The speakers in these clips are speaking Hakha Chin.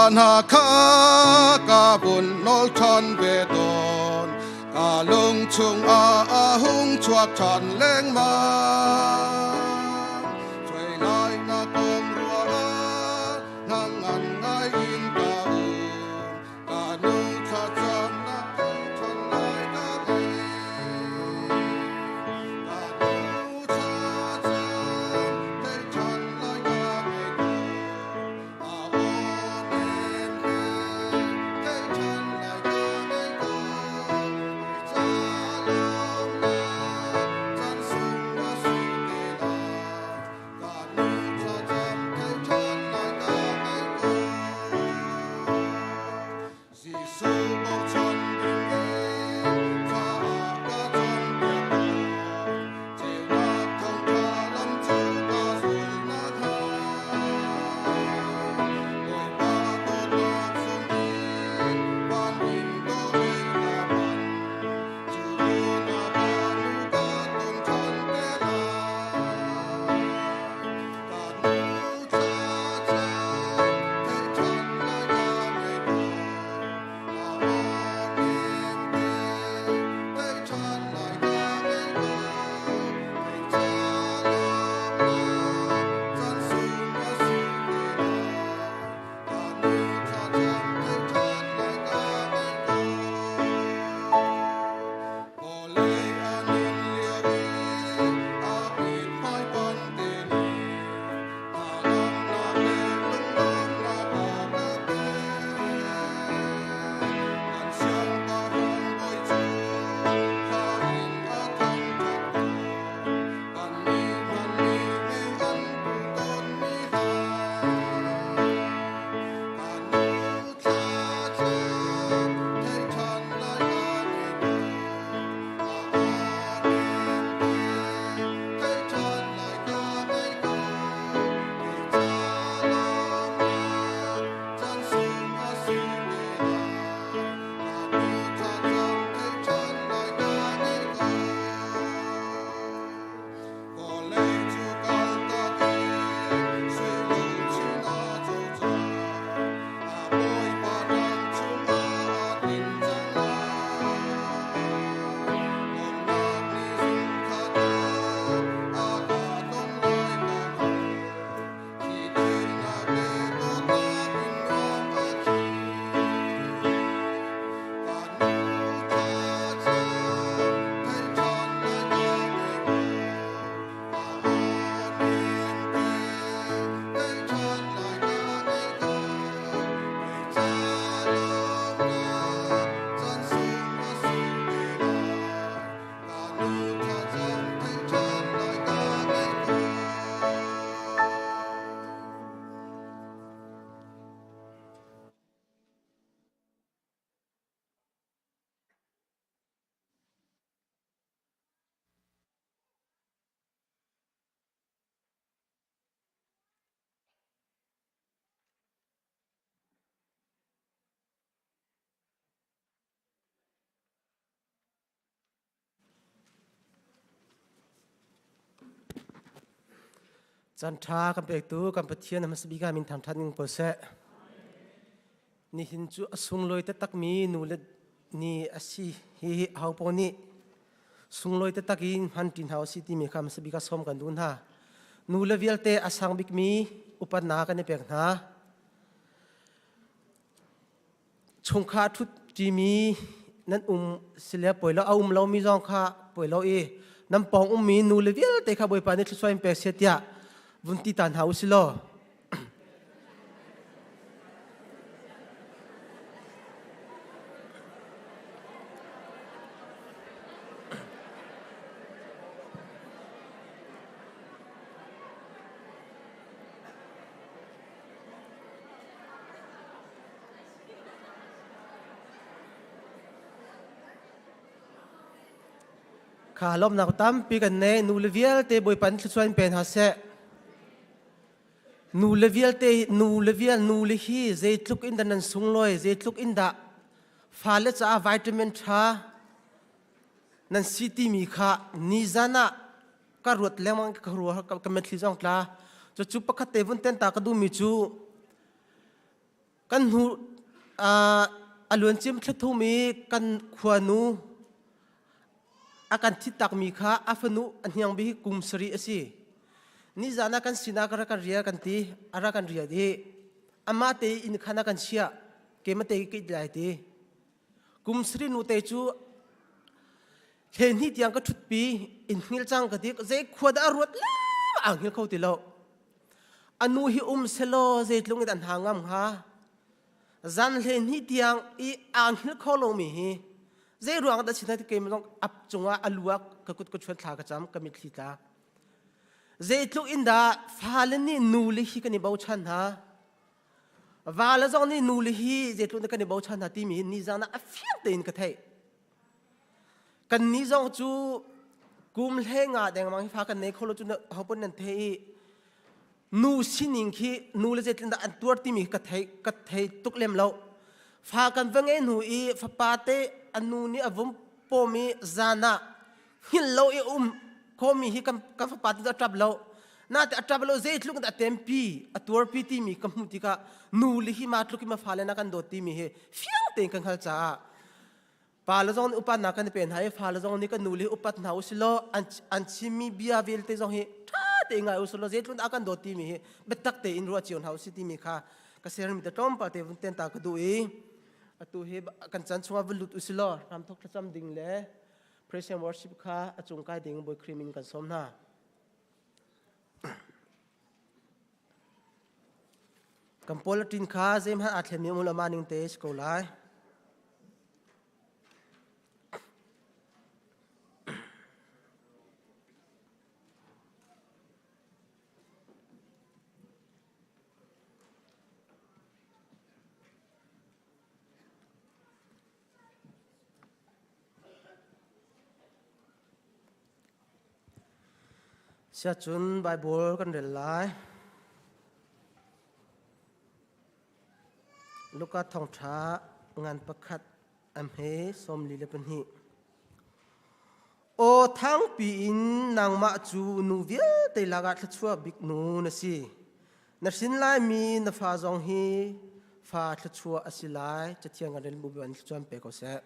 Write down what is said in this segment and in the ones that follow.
hna kha ka vun nawl ṭhan ve tawn. Ka lung chungah a hung chuak ṭhan lengmang. Cuai lai na kong ruah ah hnangan ngai in ka um. Ka nu thlacamnak thei ṭhan lai ka ngei. Ka nu thlacam thei ṭhan lai ka ngei ko. A aw nem he thei ṭhan lai ka ngei ko. Kei ca lawmnak caan sung a si te lai. Ka nu thlacam thei ṭhan lai ka ngei ko. Jesuh bochan dingin thla a ka cawnpiak ko. Ceunak thawngṭha lam cu ka zul nakhnga. Bawipa dawtnak sungin van in dawh ka phan. Cu na ka nu ka ton ṭhan te lai. Ka nu thlacam thei ṭhan lai ka ngei ko. A aw nem te thei ṭhan lai ka ngei ko. Kei ca lawmnak caan sung a si te lai. Ka nu thlacam thei ṭhan lai ka ngei ko. Vawlei a nun lio i a mithmai pante nih hnangamnak le lunglawmhnak a ka pek. Kan siangpahrang bawi cu hla in a thangṭhat ko. Kannih hmanh nih mei an pu tawnmi hla. Ka nu thlacam thei ṭhan lai ka ngei ko. A aw nem te thei ṭhan lai ka ngei ko. Kei ca lawmnak caan sung a si te lai. Ka nu thlacam thei ṭhan lai ka ngei ko. Vawlei cu kaltak in sui luchin a co cang. A bawipa rang chungah a tling cang lai. Lawmhnak ni zungkhat ah a ka ton lai ka hngalh. Khi daihnak le dawtnak in nuam a thi. Ka nu thlacam thei ṭhan lai ka ngei ko. A aw nem te thei ṭhan lai ka ngei ko. Kei ca lawmhnak caan sung a si te lai. Ka nu thlacam thei ṭhan lai ka ngei ko. Caan ṭha kan pektu kan Pathian hmasa bik ah min thangṭhat ning ko seh. Nihin cu a sunglawi taktakmi nu le ni a si. Hihi ahopaoh nih sunglawi taktak in hman ṭi hna usih timi kha hmasa bik ah sawm kan duh hna. Nu le vialte a sang bikmi upatnak kan i pek hna. Chungkhar ṭhut ṭimi nan um sile poi lo a um lomi zong kha poi lo i nan pawng ummi nu le vialte kha Bawipa nih thluachuah in pek seh tiah vun ti ta hna u si law. Kha lawmnak tampi kan nei. Nu le vialte Bawipa nih thluachuah in pe hna seh. Nu le vialte nu le vial nu le hi zeitluk in dah nan sunglawi zeitluk in dah fale caah vitamin ṭha nan si timi kha nizan ah ka ruat lengmang ka ruah ka mitthli zong tla. Cucu pakhat te vun ten ta ka duhmi cu. Kan hnu a luancim thlathum i kan khuanu a kan thittakmi kha a fanu a hniang bik hi kum sarih a si. Nizan ah kan sinah ka rak kan rial kan ti, a rak kan rial i amah te inn khan a kan chiah, keimah te ka it lai ti. Kum sarih nu te cu hlehnih tiang ka ṭhutpi, in hngil cang ka ti, zei khua dah a ruat la aa hngil kho ti lo. A nu hi um selaw zeitlung in an ha ngam hnga? Zan 12 tiang i aa hngilh kho lomi hi zei ruang dah sin keimah zong ap cungah a lu ah ka kut ka chuan thla ka cam ka mitthli tla. Zeitluk in dah fale nih nu le hi kan i bochan hna. Va le zong nih nu le hi zeitluk in kan i bochan hna timi hi nizan ah a fiang tein ka theih. Kannih zong cu kum hlei nga dengmang hi fa kan nei kho lo cu hopun nan thei i nu sining khi nu le zeitin dah an tuar timi ka thei ka thei tuk lem lo. Fa kan va ngei hnu i fapa te a nu nih a vum pawm i zan ah hngilh lo i um khomi hi kan kan fapa te cu a ṭap lo. Nate a ṭap lo zeitluk in dah a tempi a tuarpi timi ka hmuh tikah nu le hi ma tluk in ma fale na kan dawt timi hi fiang tein ka hngalh caah Pa le zong nih upatnak kan i pe hna i fale zong nih kan nu le upat hna usilaw an an chimmi bia vialte zong hi ṭha tein ngai usilaw zeitluk a kan dawt timi hi biatak tein ruah cio hna usih timi kha ka sermi te tlawmpal te vun ten ta ka duh i atu hi kan chan chungah vun lut usilaw hramthok thlacam ding le praise and worship kha a cung kai ding Bawi Khrih min kan sawm hna. Kan politin kha zeihmanh aa thlenmi um lo mah ning te si ko lai. Siacun Baibal kan rel lai. Luka thawngṭha ngan pakhat a hme 42. Aw thangpi in nangmah cu nu vialte lakah thluachuah bik nu na si. Na hrin laimi na fa zong hi fa thluachuah a si lai. Cathiang kan rel bu ban thluachuah pe ko seh.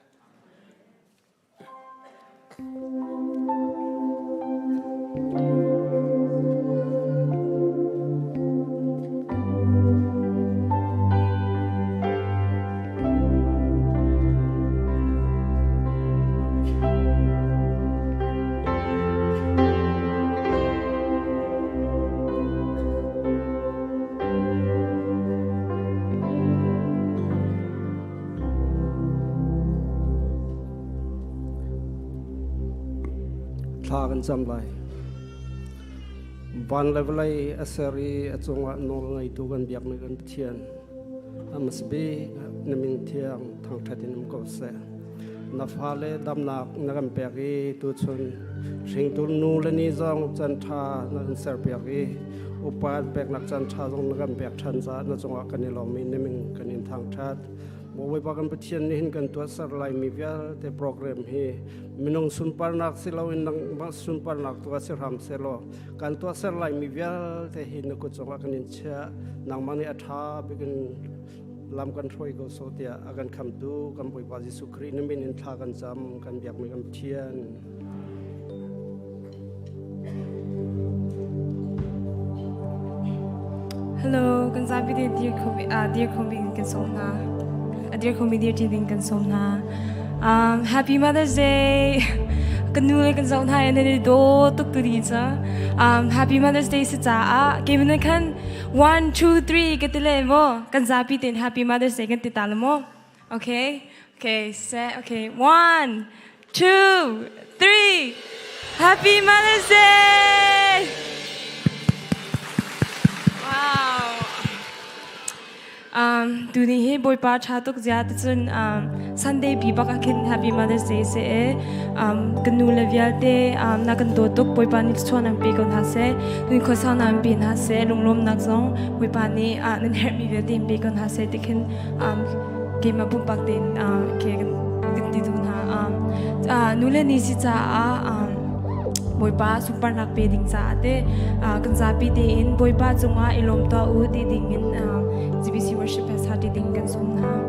Thla kan cam lai. Van le vawlei a ser i a cungah nawl ngeitu kan biakmi kan Pathian a hmasa bik na min thiang thangṭhat in um ko seh. Na fale damnak na kan pek i tuchun hringtu nu le ni zong caan ṭha na kan serpiak i upat peknak caan ṭha zong na kan pek ṭhan caah na cungah kan i lawm i na min kan in thangṭhat. Bawipa kan Pathian nih hin kan tuahser laimi vialte program hi minung sunparnak si loin nangmah sunparnak tu ah si hram sehlaw kan tuahser laimi vialte hi na kut cungah kan in chiah nangmah nih a ṭha bikin lam kan hruai ko so tiah a kan khamtu kan Bawipa Jesuh Khrih na min in thla kan cam kan biakmi kan Pathian. Hello, kan zapi te dir khomi dir khomi kan sawm hna. A dir khomi dir ti ding kan sawm hna. Happy Mother's Day. Kan nu le kan zoh hna in i do tuk tu di cha. Happy Mother's Day si caah kemin khan 1 2 3 ka ti le mo kan zapi ten Happy Mother's Day kan ti ta le mo. Okay? Okay, set. Okay. 1 2 3 Happy Mother's Day! Wow. Tuni hi Bawipa ṭha tuk zia ticun Sunday pi bak ah khin Happy Mother's Day si e. Kan nu le vialte na kan dawt tuk Bawipa nih thluachuah nan pe ko hna seh. Nun khuasau nan pe hna seh. Lunglawmnak zong Bawipa nih nan herhmi vialte in pe ko hna seh ti khin keimah pumpak tein ke kan ti duh hna. Nu le ni si caah Bawipa sunparnak pe ding caah te kan zapi tein Bawipa cungah i lawm tuah u ti ding in GBC worship fest ha ti ding kan. sawm hna.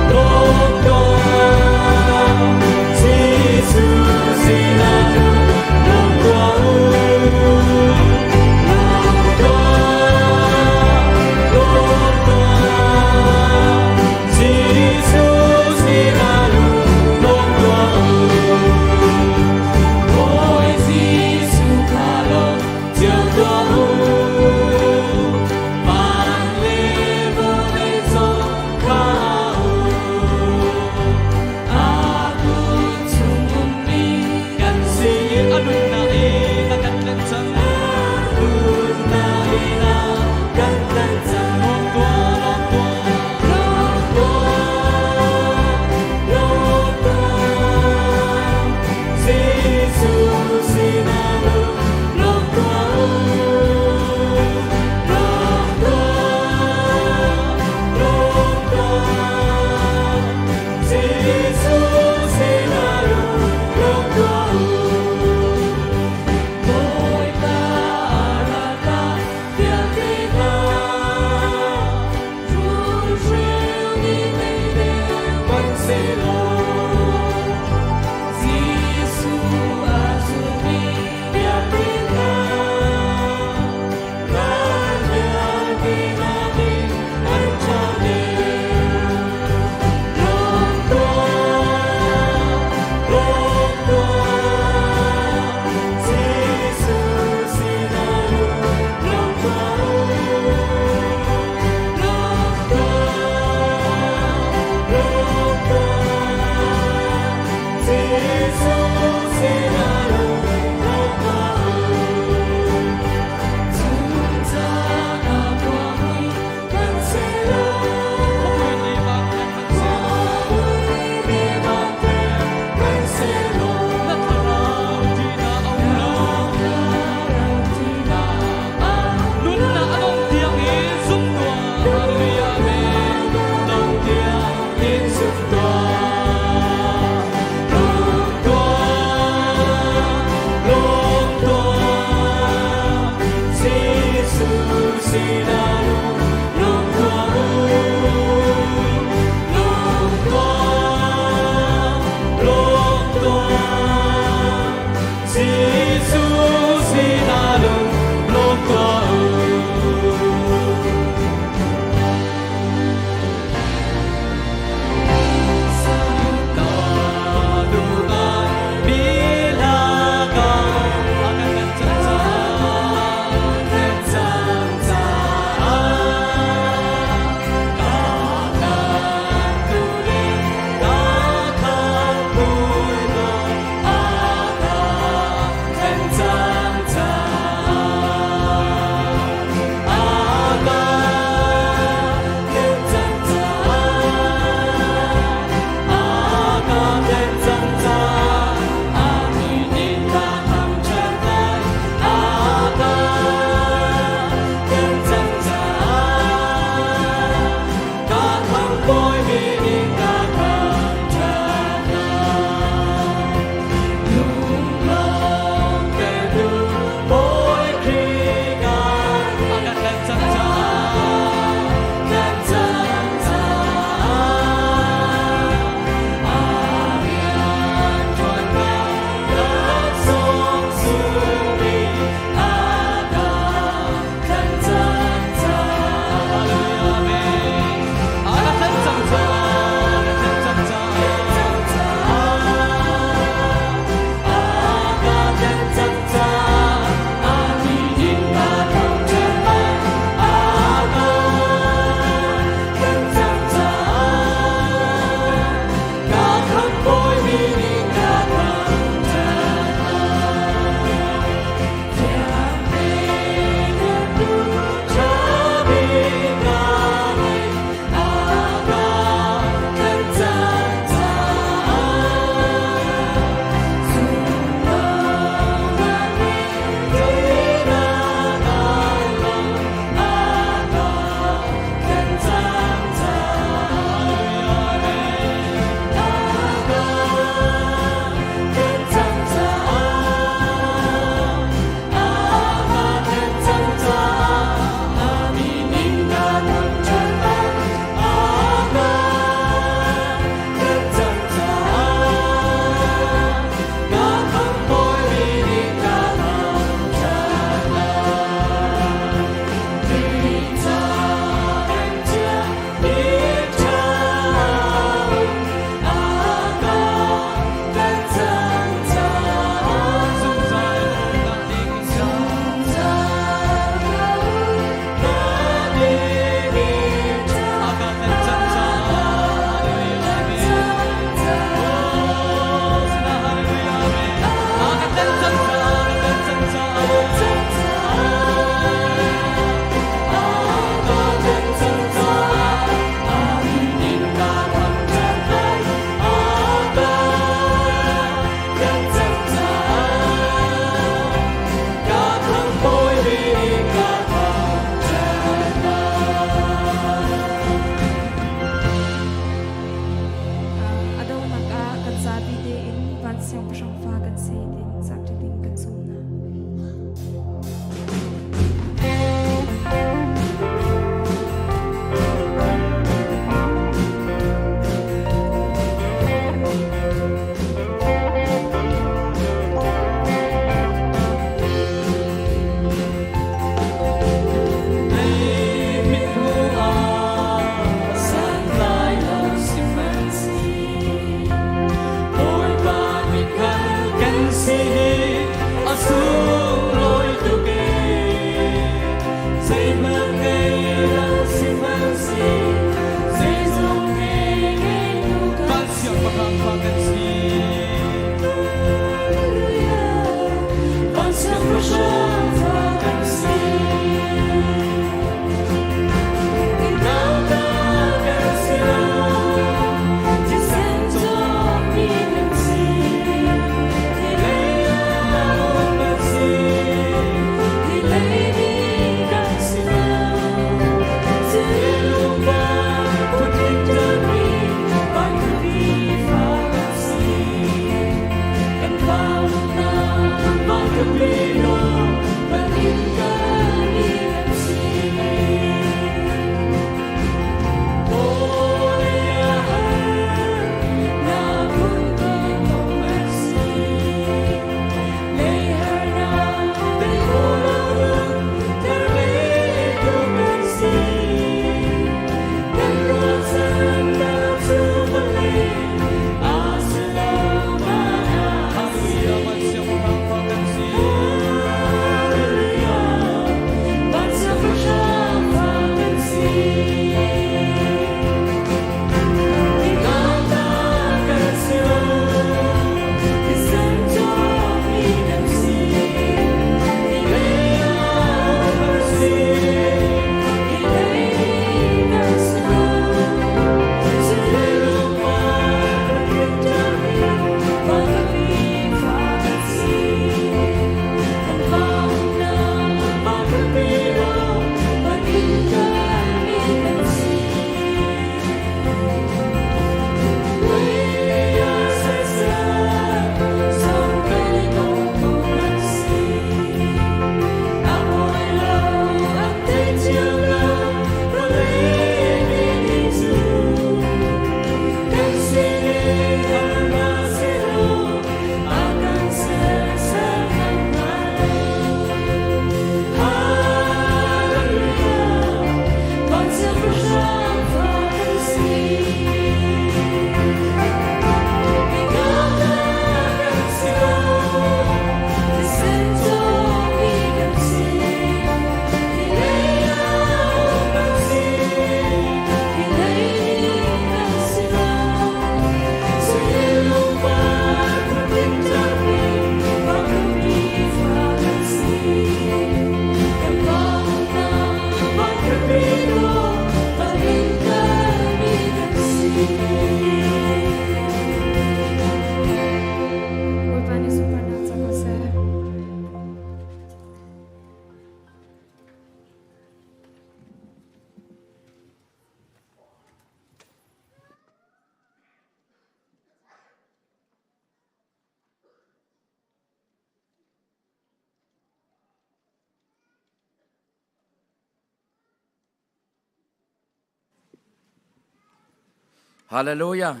Hallelujah.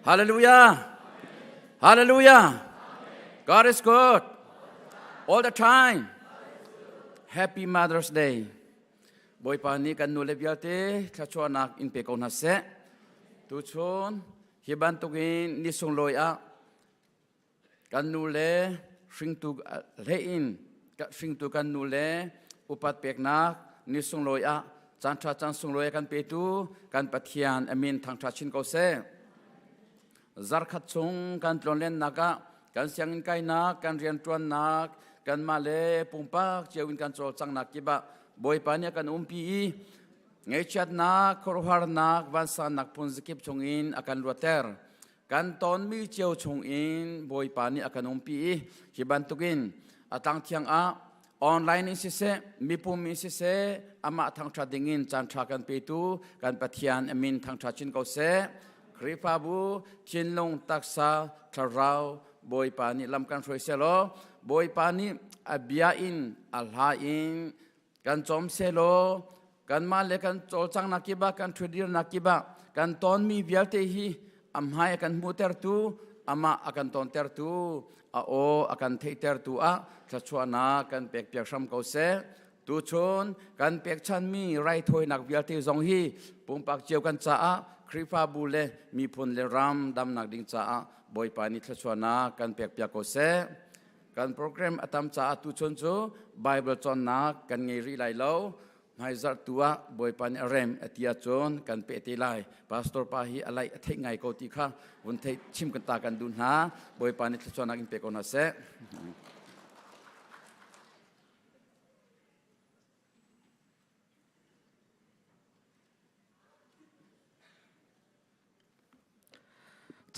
Hallelujah. Hallelujah. God is good all the time. Happy Mother's Day. Bawipa nih kan nu le vialte thluachuahnak in pe ko hna seh. Tuchun hi bantukin ni sunglawi ah kan nu le hringtu hlei in hringtu kan nu le upat peknak ni sunglawi ah caan ṭha caan sunglawi a kan petu kan Pathian amin thangṭha chin ko seh. Zarkhat chung kan tlawnlennak ah kan sianginn kainak, kan rianṭuannak, kanmah le pumpak cio in kan cawlcanghnak kip ah Bawipa nih a kan umpi i ngaihchiatnak, khuaruahharnak, vansannak phun zakip chungin a kan luatter. Kan tonmi cio chungin Bawipa nih a kan umpi i hi bantukin a tlangthiang ah online in siseh, mipum in siseh, amah thangṭhat dingin caanṭha kan petu kan Pathian a min thangṭhat chin ko seh. Khrihfabu thinlung taksa thlarau Bawipa nih lam kan hruai selaw Bawipa nih a bia in a hla in kan cawm selaw kanmah le kan cawlcanghnak kip ah kan ṭhutdirnak kip ah kan tonmi vialte hi a hmai a kan hmuhtertu amah a kan tawntertu a aw a kan theihtertu ah thluachuahnak kan pekpiak hram ko seh. Tuchun kan pekchanmi raithawinak vialte zong hi pumpak cio kan caah Khrihfabu le miphun le ram damnak ding caah Bawipa nih thluachuahnak kan pekpiak ko seh. Kan program a tam caah tuchun cu Bible cawnnak kan ngei rih lai lo. Hmaizarh tu ah Bawipa nih a rem a ti ahcun kan peh te lai. Pastor pa hi a laih a theih ngai ko ti kha vun theih chim kan ta kan duh hna. Bawipa nih thluachuahnak in pe ko hna seh.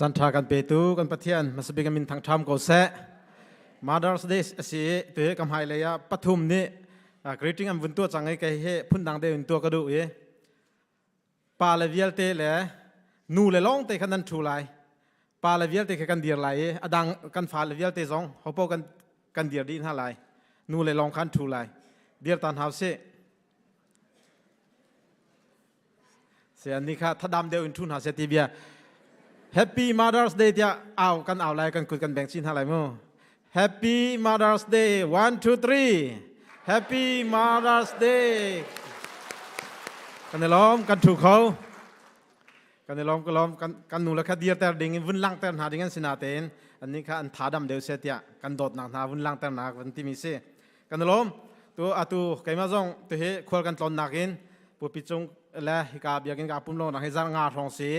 Caan ṭha kan petu kan Pathian hmasabik a min thangṭham ko seh. Mother's Day a si i tuhi ka hmailei ah pathum nih greeting an vun tuah cang i kei hi phundang deuh in tuah ka duh i pa le vialte le nu le lawng te khan nan ṭhu lai. Pa le vialte kha kan dir lai i a dang kan fa le vialte zong hopo kan kan dir dih hna lai. Nu le lawng khan ṭhu lai. Dir ta hna usih. Sian ni kha thadam deuh in thu hna seh ti bia. Happy Mother's Day tiah au kan au lai kan kut kan beng chin hna lai mu. Happy Mother's Day 1 2 3. Happy Mother's Day. Kan i lawm kan thu kho. Kan i lawm ka lawm kan kan nu le kha dir ter ding in vun lang ter hna ding an si na tein annih kha an tha dam deuh seh tiah kan dawtnak hna vun lang ter nak vun timi si. Kan i lawm. Tu atu keimah zong tu hi khual kan tlawn nakin Pupi cung le hika biakinn ka pum lo nak hi zar nga hrawng si.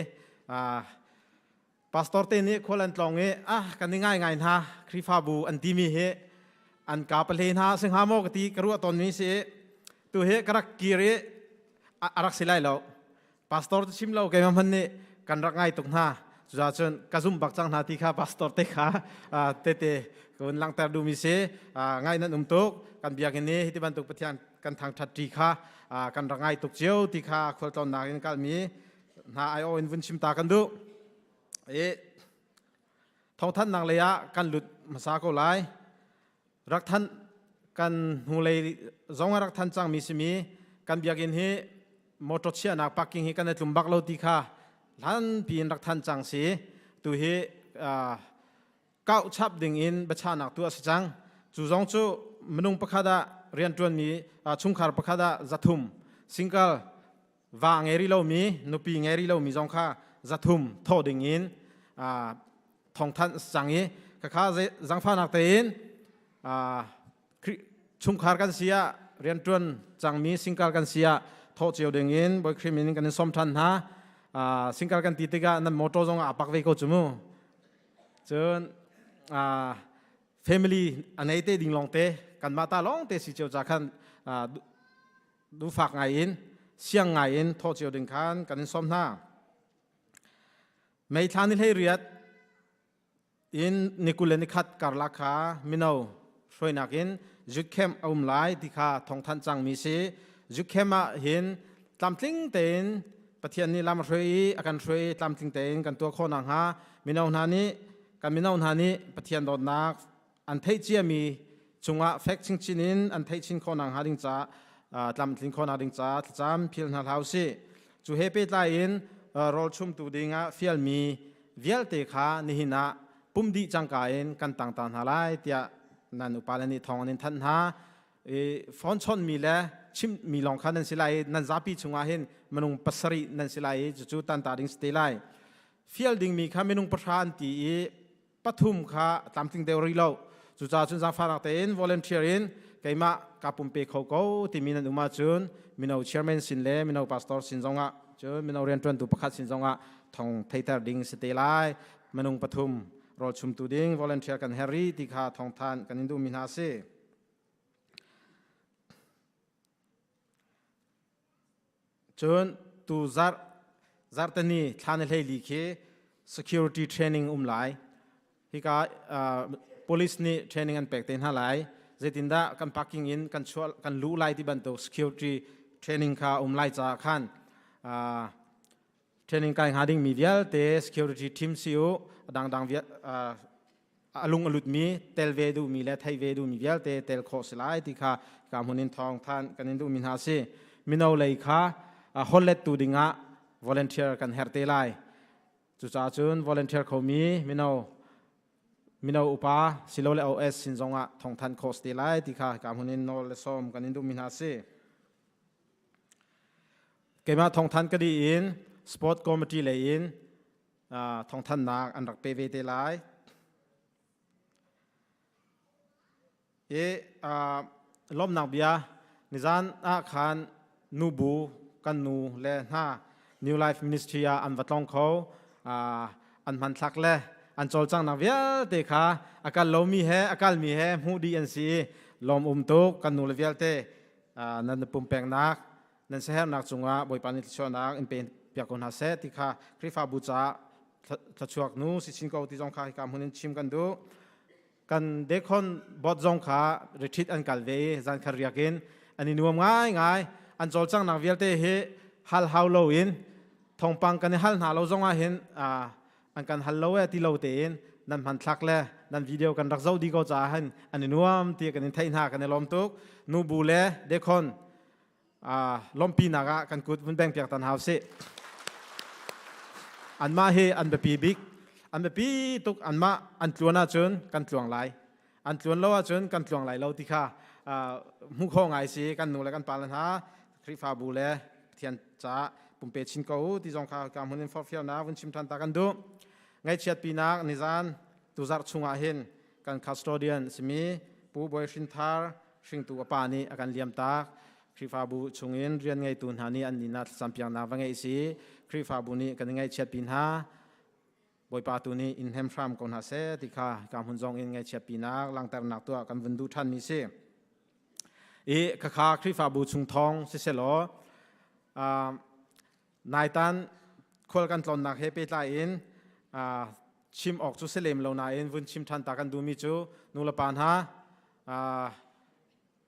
Pastor te nih khual an tlawng i ah kan i ngai ngai hna Khrihfabu an timi hi an ka pahle hna singha maw ka ti ka ruah tawn mi si tu hi ka rak kir i a rak si lai lo. Pastor te chim lo keimah hmanh nih kan rak ngai tuk hna. Cucaah cun ka zum bak cang hna ti kha pastor te kha tete ka vun langhter duhmi si. Ngai nan um tuk. Kan biakinn i hiti bantuk Pathian kan thangṭhat ṭi kha kan rak ngai tuk cio ti kha khualtlawnnak in kalmi hna aiawh in vun chim ta kan duh. I thawngthanhnak lei ah kan lut hmasa ko lai. Rak than kan hnulei zong a rak than cangmi simi kan biakinn hi motor chiahnak parking hi kan i tlum bak lo ti kha hlan piin rak than cang si. Tu hi kauh chap ding in biachahnak tu a si cang. Cu zong cu minung pakhat ah rianṭuanmi chungkhar pakhat ah 300 single va ngei rih lomi nupi ngei rih lomi zong kha 300 thawh ding in thawngthanh cang i khakha zangfahnak tein chungkhar kan si ah rianṭuan cangmi single kan si ah thawh cio ding in Bawi Khrih min in kan in sawm ṭhan hna. Single kan ti tikah nan motor zong ah a pak ve ko cu mu. Cun family a nei te ding lawngte kanmah ta lawngte si cio ca khan duhfak ngai in siang ngai in thawh cio ding khan kan in sawm hna. May thla ni 18 in ni 21 karlak kha mino hruainak in youth camp a um lai ti kha thawngthanh cangmi si. Youth camp ah hin tlamtling tein Pathian nih lam a hruai i a kan hruai i tlamtling tein kan tuah khawh nakhnga mino hna nih kan mino hna nih Pathian dawtnak an theih ciami cungah fek chinchin in an theih chin khawh nakhnga ding ca tlamtlin khawh nak ding ca thlacam phil hna hlah usih. Cu he pehtlai in Rawlchumtu dingah fialmi vialte kha nihin ah pum dih cangka in kan tang ta hna lai tiah nan upale nih thawng an in thanh hna. I phone chawnhmi le chimhmi lawng kha nan si lai i nan zapi chungah hin minung pasarih nan si lai i cucu tanta ding si te lai. Fial dingmi kha minung pahra an ti i pathum kha tlamtling deuh rih lo. Cucaah cun zaangfahnak tein volunteer in keimah kaa pumpe kho ko timi nan um ahcun mino chairman sin le mino pastor sin zongah cun mino rianṭuantu pakhat sin zongah thong theiter ding si te lai. Minung pathum rawlchumtu ding volunteer kan herh rih ti kha thawngthan kan in duhmi hna a si. Cun tu zarh zarhteni thla ni 14 khi security training um lai. Hika police nih training an pek te hna lai. Zeitindah kan parking in kan chuah kan luh lai ti bantuk security training kha um lai caah khan training kai hnga dingmi vialte security team si u dangdang a lung a lutmi tel ve duhmi le thei ve duhmi vialte tel khawh si lai ti kha ka hmun in thawng than kan in duhmi hna si. Mino lei kha hollet tu dingah volunteer kan herh te lai. Cucaah cun volunteer khomi mino mino upa silole OS sin zongah thawngthan khawh si te lai ti kha ka hmun in nawl le sawm kan in duhmi hna si. Keimah thawngthan ka dih in sport committee lei in thawngthannak an rak pe ve te lai. I lawmnak bia nizan ah khan nubu kan nu le hna New Life Ministry ah an va tlong kho. An hmanthlak le an cawlcanghnak vialte kha a kal lomi he a kalmi he hmuh dih an si i lawm um tuk kan nu le vialte. Nan pumpeknak nan siaherhnak cungah Bawipa nih thluachuahnak in pe piak ko hna seh ti kha Khrihfabu caah thluachuak nu si chin ko ti zong kha hika hmun in chim kan duh. Kan dekhon bot zong kha retreat an kal ve i zan khat riak in an i nuam ngaingai. An cawlcanghnak vialte hi hal hau lo in thawngpang kan i hal hna lo zong ah hin an kan hal lo e ti lo tein nan hmanthlak le nan video kan rak zoh dih ko caah hin an i nuam ti kan in theih hna. Kan i lawm tuk. Nubu le dekhon lawmhpinak ah kan kut vun beng piak tan hau sih. Anmah hi an biapi bik, an biapi tuk. Anmah an tluan ahcun kan tluang lai, an tluan lo ahcun kan tluang lai lo ti kha hmuh khawh ngai si. Kan nu le kan pa le hna Khrihfabu le Pathian caah pumpe chin ko u ti zong kha ka hmun in forhfialnak vun chim ṭhan ta kan duh. Ngaihchiat pinak nizan tuzarh chungah hin kan custodian simi Pu Bawi Hrin Thar hringtu a pa nih a kan liamtak. Khrihfabu chungin rian ngeitu hna nih an inn ah thlacampiaknak va ngeih si. Khrihfabu nih kan i ngaihchiatpi hna. Bawipa tu nih in hnem hram ko hna seh ti kha ka hmun zong in ngaihchiatpinak langhternak tuah kan vun duh ṭhanmi si. I khakha Khrihfabu chung thawng siselaw naitan khual kan tlawnnak he pehtlai in chim awk cu si lem lo nain vun chim ṭhan ta kan duhmi cu nulepa hna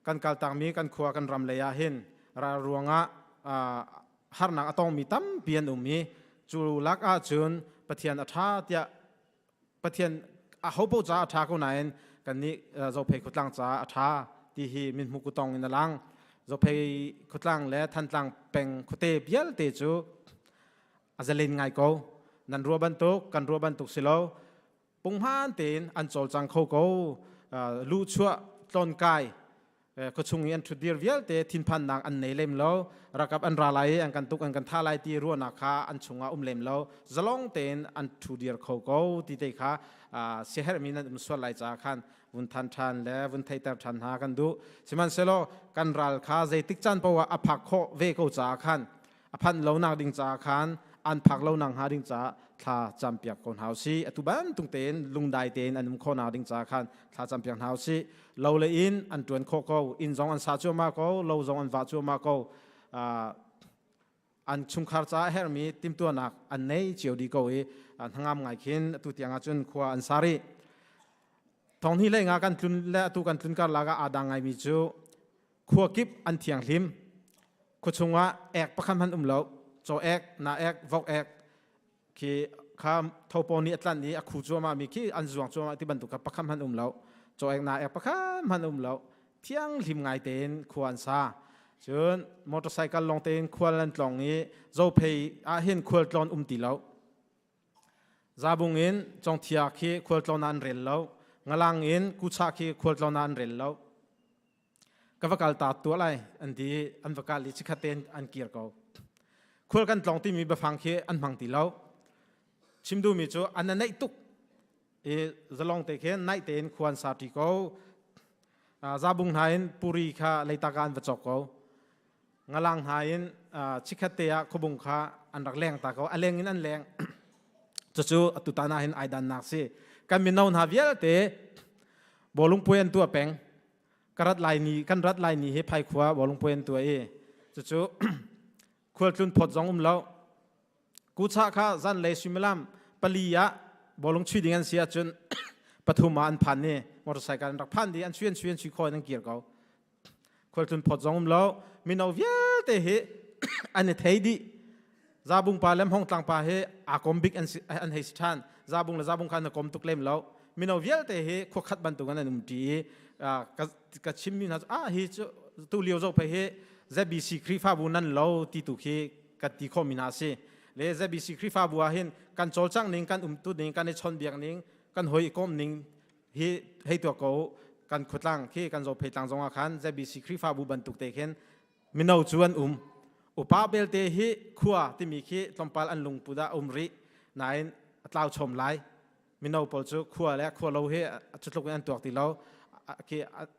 kan kaltakmi kan khua kan ram lei ah hin ral ruangah harnak a tongmi tampi an um i cu lak ahcun Pathian a ṭha tiah Pathian a hopo caah a ṭha ko nain kannih Zophei khuatlang caah a ṭha ti hi mithmuh kutong in a lang. Zophei khuatlang le Thantlang peng khuate vialte cu a zalen ngai ko. Nan ruah bantuk kan ruah bantuk si lo. Punghman tein an cawlcang kho ko. Luhchuah tlonkai khuachung i an ṭhutdir vialte thinphannak an nei lem lo. Rakap an ra lai i an kan tuk an kan thah lai ti ruahnak kha an chungah um lem lo. Zalong tein an ṭhudir kho ko ti te kha siaherhmi nan um sual lai caah khan vun than ṭhan le vun theiter ṭhan hna kan duh. Sihmanhsehlaw kan ral kha zeitik caan paoh ah a phak khawh ve ko caah khan a phanh lo nak ding caah khan an phak lo nak hnga ding caah thla campiak ko hna usih. Atu bantuk tein lungdai tein an um khawh nak ding caah khan thla campiak hna usih. Lo le inn an ṭuan khawh ko, inn zong an sa cuahmah ko, lo zong an vah cuahmah ko. An chungkhar caah herhmi timhtuahnak an nei cio dih ko i hnangam ngai khin atu tiang ah cun khua an sa rih. Thong hnih le nga kan tlun le atu kan tlun karlak ah aa dang ngaimi cu khua kip an thianghlim. Khuachung ah ek pakhat hmanh um lo. Caw ek, na ek, vok ek khi kha thopaw nih a tlanh i a khu cuahmah mi khi an zuang cuahmah ti bantuk kha pakhat hmanh um lo. Caw ek, na ek pakhat hmanh um lo. Thianghlim ngai tein khua an sa. Cun motorcycle lawng tein khual an tlong i Zophei ah hin khual tlawn um ti lo. Zabung in Congthia khi khual tlawn ah an rel lo. Ngalang in Kucha khi khual tlawn ah an rel lo. Ka va kal ta tuah lai an ti i an va kal i chikkhat tein an kir ko. Khual kan tlong timi biafang khi an hmang ti lo. Chim duhmi cu an a neih tuk i zalong te khin naih tein khua an sa ṭi ko. Zabung hna in puri kha leitaka an va cawk ko. Ngalang hna in chikkhat te ah khuabung kha an rak leng ta ko. A leng in an leng. Cucu atutan ah hin ai dannak si. Kan mino hna vialte bawlung puai an tuah peng. Ka rat lai ni kan rat lai ni hi phaikhua bawlung puai an tuah i cucu khualtlun phawt zong um lo. Kuchah kha zanlei suimilam pali ah bawlung chuih ding an si ahcun pathum ah an phan i motorcycle an rak phan dih an chui an chui an chui kho in an kir ko. Khualtlun phawt zong um lo. Mino vialte hi an i thei dih. Zabung pa le Hmongtlang pa hi aa kom bik an, si, an hei si ṭhan. Zabung le Zabung kha an i kom tuk lem lo. Mino vialte hi khuakhat bantuk in an um ṭi i ka, ka chimmi hna cu ah hi cu tu lio zoh phei hi ZBC Khrihfabu nan lo ti tu khi kan ti khawhmi hna a si. Le ZBC Khrihfabu ah hin kan cawlcangh ning, kan umtu ning, kan i chawnhbiak ning, kan hoi i komh ning hi hei tuah ko kan khuatlang khi kan Zophei tlang zong ah khan ZBC Khrihfabu bantuk te khin mino cu an um. Upa belte hi khua timi khi tlawmpal an lungput ah um rih nain a tlau chom lai. Mino pawl cu khua le khua lo hi cutluk in an tuak ti lo. Khi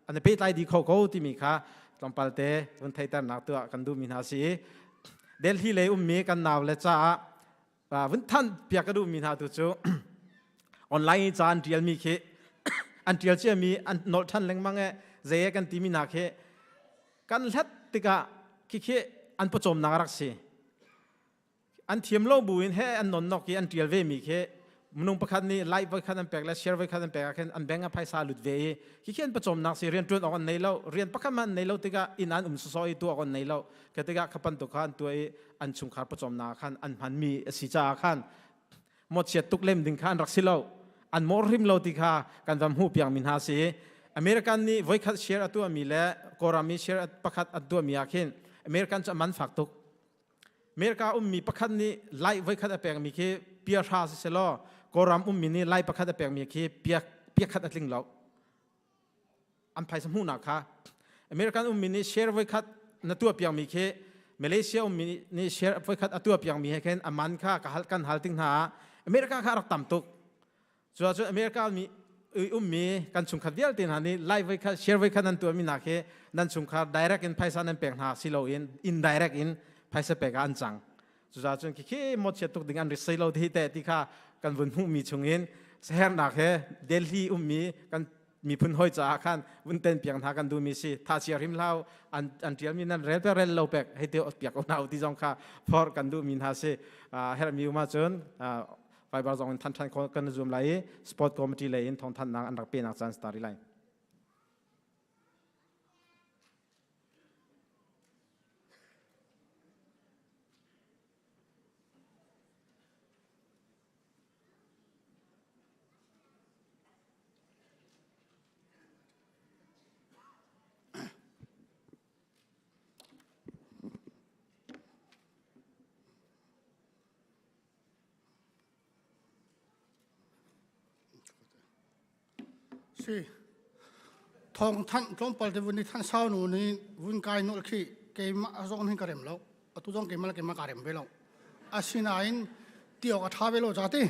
an i pehtlai dih kho ko timi kha tlawmpal te vun theiternak tuah kan duhmi hna si. Delhi lei ummi kan nau le caah vun thanh piak ka duhmi hna tu cu online i ca an ṭialmi khi an ṭial ciami an nolh ṭhan lengmang e zei kan timi hna khi kan hlat tikah khikhi an pawcawmnak a rak si. An thiam lo bu in he an nonnok i an ṭial ve mi khi minung pakhat nih like voi khat an pek le share voi khat an pek ah khin an bank ah phaisa lut ve i khikhi an pawcawmnak si rian ṭuan awk an nei lo rian pakhat hmanh an nei lo tikah inn an um sawsawh i tuah awk an nei lo ka tikah kha bantuk kha an tuah i an chungkhar pawcawmnak ah khan an hmanmi a si caah khan mawchiat tuk lem ding kha an rak si lo an mawr hrim lo ti kha kan van hmuh piak mi hna si American nih voikhat share a tuahmi le Kawlram i share pakhat an tuahmi ah khin American cu a man fak tuk America ummi pakhat nih lai voikhat a pekmi khi pia hra si selaw Kawlram ummi nih lai pakhat a pekmi khi pia pia khat a tling lo. An phaisa hmuhnak kha American ummi nih share voikhat na tuah piakmi khi Malaysia ummi nih share voikhat a tuah piakmi he khin a man kha ka hal kan hal ting hna ah America kha a rak tam tuk. Cuahcun America mi ummi kan chungkhat vialte hna nih lai voikhat share voikhat nan tuahmi nak hi nan chungkhar direct in phaisa nan pek hna si loin indirect in phaisa pek ah an cang. Cucaah cun khikhi mawchiat tuk ding an ri sei lo ti te ti kha kan vun hmuhmi chungin hernak he Delhi ummi kan miphun hoi caah khan vun ten piak hna kan duhmi si tha chia hrim hlau an an tialmi nan rel pe rel lo pek hei te piak o ti zong kha for kan duhmi hna si herhmi um ahcun Viber zong in than than kan zuam lai i sport committee lei in thawngthanhnak an rak penak caan stari lai. Si. Thawng thanh tlawmpal te vun i thanh sau nu nih vun kai nolh khi keimah zong hin ka rem lo. Atu zong keimah le keimah ka rem ve lo. Asinain ti awk a ṭha ve lo ca ti.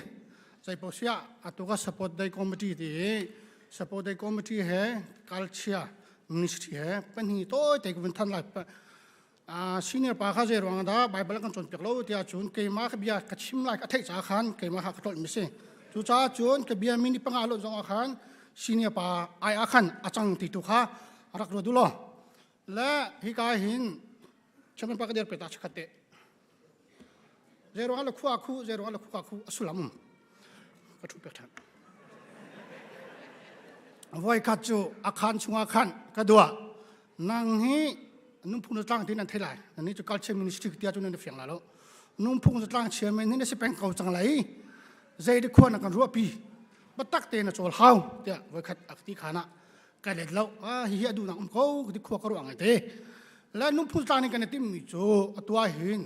Zeipaoh siah atu ka support day committee ti i support day committee he culture ministry he pahnih tawi te ka vun thanh lai. Senior pa kha zei ruang dah Bible kan cawnpiak lo tiah cun keimah ka bia ka chim lai ka theih caah khan keimah kha ka tlolh mi si. Cucaah cun ka bia minute panga lawnh zong ah khan senior pa ai ah khan a cang ti tu kha rak ruat u law. Le hika hin chairman pa ka dir pe ta chakhat te. Zei ruang la khua khu zei ruang la khua khu a sullam um. Ka thu pek than. Voi khat cu a khan chungah khan ka dua nang hi nunphung zatlang tin an thei lai ni cu culture ministry tia cu nan fiang la lo nunphung zatlang chairman hi na si peng ko cang lai zei de khua na kan ruah pi batak te na chawl hau tiah voi khat ak ti khana ka let lo a hi hi adu nak um ko ti khua ka ruah ngai te. Le nunphung tlang ning kan i timmi cu atu ah hin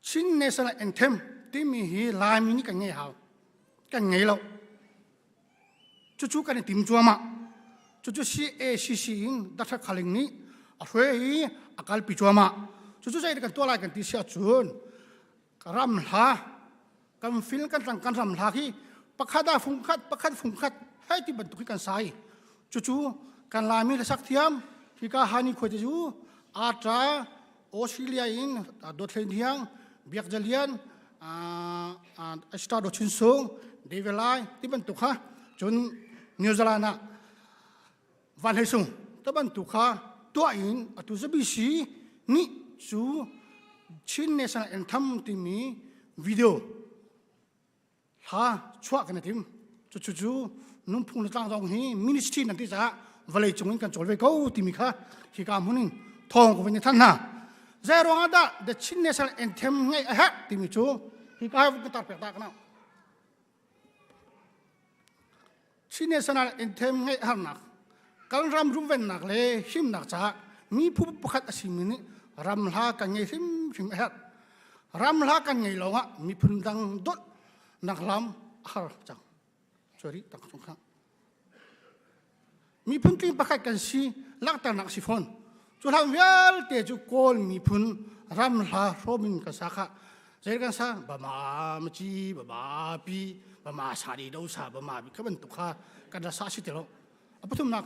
Chin National Anthem timi hi Laimi nih kan ngei hau. Kan ngei lo. Cucu kan i tim cuahmah. Cucu CACC in Dr. Khaling nih a hruai i a kalpi cuahmah. Cucu zei kan tuah lai kan ti si ahcun ram hla kan fil kan tlang kan ram hla khi pakhat ah fungkhat pakhat fungkhat hei ti bantuk hi kan sai cucu kan Laimi hlasak thiam hika hani khuai te cu atra Australia in Dawthlei Hiang Biak Jalian Esther Do Chin Sung David Lai ti bantuk kha cun New Zealand ah Van Hlei Sung ti bantuk kha tuah in atu ZBC nih cu Chin National Anthem timi video hla chuah kan i tim. Cucu cu nunphung le tlangzong hi ministry nan ti caah vawlei cung in kan cawl ve ko timi kha hika hmun in thawng ka vun i than hna. Zei ruangah dah the Chin National Anthem ngeih a herh timi cu hika hi ka tar pek ta kana. Chin National Anthem ngeih harnak kan ram rumvennak le himnak caah mi phu pakhat a simi nih ram hla kan ngei hrimhrim a herh. Ram hla kan ngei lawngah miphun dang dolh nak lam a har cang. Sorry, tak chung kha. Miphun tling pakhat kan si langhternak si fawn. Cu hlan vialte cu Kawl miphun ram hla hrawm in kan sa kha. Zei kan sa? Bama maci, bama pi, bama sa di do sa, bama bi kha bantuk kha kan ra sa si ti lo. A pathumnak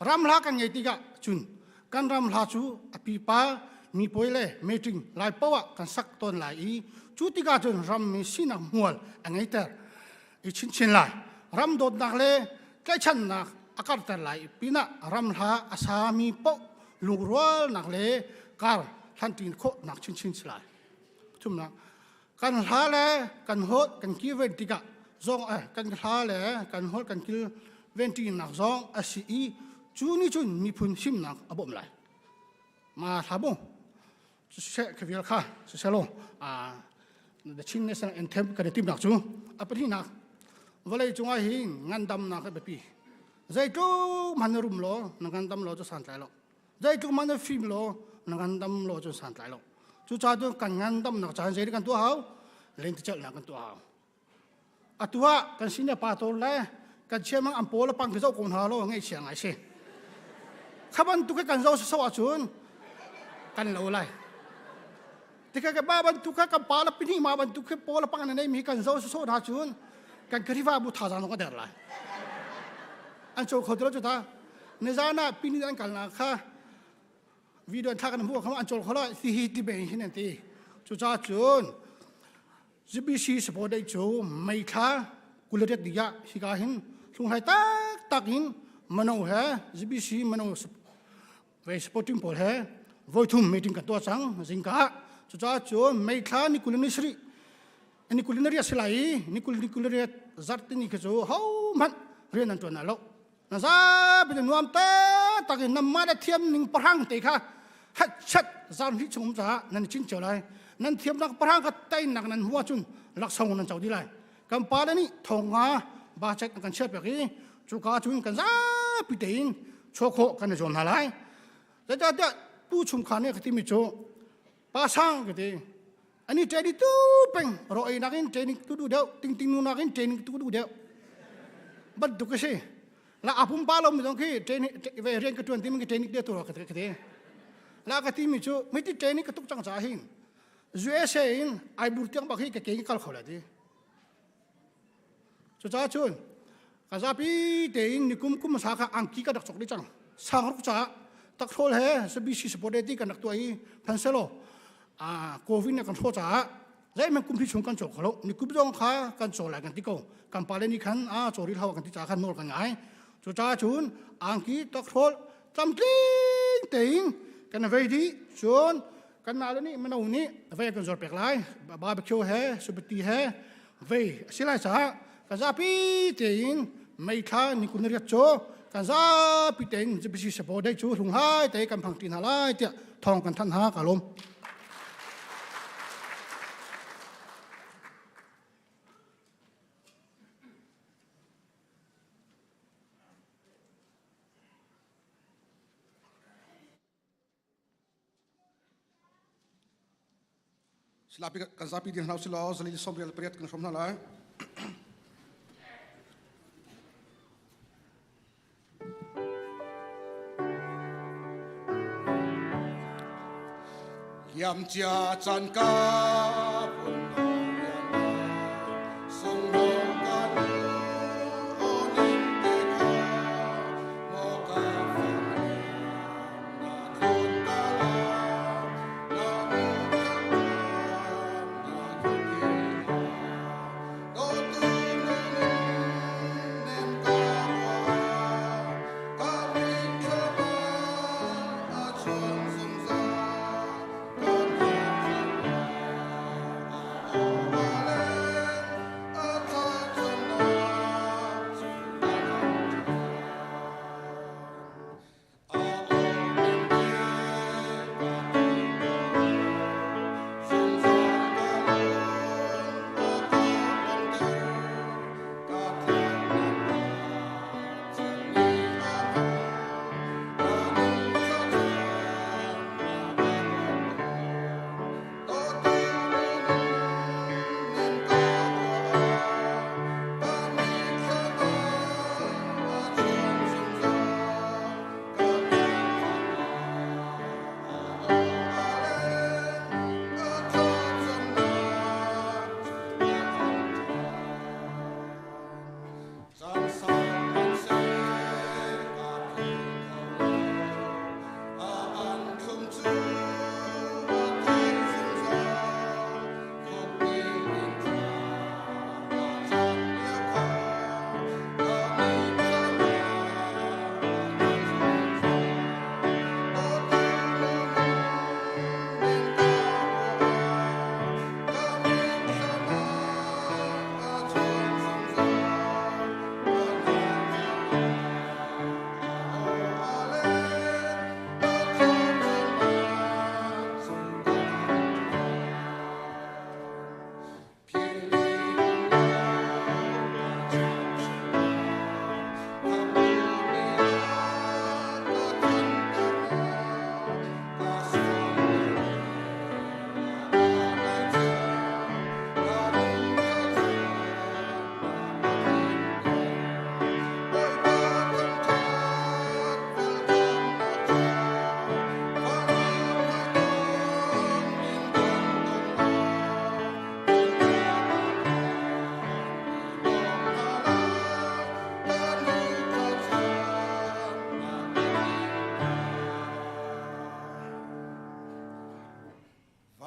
ram hla kan ngei tikah cun kan ram hla cu a pipa mi puai le meeting lai poah kan sak tawn lai i cu tikah cun ram mi sinak hmual a ngeiter i chinchin lai. Ram dawtnak le tlaihchannak a karter lai pinah ram hla a sami paoh lungrualnak le kar hlanṭin khawhnak chinchin si lai. Thumnak kan hla le kan holh kan kilven tikah zong kan hla le kan holh kan kilven ṭinak zong a si i cu nih cun miphun himnak a bawmh lai. Ma hla bung siseh ka vial kha siselaw the Chin National Anthem kan i timnak cu a pahnihnak vawlei cungah hin ngandamnak a biapi zeitluk hmanh na rum law na ngandam law cu santlai lo zeitluk hmanh na fim law na ngandam law cu santlai lo cucaah cun kan ngandamnak caan zei kan tuah hau lentecelhnak kan tuah hau atu ah kan sin pa tor le kan chiamang an pawl pang ki zoh ko hna lo ngeih chia ngai si kha bantuk kan zo so ahcun kan lo lai tika ka ba bantuk kha kan pa la pini ma bantuk khi pawl pang na nei mi kan zo so hna cun kan karifa bu tha zang ka der lai an cho kho tu ta nizana pini an kal na kha video thla kan hmu kha an chol kho la ti hi ti be hin an ti chu cha chun GBC support dei cu meithla kulariat dia hika hin hlunghlai tak tak in mano he GBC mano ve supporting pawl he voithum meeting kan tuah cang zingka cucaah cun meithla ni kulini sri ni kulini riat silai ni kulini kulariat zart tini khi cu ho hmanh rian an tuan lo na zapi na nuam taktak in namah le thiam ning pahrang te kha hat chat zan hi chung caah nan cin cio lai nan thiamnak pahrang kha teinak nan hua cun laksawng nan co di lai kan pa le nih thong nga ba cek kan chiat pek i cuka cun kan zapi tein chuah khawh kan i zuam hna lai zeicahtiah pu chung kha nih ka timi cu pa sang ka ti ani training tu peng ro ei nakin training tu du deuh ting ting nu nakin training tu du deuh bantuk ka si la apum pa lo mi zong khi training ve rian ka tuan ti mi training de tu ka ka ti la ka ti mi chu mi ti training ka tuk chang cha hin USA in ai bur tiang bak hi ka ke kal kho la ti Cucaah cun ka zapi tein nikum kum hmasa kha angki ka rak cawk dih cang. Sangruk caah takhrawl he CBC support ti kan rak tuah i phanselaw COVID na kan hrawh caah zeihmanh kum hi chung kan caw kho lo. Nikum zong kha kan caw lai kan ti ko. Kan pale nih khan a caw rih hau kan ti caah khan nawl kan ngai. Cucaah cun angki takhrawl tlamtling tein kan vei dih. Cun kan nale nih mino nih vei kan zuar pek lai. Barbecue he subati he vei a si lai caah kan zapi tein meithla ni kun riat cu kan zapi tein ZBC sabo dei cu hlunghai te kan phang ti hna lai tiah thawng kan thanh hna ka lawm. Silapi kan zapi din hna usilaw zali sawmrial pariat kan hrom hna lai. Liamcia caan ka vun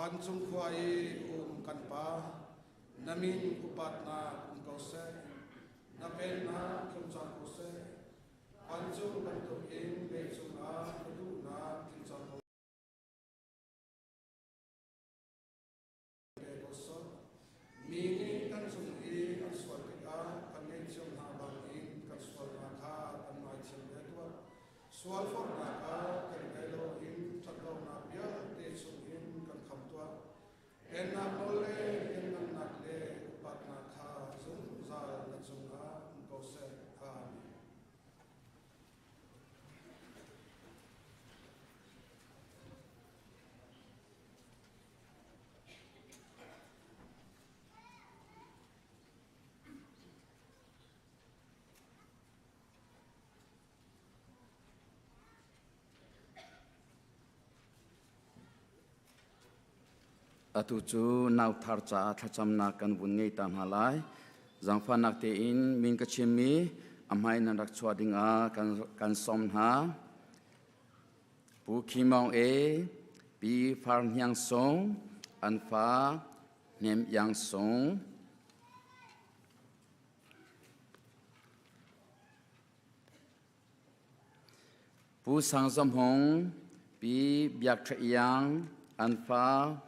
Vancung khua i um kan Pa, na min upatnak um ko seh, na pennak tlung cang ko seh, vancung bantukin leicung ah na duhnak tling cang ko Mi nih kan cung i an sual tikah kan ngaihthiam hna bangin kan sualnak kha kan ngaithiam ve tuah. Sual forhnak ah kan ngei loin ṭhatlonak vialte chungin kan kham tuah. Pennak nawl le lianngannak le upatnak kha zungzal na cungah um ko seh. Amen. Atu cu nauthar caah thlacamnak kan vun ngei ta hna lai. Zaangfahnak tein min ka chimmi a hmai nan rak chuah dingah kan, kan sawm hna. Pu Khin Maung E, Pi Far Hniang Sung, an fa Hnem Iang Sung. Pu Sang Zam Hung, Pi Biak Tha Iang, an fa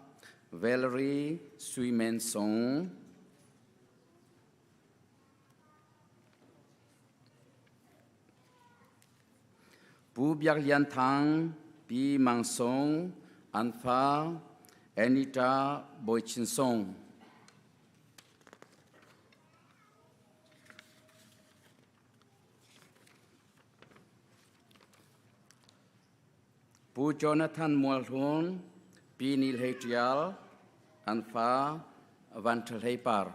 Valerie Sui Men Sung. Pu Biak Lian Thang, Pi Mang Sung, an fa Anita Bawi Chin Sung. Pu Jonathan Mual Hlun, Pi Ni Hlei Ṭial. An fa Van Ṭha Hlei Par.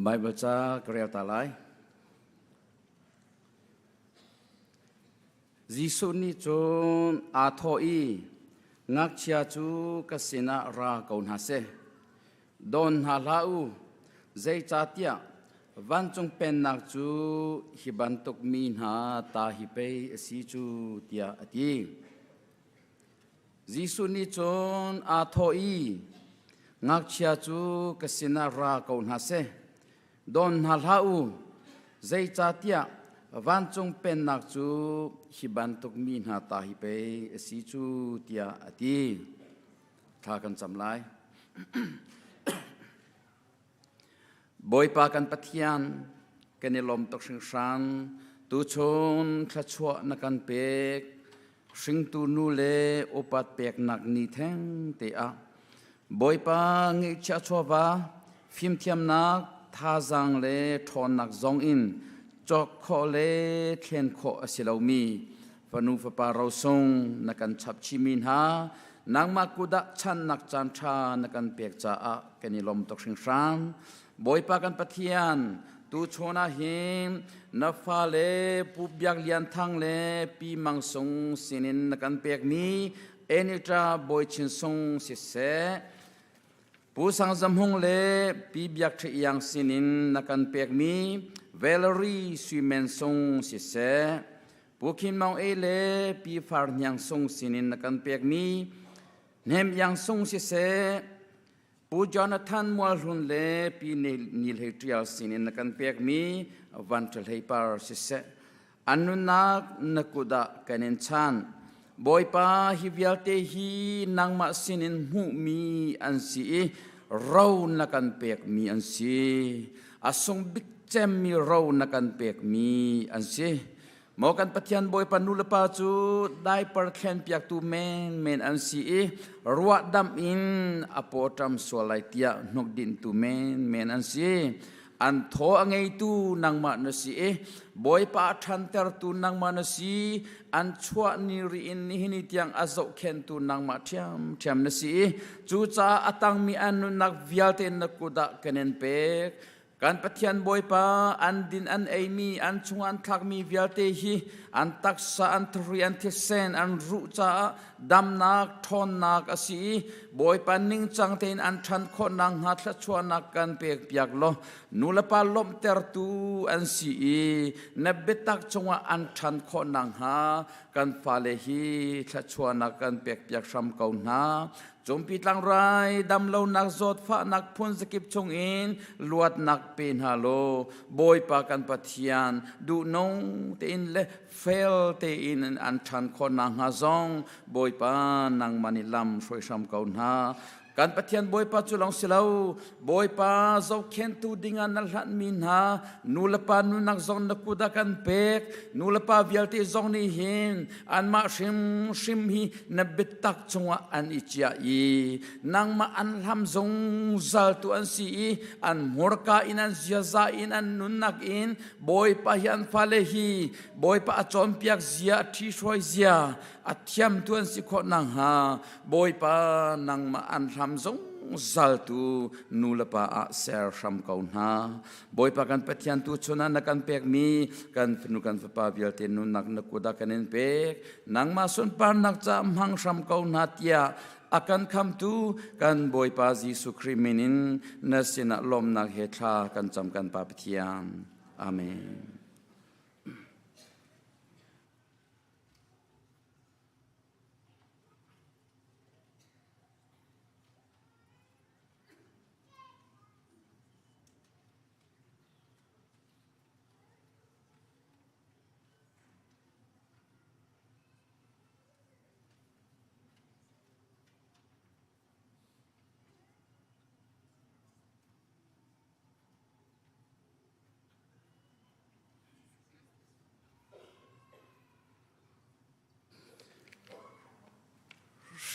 Baibal ca ka rel ta lai. Jesuh nih cun aa thawh i, Ngakchia cu ka sinah ra ko hna seh. Dawn hna hlah u, zeicahtiah vancung pennak cu hi bantuk mi hna ta hi pei a si cu, tiah a ti. Jesuh nih cun aa thawh i, Ngakchia cu ka sinah ra ko hna seh, dawn hna hlah u, zeicahtiah vancung pennak cu hi bantuk mi hna ta hi pei a si cu, tiah a ti. Thla kan cam lai. Bawipa kan Pathian, kan i lawm tuk hringhran. Tuchun thluachuah na kan pek. Hringtu nu le upat peknak ni theng te ah Bawipa ngeihchiah chawva, fimthiamnak, thazaang le ṭhawnnak zong in cawk khawh le thlen khawh a si lomi fanu fapa rosung na kan chap chihmi hna nangmah kudah channak caan ṭha na kan pek caah kan i lawm tuk hringhran. Bawipa kan Pathian, tuchun ah hin na fale Pu Biak Lian Thang le Pi Mang Sung sinin na kan pekmi Anita Bawi Chin Sung siseh, Pu Sang Zam Hung le Pi Biak Ṭhi Iang sinin na kan pekmi Valerie Sui Men Sung siseh, Pu Khin Maung E le Pi Far Hniang Sung sinin na kan pekmi Hnem Iang Sung siseh, Pu Jonathan Mual Hlun le Pi Nil Hlei Ṭial sinin na kan pekmi Van Ṭha Hlei Par siseh, an nunnak na kut ah kan in chan. Bawipa, hi vialte hi nangmah sinin hmuhmi an si i ro na kan pekmi an si. A sung bik cemmi ro na kan pekmi an si. Maw kan Pathian Bawipa nu le pa cu diaper thlen piaktu menmen an si i ruahdamh in a pawṭam sual lai tiah hnukdinhtu menmen an si. An thaw a ngeitu nangmah na si i Bawipa a ṭhantertu nangmah na si. An chuah ni ri in nihin ni tiang a zohkhenhtu nangmah ṭhiamṭhiam na si i cucaah a tangmi an nunnak vialte na kut ah kan in pek. Kan Pathian Bawipa, an din an eimi, an chung an thlakmi vialte hi an taksa, an thari, an thisen, an ruh caah damnak, ṭhawnnak a si i Bawipa ningcang tein an ṭhan khawh nakhnga thluachuahnak kan pekpiak law nulepa lawmhtertu an si i na biatak cungah an ṭhan khawh nakhnga kan fale hi thluachuahnak kan pekpiak hram ko hna. Cumpi tlangrai damlonak zawtfahnak phun zakip chungin luatnak pe hna law Bawipa kan Pathian duhnung tein le fel tein an ṭhan khawh nakhnga zong Bawipa nangmah nih lam hruai hram ko hna. Kan Pathian Bawipa cu lawng si lo, Bawipa zohkhenhtu dingah na hlanhmi hna nulepa nunak zong na kut ah kan pek. Nulepa vialte zong nih hin anmah hrimhrim hi na biatak chungah an i ciah i nangmah an hlam zungzaltu an si i an hmurka in an ziaza in an nunnak in Bawipa hi an fale hi Bawipa a cawnpiak zia a ṭhihruai zia a thiamtu an si khawh nakhnga Bawipa nangmah an hlam zungzaltu nu le pa ah ser hram ko hna. Bawipa kan Pathian tu chun ah na kan pekmi kan fanu kan fapa vialte nunnak na kut ah kan in pek. Nangmah sunparnak ca hmang hram ko hna tiah a kan khamtu kan Bawipa Jesuh Khrih min in na sinah lawmnak he thla kan cam kan Pa Pathian. Amen.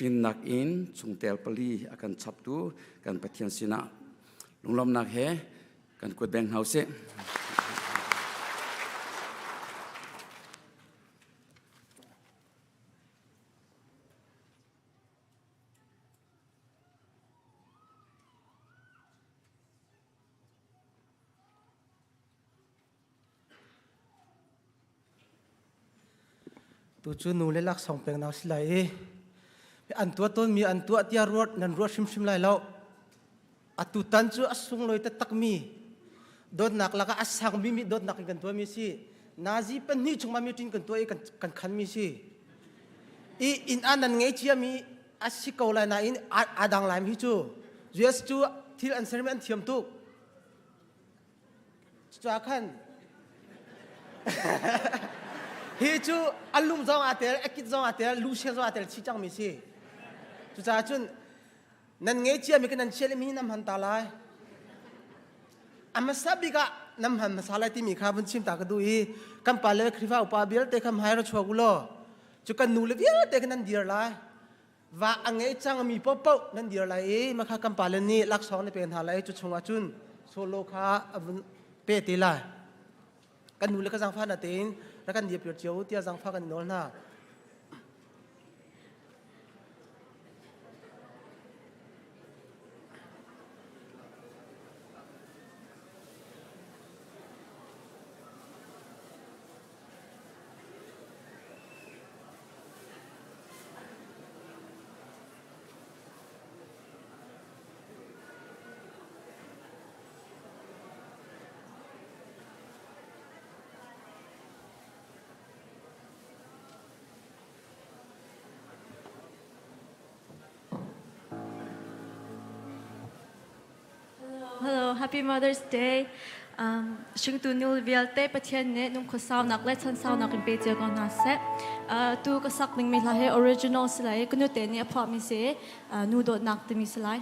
Hrinnak in chungtel pali a kan chaptu kan Pathian sinah lunglawmnak he kan kut beng hna usih. Tu cu nu le laksawng peknak si lai i an tuah tawnmi an tuah tiah ruat nan ruat hrimhrim lai lo. Atu tan cu a sunglawi taktakmi dawtnak lakah a sangmi mi dawtnak in kan tuahmi si. Nazi pahnih chung ma meeting kan tuah i kan khanmi si. I inn ah nan ngei ciami a si ko lai nain aa dang lai mi cu US cu thil an sermi an thiam tuk. Cucaah khan hi cu a lum zong aa tel, a kit zong aa tel, lu zong aa tel chih cangmi si. Cucaah cun nan ngei ciami kan nan chiah mi nan hman ta lai. A hmasa bik ah nan hman hmasa lai timi kha vun chim ta ka duh i kan pa le Khrihfa upa vialte kha hmai ra chuak u law cu kan nu le vialte kha nan dir lai. Va a ngei cangmi paohpaoh nan dir lai i makha kan pale nih laksawng na pe hna lai. Cu chungah cun solo kha a vun pe te lai. Kan nu le ka zangfa na tein rak kan dir cio tiah zangfa kan i nawl hna. Hello, happy Mother's Day. Hringtu nu vialte Pathian nih nung khuasaunak le chansaunak in pe cio ko hna seh. Tu ka sak dingmi hla hi original si lai i ka nute nih a phuahmi si nu dawtnak timi si lai.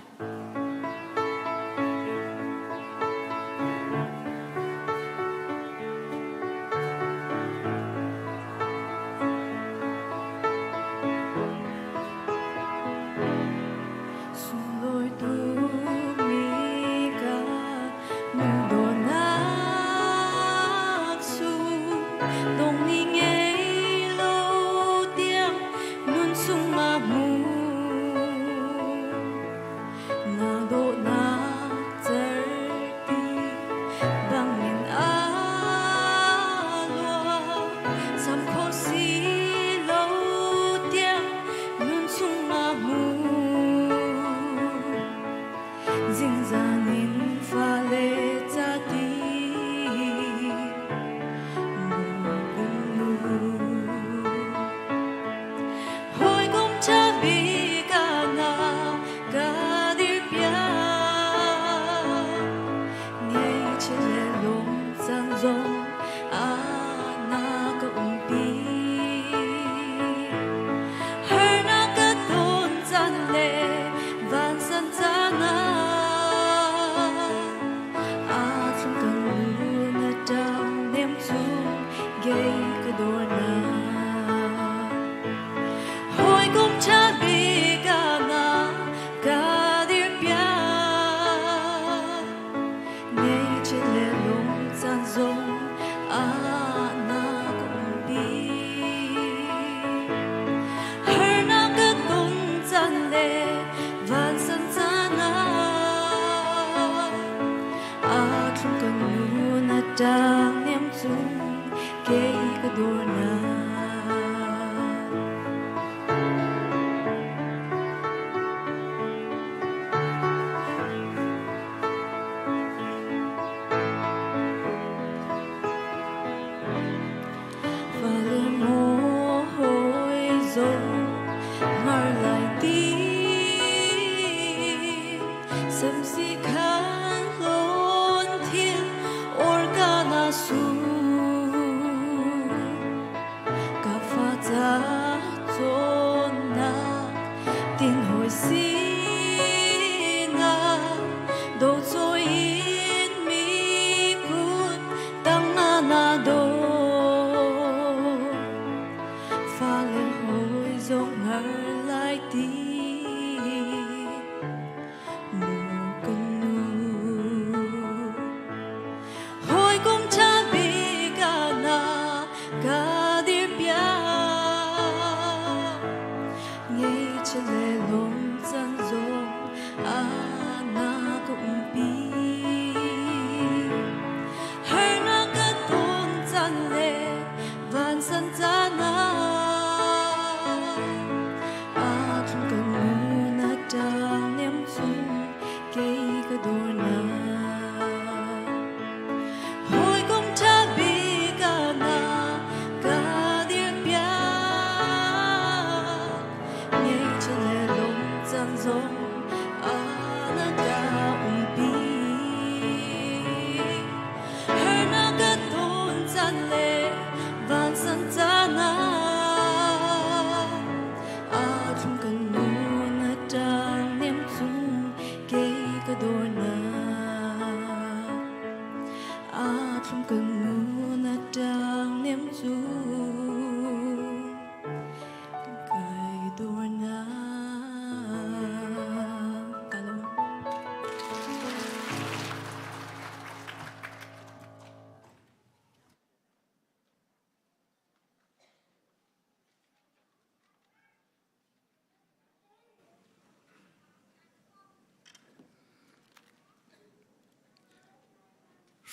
Sunglawi tukmi ka nu dawtnak su dong ni ngei lo tiang nun sung ma hmu na dawtnak certi bangin a luang sam kho si lo tiang nun chung ma hmu zingzan in fale ca ti Hawikom ṭha bik ah na ka dirpiak. Ngaihchia le lung caan zong ah na ka umpi. Harnak ka ton caan le vansan caan ah aa thlum kan lu na ṭang nem chung gei ka dawr na. Hawikom ṭha bik ah na ka dirpiak. Ngaihchia le lung caan zong ah na ka umpi. Harnak ka ton caan le vansan caan ah aa thlum kan nu na ṭang nem cung kei ka dawr na. Fale maw hawi zong ngar lai ti samsi khan hlawn thil or ka na su. thlum kan nu na ṭang nem cu kai dawrnak ka lawm.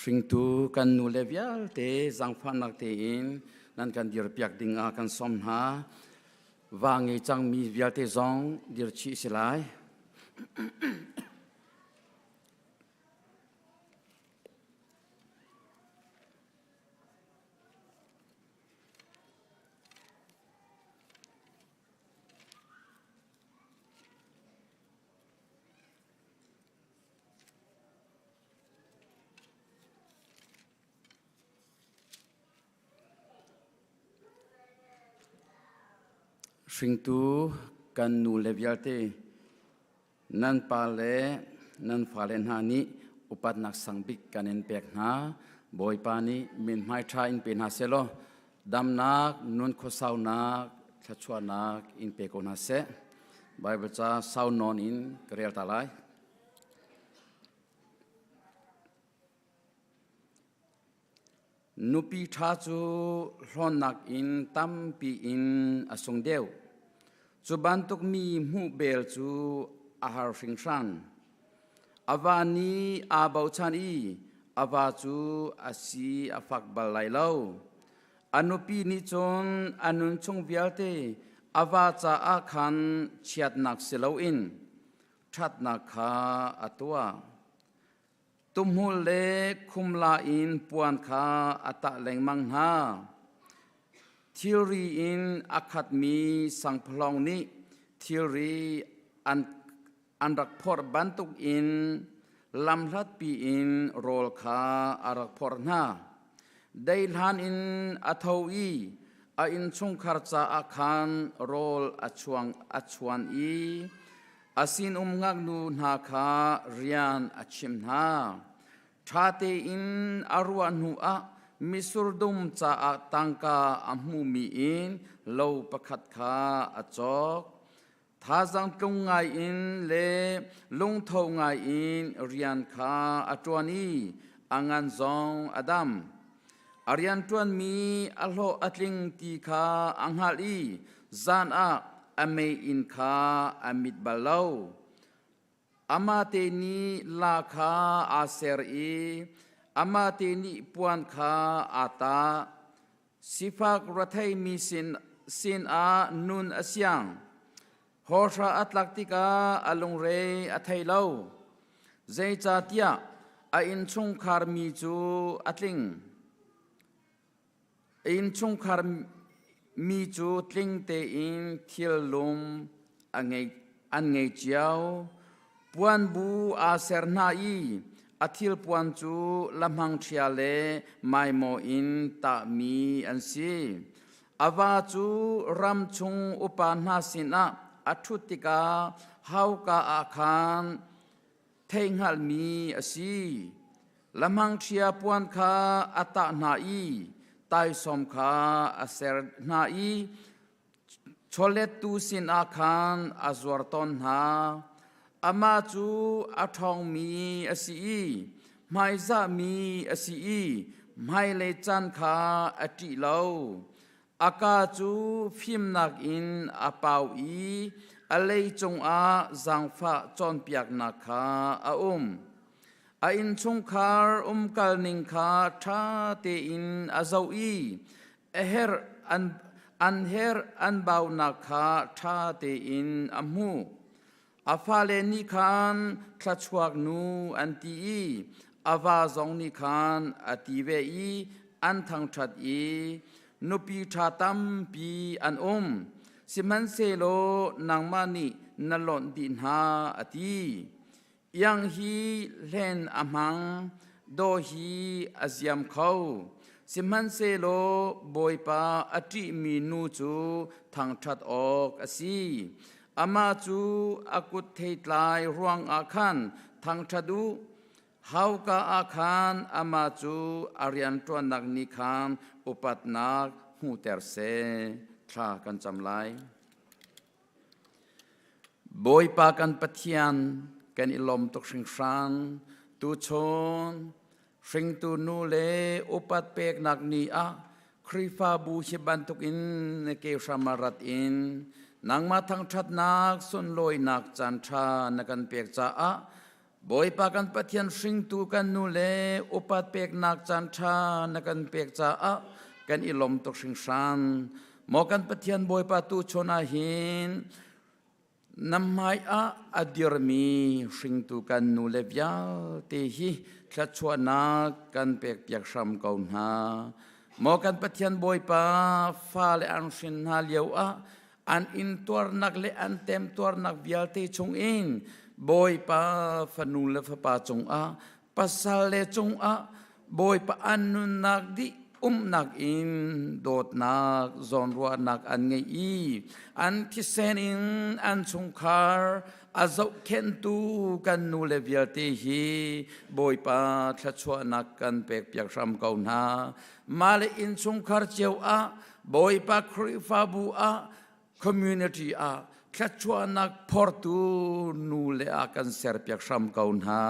Hringtu kan nu le vialte zaangfahnak tein nan kan dirpiak ding ah kan sawm hna. Va ngei cangmi vialte zong dir chih si lai. Hringtu kan nu le vialte Nan pa le nan fale hna nih upatnak sang bik kan in pek hna. Bawipa nih mithmai ṭha in pe hna sehlaw damnak, nun khuasaunak, thluachuahnak in pe ko hna seh. Baibal ca sau nawn in ka rel ta lai. Nupi ṭha cu hlawnnak in tampi in a sung deuh. Cu bantuk mi hmuh bel cu a har hringhran. A va nih aa bochan i a va cu a si a fak bal lai lo. A nupi nih cun a nun chung vialte a va caah khan chiatnak si loin ṭhatnak kha a tuah. Tumhmul le khumla in puan kha a tah lengmang hna. Thilri in a khatmi sangphalawng nih thilri an rak phorh bantukin lamhlatpi in rawl kha a rak phorh hna. Deihlan in a tho i a innchungkhar caah khan rawl a chuan i A sinum ngaknu hna kha rian a chimh hna. Ṭha tein a ruah hnuah mitsur dum caah tangka a hmuhmi in lo pakhat kha a cawk. Thazaang tlung ngaiin le lungtho ngaiin rian kha a ṭuan i a ngan zong a dam. A rianṭuanmi a hlawh a tling ti kha a hngalh i zan ah a meiinn kha a mit bal lo. Amah te nih la kha aa ser i amah te nih puan kha aa tah. Sifak retheimi sinah nun a siang. Hawhra a tlak tikah a lungre a thei lo. Zeicahtiah a innchungkhar mi cu a tling. A innchungkhar mi cu tling tein thil lum an ngei cio. Puanbu aa ser hna i a thilpuan cu lamhangṭhia le maimaw in tahmi an si. A va cu ram chung upa hna sinah a ṭhut tikah hauka ah khan theihhngalhmi a si. Lamhangṭhia puan kha a tah hna i taisawm kha a ser hna i chawlettu sinah khan a zuar tawn hna. Amah cu a ṭhawngmi a si i hmaizahmi a si i hmailei caan kha a ṭih lo. A kaa cu fimnak in a pau i a lei cungah zaangfah cawnpiaknak kha a um. A innchungkhar umkalning kha ṭha tein a zoh i a herh an herh an baunak kha ṭha tein a hmuh. A fale nih khan thluachuak nu an ti i a va zong nih khan a ti ve i an thangṭhat i nupi ṭha tampi an um. Sihmanhsehlaw nangmah nih na lonh dih hna, a ti. Iang hi hlen a hmang, daw hi a ziam kho. Sihmanhsehlaw Bawipa a ṭihmi nu cu thangṭhat awk a si. Amah cu a kut theitlai ruangah khan thangṭhat u. Hauka ah khan amah cu a rianṭuannak nih khan upatnak hmuhter seh. Thla kan cam lai. Bawipa kan Pathian, kan i lawm tuk hringhran. Tuchun hringtu nu le upat peknak ni ah Khrihfabu hi bantukin ke hram ah rat in nangmah thangṭhatnak sunlawinak caan ṭha na kan pek caah Bawipa kan Pathian hringtu kan nu le upat peknak caan ṭha na kan pek caah kan i lawm tuk hringhran. Maw kan Pathian Bawipa tu chun ah hin na hmai ah a dirmi hringtu kan nu le vialte hi thluachuahnak kan pekpiak hram ko hna. Maw kan Pathian Bawipa fale an hrin hna lio ah an intuarnak le an temtuarnak vialte chungin Bawipa fanu le fapa cungah pasal le cungah Bawipa an nunnak dih umnak in dawtnak zawnruahnak an ngei i an thisen in an chungkhar a zohkhenhtu kan nu le vialte hi Bawipa thluachuahnak kan pekpiak hram ko hna. Mah le innchungkhar cio ah Bawipa Khrihfabu ah community ah thluachuahnak phortu nu le ah kan serpiak hram ko hna.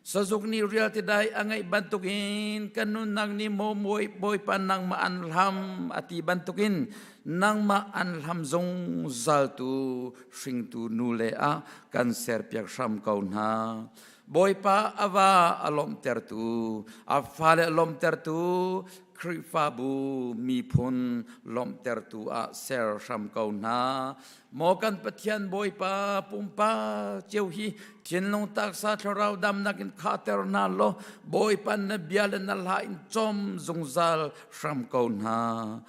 Sazuk nih rial ti dai a ngeih bantukin kan nunnak nih maw Bawipa nangmah an hlam a ti bantukin nangmah an hlam zungzal tu hringtu nu le ah kan serpiak hram ko hna. Bawipa a va a lawmhtertu, a fale a lawmhtertu, Khrihfabu miphun lawmhtertu ah ser hram ko hna. Maw kan Pathian Bawipa pumpak cio hi thinlung taksa thlarau damnak in khahter hna law Bawipa na bia le na hla in cawm zungzal hram ko hna.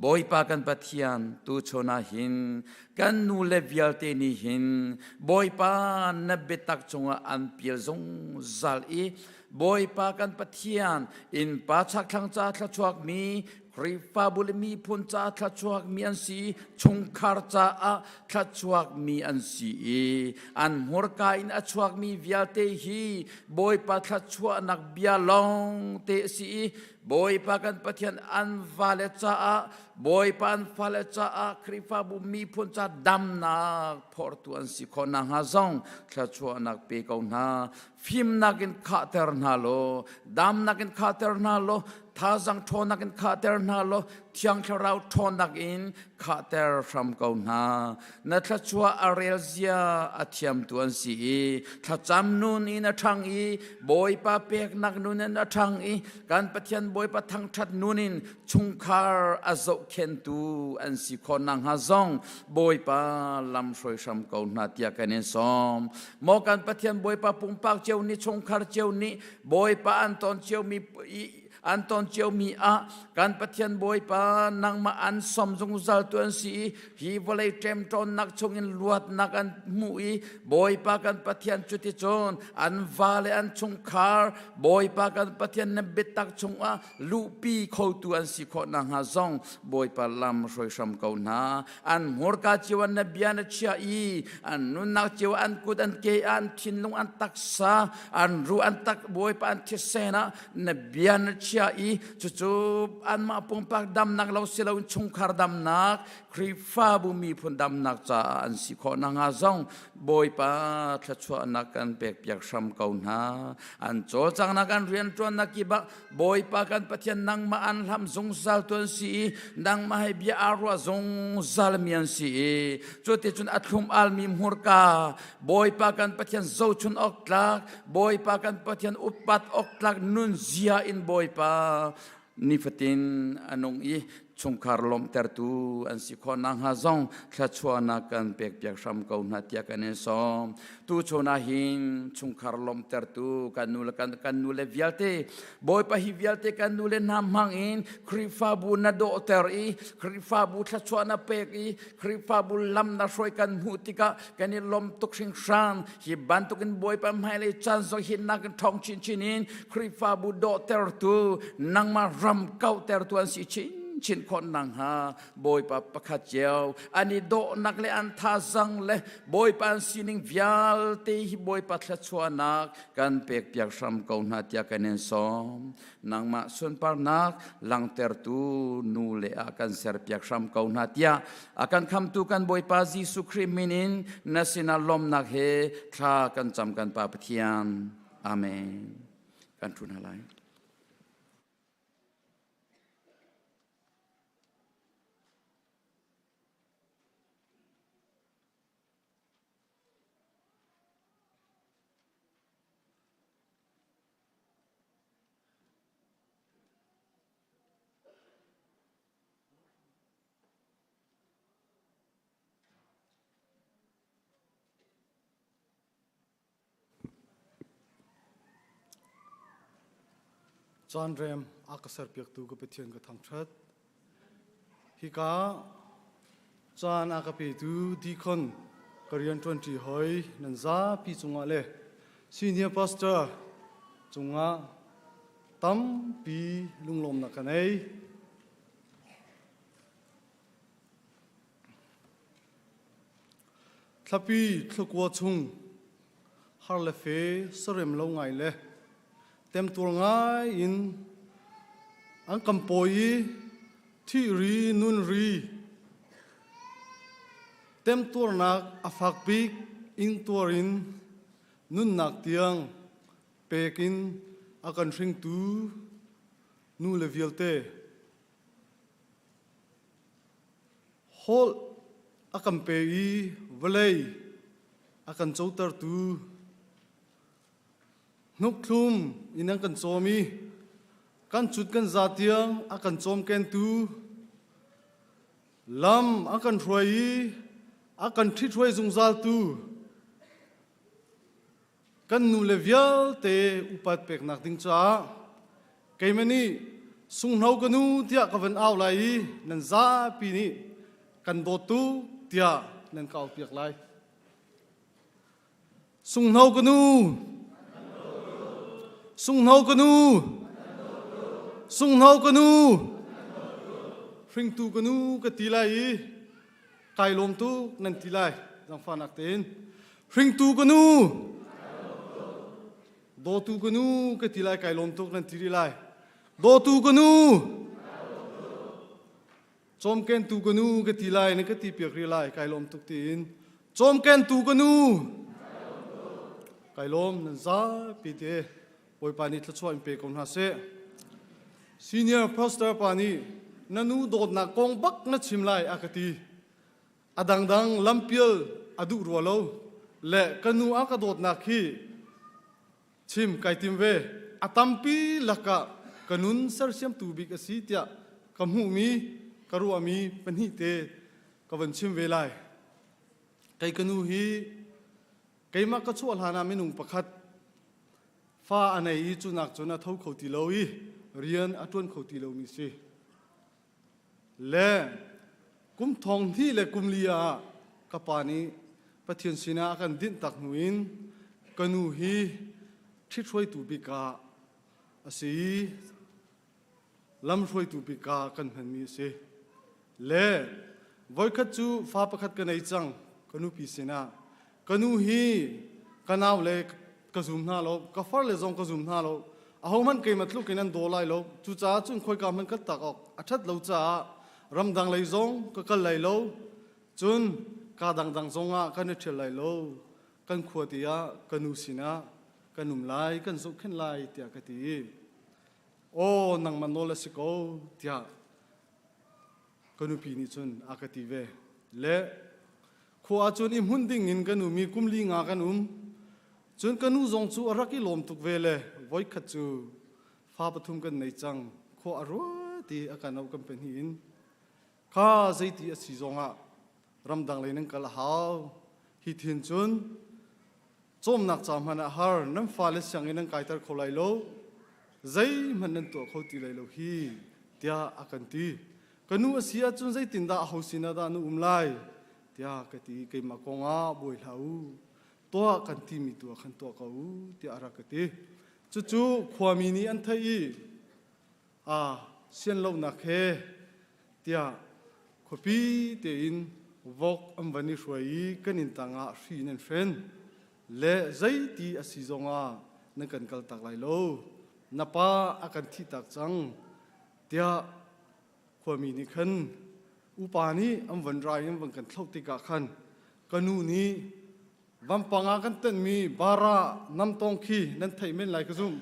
Bawipa kan Pathian tu chun ah hin kan nu le vialte nih hin Bawipa na biatak cungah an pial zungzal i Bawipa kan Pathian innpa chakthlang ca thluachuakmi Khrihfabu le miphun ca thluachuakmi an si chungkhar caah thluachuakmi an si i an hmurka in a chuakmi vialte hi Bawipa thluachuahnak bia lawng te a si i Bawipa kan Pathian an vale caah Bawipa an fale caah Khrihfabu miphun ca damnak phortu an si khawh nakhnga zong thluachuahnak pe ko hna fimnak in khahter hna law damnak in khahter hna law thazang ṭhawnnak in khahter hna law thiang thlarau ṭhawnnak in khahter hram ko hna na thluachuah a rel zia a thiamtu an si i thlacam nun in a ṭhang i Bawipa peknak nun in a ṭhang i kan Pathian Bawipa thangṭhat nun in chungkhar a zohkhentu an si khawh nakhnga zong Bawipa lam hruai hram ko hna tiah kan in sawm maw kan Pathian Bawipa pumpak cio nih chungkhar cio nih Bawipa an ton ciomi an ton ciomi ah kan Pathian Bawipa nangmah an som zungzal tu an si i hi vawlei ṭemṭawnnak chungin luatnak an hmuh i Bawipa kan Pathian cuticun an va le an chungkhar Bawipa kan Pathian na biatak chungah luhpi khotu an si khawh nakhnga zong Bawipa lam hruai hram ko hna an hmurka cio an na bia na chia i an nunnak cio an kut an ke an thinlung an taksa an ru an tak Bawipa an thisen ah na bia na chia i cucu anmah pumpak damnak lo si loin chungkhar damnak Khrihfabu miphun damnak caah an si khawh nakhnga zong Bawipa thluachuahnak kan pekpiak hram ko hna an cawlcanghnak an rianṭuannak kip ah Bawipa kan Pathian nangmah an hlam zungzal tu an si i nangmah he bia aa ruah zungzal mi an si i cuticun a thlum almi hmurka Bawipa kan Pathian zohchun awk tlak Bawipa kan Pathian upat awk tlak nunzia in Bawipa nifatin a nung i chungkhar lawmhtertu an si khawh nakhnga zong thluachuahnak kan pekpiak hram ko hna tiah kan in sawm. Tu chun ah hin chungkhar lawmhtertu kan nu le kan, kan nu le vialte Bawipa hi vialte kan nu le hna hmang in Khrihfabu na dawhter i Khrihfabu thluachuah na pek i Khrihfabu lam na hruai kan hmuh tikah kan i lawm tuk hringhran. Hi bantukin Bawipa hmailei caan zong hi nak in ṭhawng chinchin in Khrihfabu dawhtertu nangmah ram kauhtertu an si chin. chinchin khawh nakhnga Bawipa pakhat cio an i dawhnak le an thazang le Bawipa an sining vialte hi Bawipa thluachuahnak kan pekpiak hram ko hna tiah kan in sawm. Nangmah sunparnak langhtertu nu le ah kan serpiak hram ko hna tiah a kan khamtu kan Bawipa Jesuh Khrih min in na sinah lawmnak he thla kan cam kan Pa Pathian. Amen. Kan ṭhu hna lai. Caan rem a ka serpiaktu ka Pathian ka thangṭhat. Hika caan a ka petu deacon ka rianṭuanṭi hoi nan zapi cungah le senior pastor cungah tampi lunglawmnak ka nei. Thlapi thlakua chung har le fe sarem lo ngai le temtuar ngai in an kan pawi i thih ri nun ri temtuarnak a fak bik ingtuar in nunnak tiang pek in a kan hringtu nu le vialte Holh a kan pe i vawlei a kan cotertu hnukhthlum in an kan cawm i kan cut kan za tiang a kan cawmkentu lam a kan hruai i a kan ṭhithruai zungzaltu kan nule vialte upat peknak ding caah keimah nih sunghno ka nu tiah ka van au lai i nan zapi nih kan dawt tuk tiah nan ka aupiak lai. Sunghno ka nu! Sunghno ka nu! Sunghno ka nu! Hringtu ka nu ka ti lai i kai lawm tuk nan ti lai zangfahnak tein hringtu ka nu dawtu ka nu ka ti lai kai lawm tuk nan ti rih lai dawtu ka nu cawmkentu ka nu ka ti lai na ka ti piak rih lai kai lawm tuk tiin cawmkentu ka nu kai lawm nan zapi te Bawipa nih thluachuah in pe ko hna seh. Senior pastor pa nih na nu dawtnak kong bak na chim lai a ka ti. A dangdang lampial a duh rua lo le ka nu a ka dawtnak hi chim kai tim ve. A tampi lakah ka nun sersiamtu bik a si tiah ka hmuhmi ka ruahmi pahnih te ka van chim ve lai. Kei ka nu hi keimah ka chuah hlan ah minung pakhat fa a nei i cunak cun a tho kho ti lo i rian a ṭuan kho ti lomi si. Le kum thong hnih le kum li ah ka pa nih Pathian sinah a kan dinh tak hnu in ka nu hi ṭhithruaitu bik ah a si i lamhruaitu bik ah kan hmanmi a si. Le voikhat cu fa pakhat ka nei cang ka nupi sinah ka nu hi ka nau le ka zum hna lo ka far le zong ka zum hna lo ahohmanh keimah tluk in an daw lai lo cucaah cun khoika hmanh kal tak awk a ṭhat lo caah ramdang lei zong ka kal lai lo cun ka dangdang zong ah kan i ṭhial lai lo kan khua te ah ka nu sinah kan um lai kan zohkhenh lai tiah ka ti Aw nangmah nawl a si ko tiah ka nupi nih cun a ka ti ve. Le khua ah cun i hmun ding in kan um i kum li nga kan um. Cun ka nu zong cu a rak i lawm tuk ve le voikhat cu fa pathum kan nei cang khua a ruat i a kan auh kan pahnih in kha zeiti a si zongah ramdang lei nan kal a hau hi thin cun cawmnak ca hmanh ah har nan fale sianginn nan kaiter kho lai lo zeihmanh nan tuah kho ti lai lo hi tiah a kan ti ka nu a si ahcun zeitindah aho sinah dah na um lai tiah ka ti keimah kong ah buai hlah u tuah kan timi tu ah khan tuah ko u tiah a rak ka ti cucu khuami nih an theih i a sian lonak he. Tiah khuapi tein vok an van i hruai i kan inn tangah hri in an hren. Le zeiti a si zongah nan kan kaltak lai lo. Na pa a kan thihtak cang tiah khuami nih khan upa nih an van ra i an van kan thloh tikah khan ka nu nih vampang ah kan tenhmi bara namtong khi nan theih men lai ka zumh.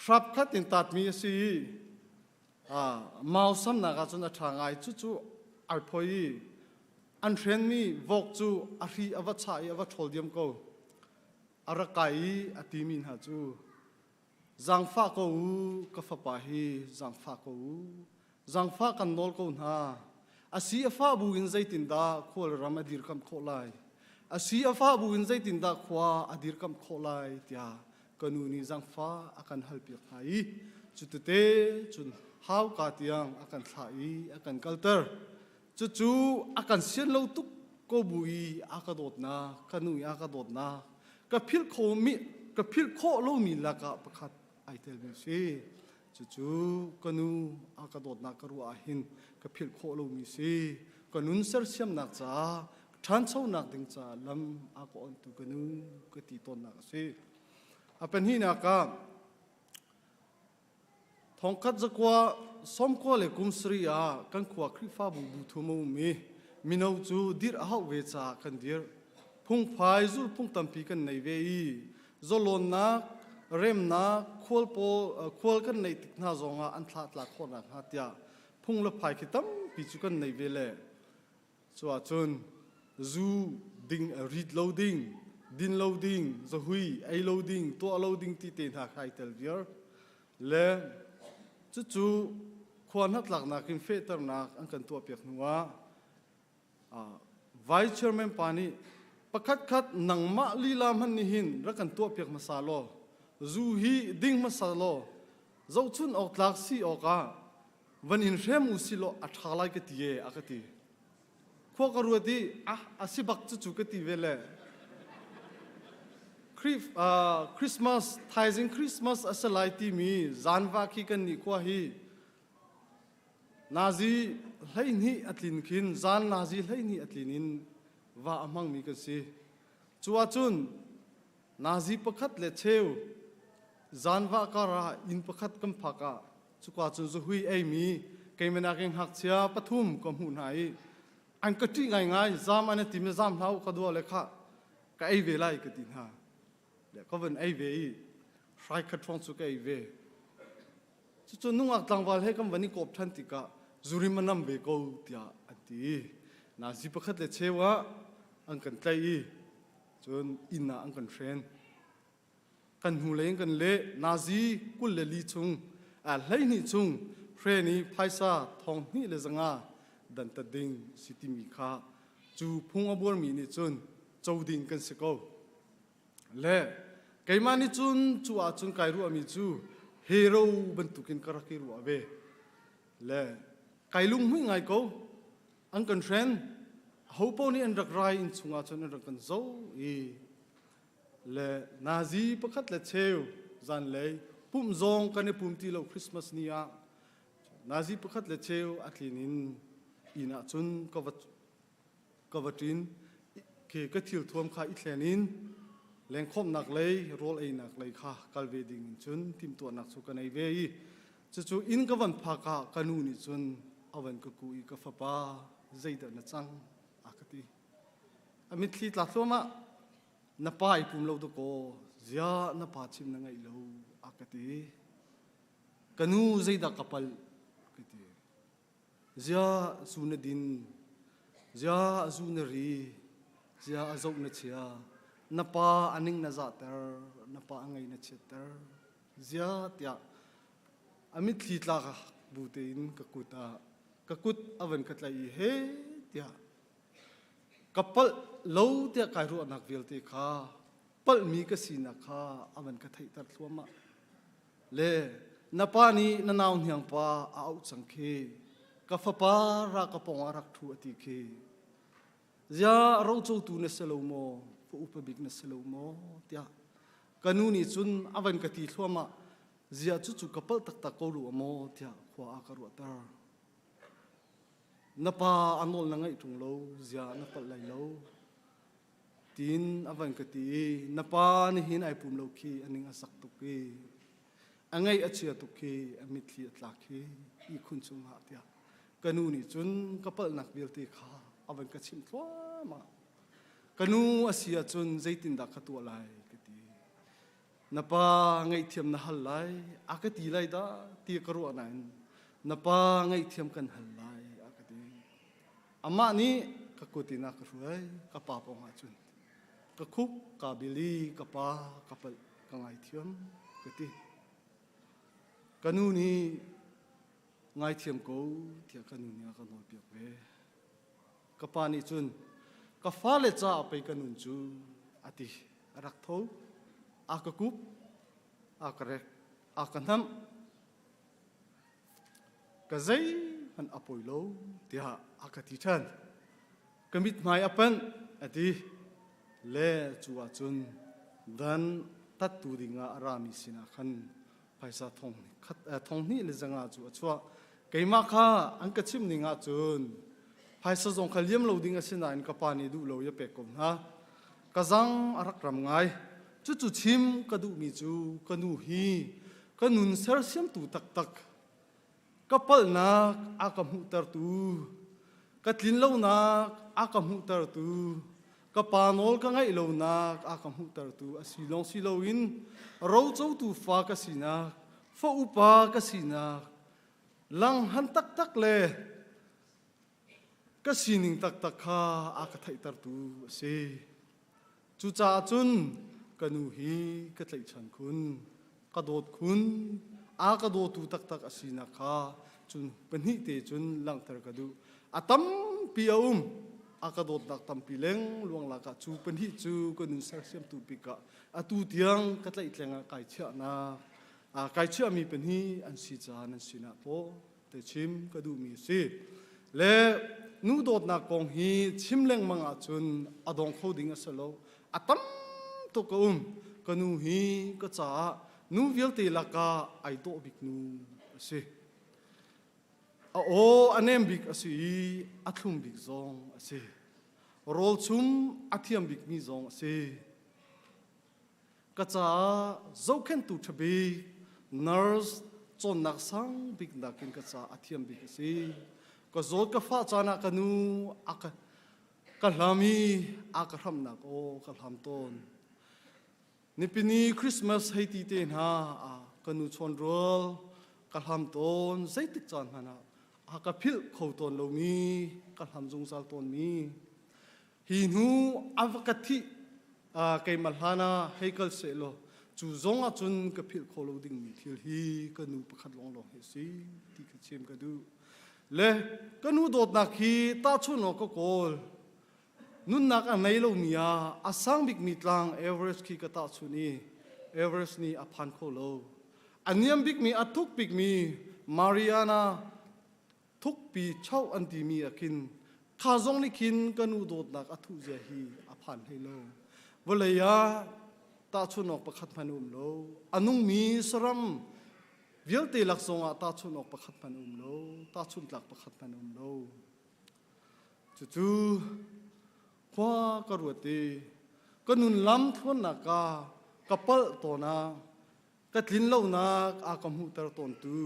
Hrap khat in tatmi a si i mau samnak ahcun a ṭha ngai. Cucu ai phoi i an hrenmi vok cu a hri a va chah i a va ṭhawl diam ko. A rak kai i a timi hna cu zaangfah ko u ka fapa hi zaangfah ko u zaangfah kan nawl ko hna a si a fah bu in zeitindah khual ram a dirkamh khawh lai a si a fah bu in zeitindah khua a dirkamh khawh lai tiah ka nu nih zaangfah a kan halpiak hna i cutete cun hauka tiang a kan thlah i a kan kalter. Cucu a kan sian lo tuk ko bu i a ka dawtnak, ka nu i a ka dawtnak, ka philh kho mi ka philh khawh lomi lakah pakhat ai telmi si. Cucu ka nu a ka dawtnak ka ruah ahhin ka philh khawh lomi si. Ka nun sersiamnak caah ṭhanchonak ding caah lam a ka ontu ka nu ka ti tawnnak a si. A pahnihnak ah thongkhat zakua sawmkua le kum sarih ah kan khua Khrihfabu bu thum a um i mino cu dirh a hauh ve caah kan dirh. Phungphai zulphung tampi kan nei ve i zalawnnak, remnak, khual pawl khual kan neih tik hna zongah an thlah tlak khawh nakhnga tiah phung le phai khi tampi cu kan nei ve le Cu ahcun zu ding rit lo ding, din lo ding, zahui ei lo ding, tuah lo ding ti te hna kha ai tel viar. Le cucu khua hnatlaknak in fehternak an kan tuahpiak hnu ah Vice Chairman pa nih pakhat khat nangmah lila hmanh nih hin rak kan tuahpiak hmasa law zu hi ding hmasa law zohchun awk tlak si awkah van in hrem u si law a ṭha lai ka ti e a ka ti. Khua ka ruat i ah a si bak cucu ka ti ve le Christmas thaizing Christmas a si lai timi zanva khi kan nih khua hi nazi 12 a tlin khin zan nazi 12 a tlin in va a hmangmi kan si. Cu ahcun nazi pakhat le cheu zanva kar ah inn pakhat kan phak ah Cuka cun zuhui eimi keimah in ngakchia pathum ka hmuh hna i an ka ṭih ngaingai zam an ti mi zam hlah u ka dua le kha ka ei ve lai ka ti hna. Le ka van ei ve i hrai khat hrawng cu ka ei ve. Cucu nungak tlangval he kan van i kawp ṭhan tikah zurim a nam ve ko tiah an ti. Nazi pakhat le cheu ah an kan tlaih i cun inn ah an kan hren. Kan hnulei in kan leh. Nazi 24 chung, 12 chung hren i phaisa 2500 dantat ding si timi kha cu phung a buarmi nih cun co ding kan si ko. Le keimah nih cun cu ahcun kai ruahmi cu hero bantukin ka rak i ruah ve. Le kai lunghmuih ngai ko. An kan hren. Aho paoh nih an rak rai inn chungah cun an rak kan zoh i le nazi pakhat le cheu zanlei pumh zong kan i pum ti lo Christmas ni ah nazi pakhat le cheu a tlin in inn ah cun ka va ka va ṭin ke ka thil thuam kha i thlen in lengkhawmnak lei rawl einak lei kha kal ve ding in cun timhtuahnak cu ka nei ve i cucu inn ka van phak ah ka nu nih cun a van ka ku i ka fapa zeidah na cang a ka ti. A mitthli tla thluahmah. Na pa i pum lo dakaw ziah na pa chim na ngaih lo a ka ti. Ka nu zeidah ka palh ka ti. Ziah zu na din, ziah zu na ri, ziah a zoh na chia, na pa a ning na zahter, na pa a ngei na chiatter. Ziah tiah a mitthli tlak bu tein ka kut ah ka kut a van ka tlaih i he tiah Ka palh lo tiah kai ruahnak vialte kha palhmi ka sinak kha a van ka theihter thluahmah. Le na pa nih na nau hniang pa a auh cang khi ka fapa ra ka pawng ah rak ṭhu a ti khi. Ziah rocotu na si lo maw, fa upa bik na si lo maw tiah ka nu nih cun a van ka ti thluahmah. Ziah cucu ka palh taktak ko rua maw tiah khua a ka ruahter. Na pa a nawl na ngaih ṭung lo, zia na palh lai lo. Tiin a van ka ti i na pa nihin ai pum lo khi a ning a sak tuk i a ngaih a chia tuk khi a mitthli a tlak khi ihkhun cungah tiah ka nu nih cun ka palhnak vialte kha a van ka chimh thluahmah. Ka nu a si ahcun zeitindah ka tuah lai ka ti. Na pa ngaihthiam na hal lai a ka ti lai dah ti ka ruah nain na pa ngaihthiam kan hal lai a ka ti. Amah nih ka kut in a ka hruai ka pa pawng ahcun ka khuk ka bil i ka pa ka palh ka ngaithiam ka ti. Ka nu nih ngaithiam ko tiah ka nu nih a ka nawlpiak ve. Ka pa nih cun ka fale caah pei ka nun cu a ti. A rak tho, a ka kup, a ka rek, a ka hnamh. Ka zeihmanh a poi lo tiah a ka ti ṭhan. Ka mithmai a panh a ti. Le cu ahcun dan tattu dingah a rami sinah khan phaisa thong khat thong hnih le zanga cu a chuah. Keimah kha an ka chimh ning ahcun phaisa zong kha liam lo ding a si nain ka pa nih duh lo i a pek ko hna. Ka zang a rak ram ngai. Cucu chim ka duhmi cu ka nu hi ka nun sersiamtu taktak ka palhnak a ka hmuhtertu ka tlinlonak a ka hmuhtertu ka pa nawl ka ngaih lonak a ka hmuhtertu a si lawng si loin rocotu fa ka sinak fa upa ka sinak lang han taktak le ka sining taktak kha a ka theihtertu a si. Cucaah cun ka nu hi ka tlaihchan khun, ka dawt khun, a ka dawtu taktak a sinak kha cun pahnihte cun langhter ka duh. A tampi a um, a ka dawtnak tampi lengluang lakah cu pahnih cu ka nun sersiamtu bik ah atu tiang ka tlaihtleng ah kai chiahnak, kai chiahmi pahnih an si caah nan sinah paw te chim ka duhmi a si. Le nu dawtnak kong hi chim lengmang ahcun a dong kho ding a si lo. A tam tuk a um. Ka nu hi ka caah nu vialte lakah ai dawh bik nu a si. A aw a nem bik a si i a thlum bik zong a si. Rawl chum a thiam bikmi zong a si. Ka caah zohkhenhtu ṭha bik nurse cawnnak sang bik nakin ka caah a thiam bik a si. Ka zawt ka fah caan ah ka nu a ka, ka hlam i a ka hramnak aw ka hlam tawn. Nipini Christmas hei ti te hna ah ka nu chawn rual ka hlam tawn zeitik caan hmanh ah a ka philh kho tawn lomi ka hlam zungzal tawnmi Hi hnu a va ka thih keimah hlan ah hei kal sehlaw cu zong ah cun ka philh khawh lo dingmi thil hi ka nu pakhat lawnglawng hi a si ti kha chim ka duh. Le ka nu dawtnak hi tahchunh awk ka kawl. Nunnak a ngei lomi ah a sang bikmi tlang Everest khi ka tahchunh i Everest nih a phan kho lo. A niam bikmi a thuk bikmi Mariana thukpi cho an timi ah khin kha zong nih khin ka nu dawtnak a thuh zia hi a phan hlei lo. Vawlei ah tahchunh awk pakhat hmanh um lo. A nungmi saram vialte lak zongah tahchunh awk pakhat hmanh um lo. Tahchunh tlak pakhat hmanh um lo. Cucu khua ka ruat i ka nun lam thluannak ka ka palh tawn ah ka tlin lonak a ka hmuhter tawntu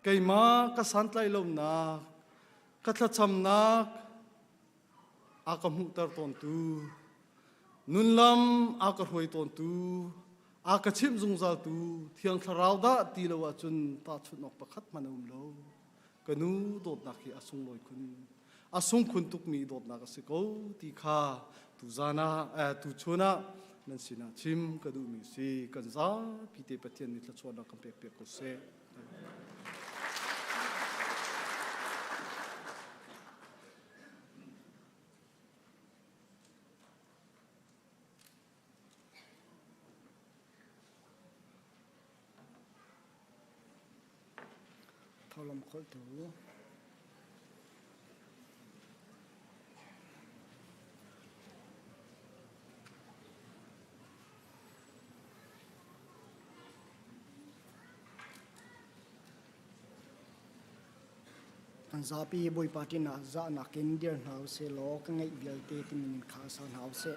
keimah ka santlaih lonak ka thlacamnak a ka hmuhter tawntu nunlam a ka hruai tawntu a ka chimh zungzaltu thiang thlarau dah ti lo ahcun tahchunh awk pakhat hmanh a um lo ka nu dawtnak hi a sunglawi khun a sung khun tukmi dawtnak a si ko ti kha tuzan ah tuchun ah nan sinah chim ka duhmi si kan zapi te Pathian nih thluachuahnak kan pek piak ko seh. Tholom kholhtu. Kan zapi Bawipa ṭinah zahnak in dir hna usih law ka ngeih vialte timi min kha sa hna usih.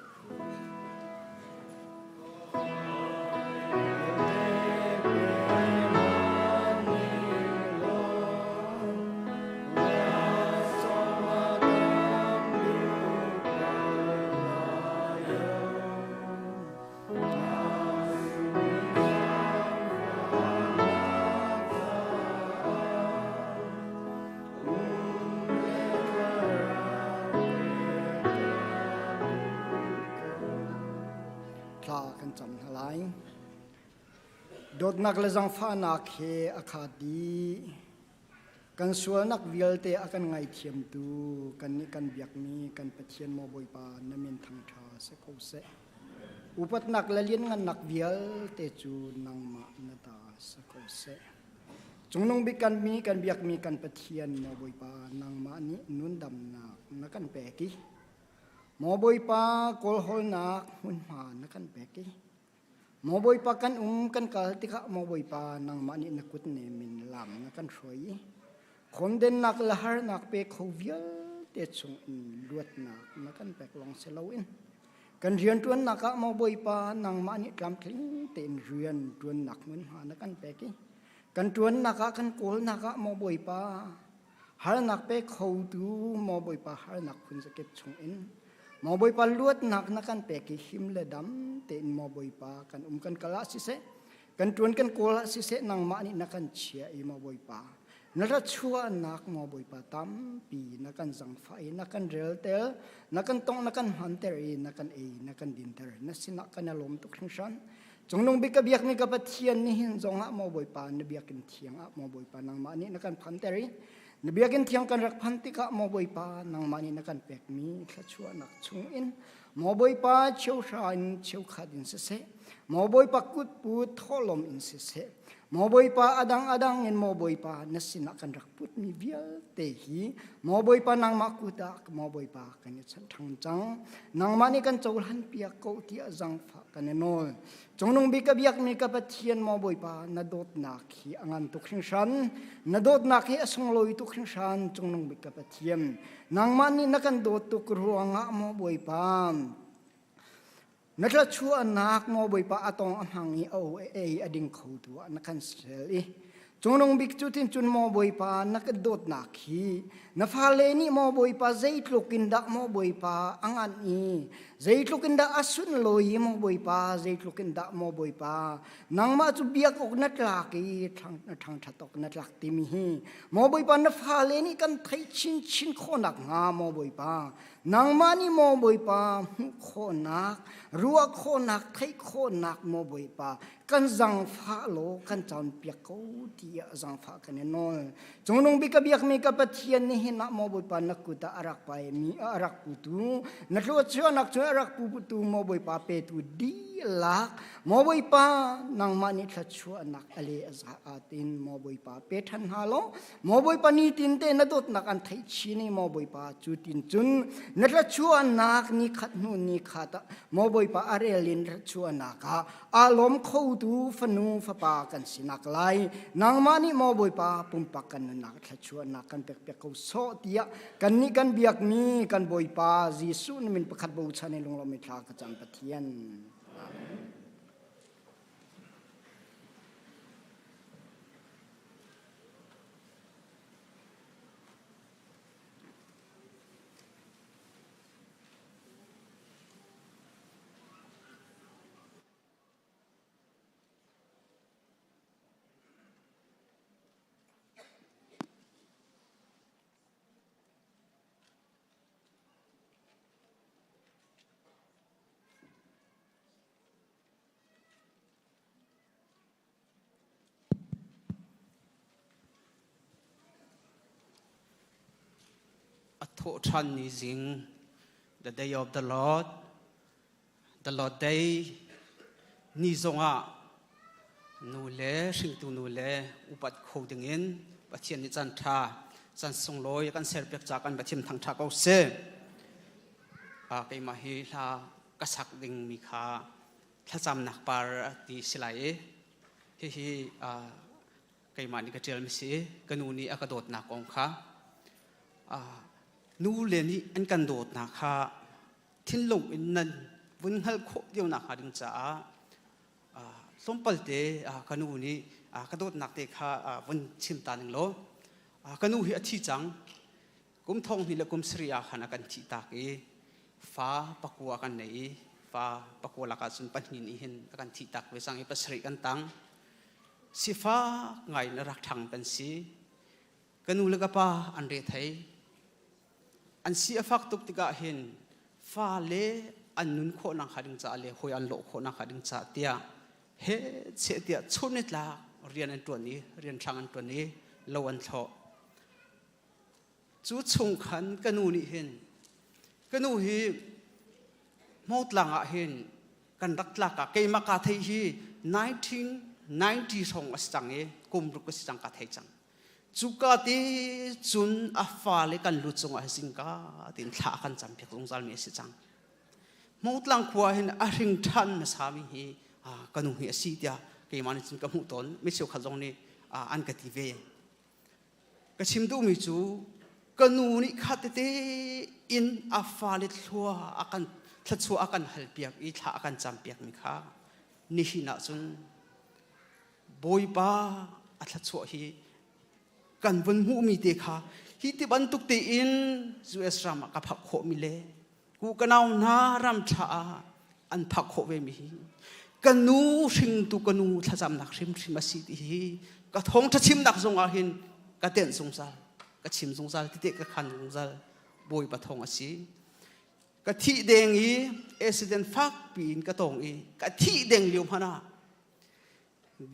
Thla kan cam hna lai. Dawtnak le zangfahnak he a khat dih. Kan sualnak vialte a kan ngaithiamtu kannih kan biakmi kan Pathian maw Bawipa na min thangṭha si ko seh. Upatnak le lianngannak vialte cu nangmah na ta si ko seh. Cungnung bik kan mi kan biakmi kan Pathian maw Bawipa nangmah nih nundamnak na kan pek i maw Bawipa kawlhawlnak hmunhma na kan pek i Maw Bawipa kan um kan kal tikah maw Bawipa nangmah nih na kut nem in lam na kan hruai i khondennak le harnak pe kho vialte chung in luatnak na kan pek lawng si loin kan rianṭuannak ah maw Bawipa nangmah nih tlamtling tein rian ṭuannak hmunhma na kan pek i kan ṭuannak ah kan kawlnak ah maw Bawipa harnak pe khotu maw Bawipa harnak phun zakip chung in maw Bawipa luatnak na kan pek i him le dam tein maw Bawipa kan um kan kal ah siseh kan tuan kan kawl ah siseh nangmah nih na kan chia i maw Bawipa na ra chuahnak maw Bawipa tampi na kan zangfah i na kan reltel na kan tong na kan hmanter i na kan ei na kan dinter na sinah kan i lawm tuk hringhran Cungnung bik ka biakmi ka Pathian nihin zongah maw Bawipa na biakinn thiang ah maw Bawipa nangmah nih na kan phanter i na biakinn thiang kan rak phan tikah maw Bawipa nangmah nih na kan pekmi thluachuahnak chungin maw Bawipa cheuhra in cheukhat in siseh maw Bawipa kutput thawhlawm in siseh Maw Bawipa adang adang in maw Bawipa na sinah kan rak putmi vialte hi maw Bawipa nangmah kut ah maw Bawipa kan i chanh ṭhang cang nangmah nih kan cohlan piak ko tiah zangfah kan i nawl cungnung bik ka biakmi ka Pathian maw Bawipa na dawtnak hi a ngan tuk hringhran na dawtnak hi a sunglawi tuk hringhran cungnung bik ka Pathian nangmah nih na kan dawt tuk ruangah maw Bawipa Na thluachuahnak maw Bawipa a tong a hmang i a ei a ding kho tu ah na kan sel i Cungnung bik cu tin cun maw Bawipa na ka dawtnak hi na fale nih maw Bawipa zeitluk in dah maw Bawipa a ngan i zeitluk in dah a sunlawi i maw Bawipa zeitluk in dah maw Bawipa nangmah cu biak awk na tlak i na thangṭhat awk na tlak timi hi maw Bawipa na fale nih kan theih chinchin khawhnak hnga maw Bawipa Nangmah nih maw Bawipa hmuh khawhnak, ruah khawhnak, theih khawhnak maw Bawipa kan zangfah law kan cawnpiak ko tiah zangfah kan i nawl. Cungnung bik ka biakmi ka Pathian nihin ah maw Bawipa na kut ah a rak paimi a rak putu na thluachuahnak cu a rak putu maw Bawipa petu dihlak maw Bawipa nangmah nih thluachuahnak a le a za atin maw Bawipa pe ṭhan hna law Maw Bawipa nitin te na dawtnak an theih chin i Maw Bawipa cu tin cun na thlachuahnak ni khat hnu ni khat ah Maw Bawipa a rel in thlachuahnak ah aa lawm khotu fanu fapa kan sinak lai nangmah nih Maw Bawipa pumpak kan nunnak thlachuahnak kan pekpiak ko sawh tiah kannih kan biakmi kan Bawipa Jesuh na min pakhat bochan in lunglawm i thla ka cam Pathian. Amen. A thawhṭhan ni zing, the day of the Lord, the Lord day ni zongah nu le hringtu nu le upat kho dingin Pathian nih caan ṭha, caan sunglawi kan serpiak ca kan Pathian thangṭha ko seh. Keimah hi hla ka sak dingmi kha thlacamnak par ti si lai i hihi keimah nih ka ṭialmi si i ka nu nih a ka dawtnak kong kha. Nu le nih an kan dawtnak kha thinlung in nan vun hngalh khawh deuh nakhnga ding caah tlawmpal te ka nu nih ka dawtnak te kha vun chim ta ning law. Ka nu hi a thi cang. Kum thong hnih le kum sarih ah khan a kan thih tak i fa pakua kan nei i fa pakua lakah cun pahnih nih hin a kan thih tak ve cang i pasarih kan tang. Sifak ngai in rak ṭhang kan si. Ka nu le ka pa an re thei. An si a fak tuk tikah hin fale an nun khawhnak hnga ding caah le hawi an lawh khawhnak hnga ding caah tiah he cheh tiah chun ni tlak rian an ṭuan i rian hrang an ṭuan i lo an thlawh. Cu chung khan ka nu nih hin, ka nu hi Hmawtlang ah hin kan rak tlak ah keimah kaa thei hi 1990 hrawng a si cang i kum ruk a si cang ka thei cang. Cuka ti cun a fale kan lu cungah zingka tiin thla a kan campiak zungzalmi a si cang. Hmawtlang khua hin a hring ṭhan hmasami hi ka nu hi a si tiah keimah nih cun ka hmuh tawn. Mi cheukhat zong nih an ka ti ve. Ka chim duhmi cu ka nu nih kha tete in a fale thlua a kan thluachuah a kan halpiak i thla a kan campiakmi kha nihin ah cun Bawipa a thluachuah hi kan vun hmuhmi te kha hi ti bantuk tein US ram ah ka phak khawhmi le ku ka nau hna ram ṭha ah an phak khawh ve mi hi ka nu hringtu ka nu thlacamnak hrimhrim a si ti hi ka thawngṭha chimnak zong ah hin ka tenh zungzal, ka chim zungzal, tite ka khan zungzal. Bawipa thawng a si. Ka thih deng i accident fak piin ka tong i ka thih deng lio hmanh ah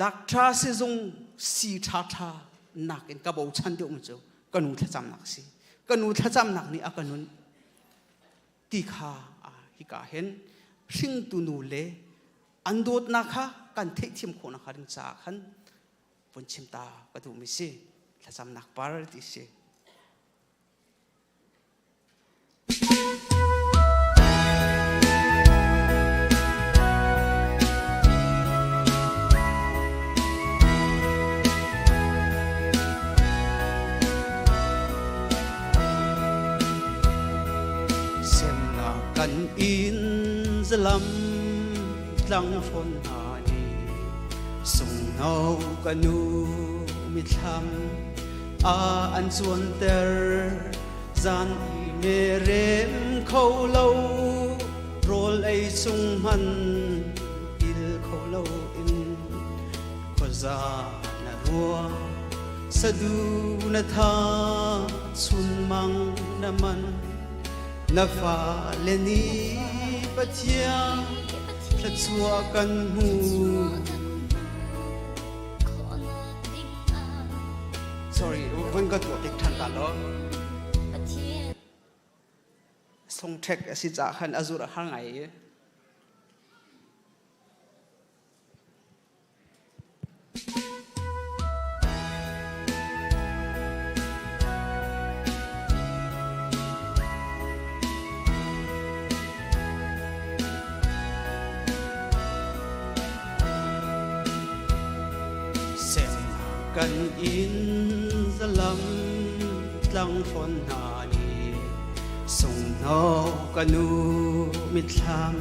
Doctor sizung si ṭha ṭha nakin ka bochan deuhmi cu ka nu thlacamnak a si. Ka nu thlacamnak nih a ka nun ti kha hika hin hringtu nu le an dawtnak kha kan theihthiam khawh nakhnga ding caah khan vun chim ta ka duhmi si. Thlacamnak par ti si. Semnak kan in zalam tlang hrawn hna ni sungno ka nu mithlam a an cuanter. Zan i merem kho lo, rawl ei chung hman il kho lo in khuaza na rua, sadu na tha, chunmang na man, na fale nih Pathian thluachuah kan hmu. Sorry, vun ka tuah tik ṭhan ta law. Songṭhek a si caah khan a zur a har ngai i. Semnak kan in zalam tlang hrawn hna nih sunghno ka nu mitthlam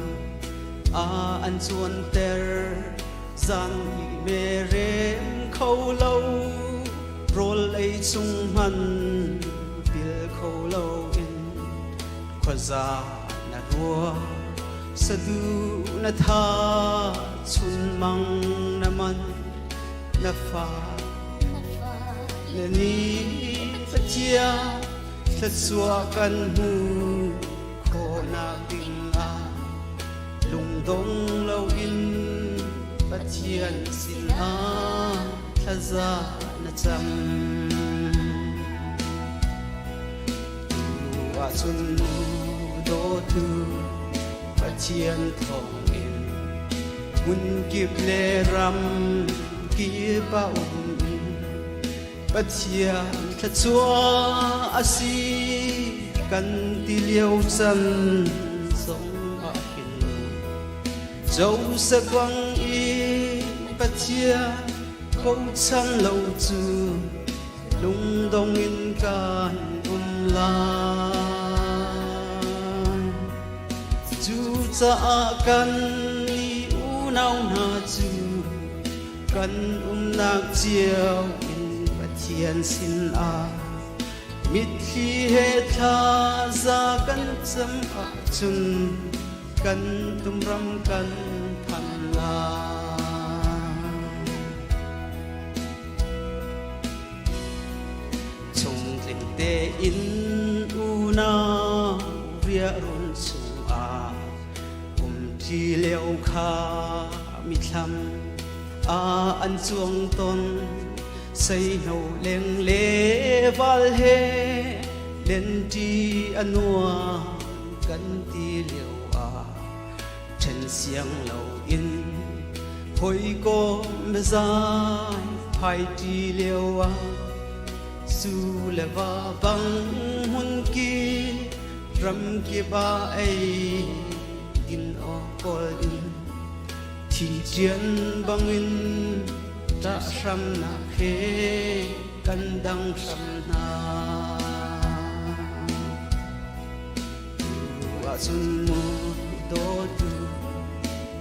a an cuanter. Zan i merem kho lo, rawl ei chung hman pil kho lo in khuaza na rua, sadu na tha, chunmang na man, na fa na ni Pathian thluachuah kan hmu khawhnak ding ah lungdong loin Pathian sinah thlaza na cam. Tu ahcun dawtu Pathian thawngin hmunkip le ram kip ah um in Pathian thluachuah a si kan ti lio can zong ah hin Joseph bang i Pathian bochan lo cu lungdong in kan um. um lai. Cucaah kan i unau hna cu kan umnak cio in Pathian sinah mitthli he thlaza kan cam ahcun kan tumram kan phan lai. Chungtling tein unau riahrun chungah umṭi lio kha mithlam a an cuang ton seihno leng le val he lenṭi a nuam kan ti lio ah ṭhen siang loin hawikom zai phaiṭi lio ah su le va bang hmun ki ram kip ah ei din awk kawl in thi ṭian bangin ṭah hramnak he kan dang hram hna. Tu ahcun mu dawtu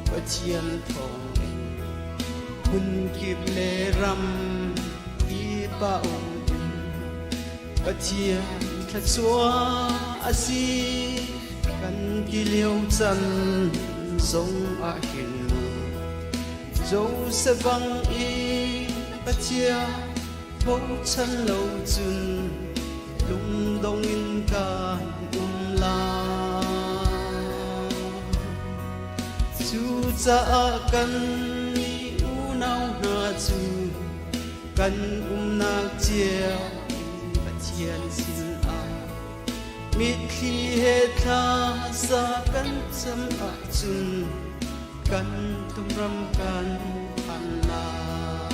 Pathian thawngin hmun kip le ram kip ah um in Pathian thluachuah a si kan ti lio can zong ah hin mu Joseph bang i Pathian bochan lo cun lungdong in kan um lai. Cucaah kan nih unau hna cu kan umnak cio in Pathian sinah mitthli he thla za kan cam ahcun kan tumram kan phan lai.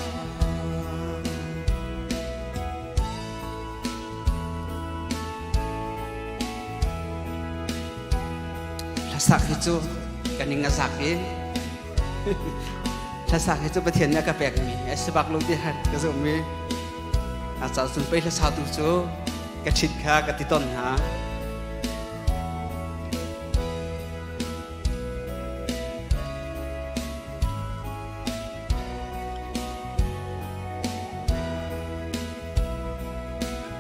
Hlasak hi cu kan ning a zak i hlasak hi cu Pathian nih a ka pekmi a si bak lo ti ka zumh i a ca cun pei hlasatu cu ka ṭhit kha ka ti ton hna.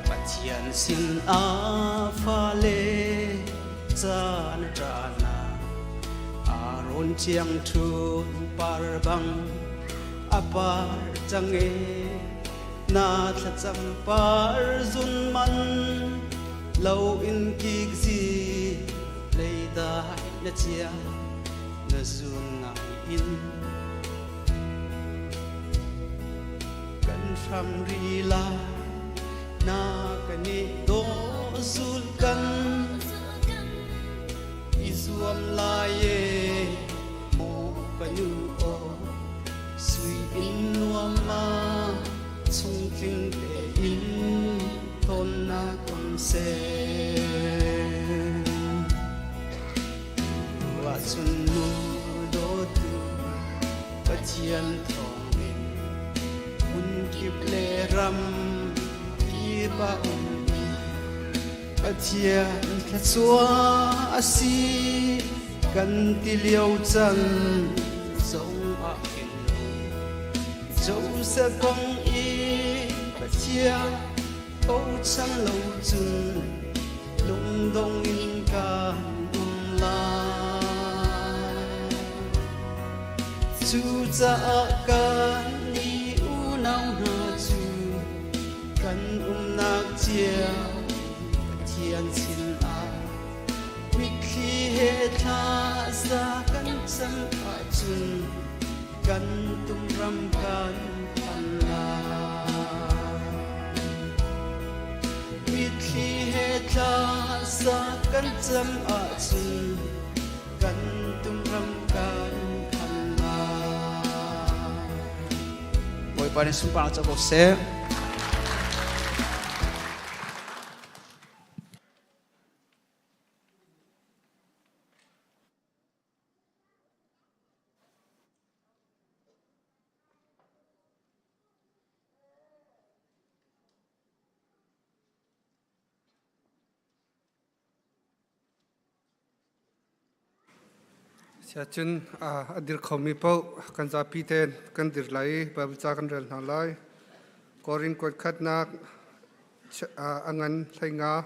Pathian sin ah fale caan caan ah Aaron thiang ṭhun par bang a par cang e na thlacam par zun man lo in kik zi leidai na chia na zun ngai in kan hram ri la na kan i daw zul kan i zuam lai e maw ka nu aw sui in nuam ma chung tling te in ton na kom se Wa cun nu dawtu Pathian thawngin hmun kip le ram kip ah um Pathian thluachuah a si kan ti lio can zong ah hin Joseph kong i Pathian bochan lo cun lungdong in kan um lai. Cucaah kan nih unau hna cu kan umnak cio Pathian sinah mitthli he thla za kan cam ahcun kan tumram kan phan lai. Mitthli he thla za kan cam ahcun kan tumram kan phan lai. Bawipa nih sunparnak co ko seh. Siacun a dir khomi paoh kan zapi tein kan dir lai i Baibal ca kan rel hna lai. Korin kuat khatnak a ngan 15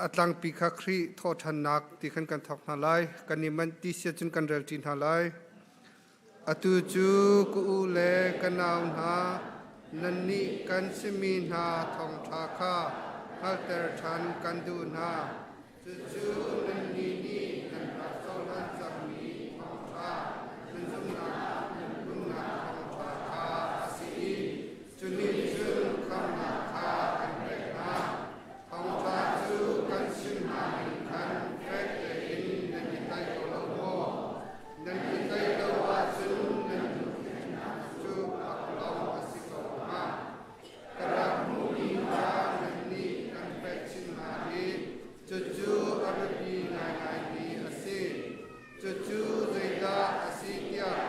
a tlangpi kha Khrih thawhṭhannak ti khan kan thawk hna lai. Kan i manh ti siacun kan rel ṭi hna lai. Atu cu ka u le ka nau hna, nannih kan simi hna thawngṭha kha hngalhter ṭhan kan duh hna. Cucu nannih nih nan rak cohlan cangmi thawngṭha, nan zumhnak nan pumnak thawngṭha kha a si i cu nih cun khamhnak kha an pek hna. Thawngṭha cu kan chim hna ning khan fek tein nan i tlai ko lo maw? Nan i tlaih lo ahcun nan lungthin cu laklawng a si ko hnga. Ka rak hmuhmi kha nannih kan pek chin hna i cucu a biapi ngaingaimi a si. Cucu zeidah a si tiah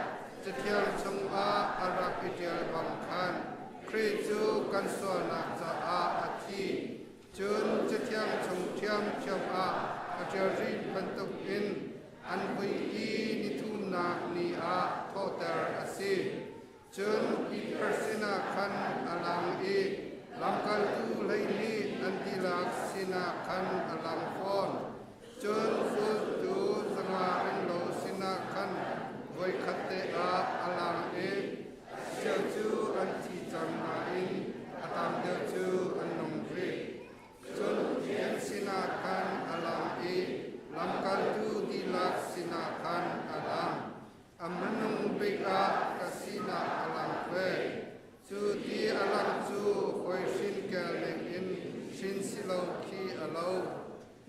Cathiang chungah a rak i ṭial bang khan Khrih cu kan sualnak caah a thi. Cun Cathiang chung ṭhiamṭhiam ah a ṭial rih bantukin an vui i nithumnak ni ah thawhter a si. Cun Peter sinah khan a lang i lamkaltu 12 an dihlak sinah khan a lang fawn. Cun zultu 500 renglo sinah khan voikhat te ah a lang i cheu cu an thi cang nain a tam deuh cu an nung rih. Cun Pathian sinah khan a lang i lamkaltu dihlak sinah khan a lang. A hmanung bik ah ka sinah a lang ve. Cu ti a lang cu hawi hrin kel ningin hrin si lo khi a lo.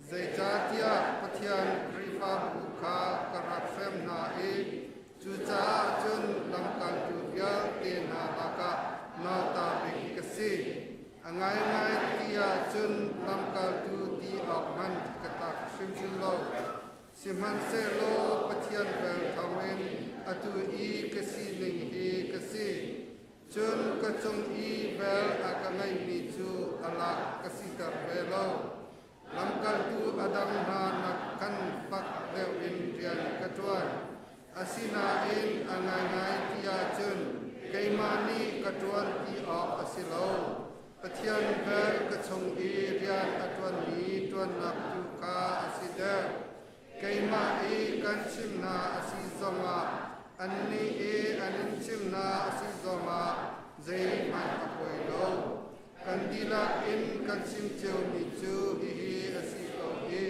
Zeicahtiah Pathian Khrihfabu kha ka rak hrem hna i cucaah cun lamkaltu vialte hna lakah nauta bik ka si. A ngaingai ti ahcun lamkaltu ti awk hmanh ka tlak hrimhrim lo. Sihmanhsehlaw Pathian vel thawngin atu i ka sining hi ka si. Cun ka cung i vel a ka ngeihmi cu a lak ka siter ve lo. Lamkaltu a dang hna nak khan fak deuh in rian ka ṭuan. Asinain a ngaingai ti ahcun keimah nih ka ṭuan ti awk a si lo. Pathian vel ka chung i rian a ṭuanmi ṭuannak tu kha a si deuh. Keimah i kan chim hna a si zongah annih i an in chim hna a si zongah zeihmanh a poi lo. Kan dihlak in kan chim ciomi cu hihi a si ko i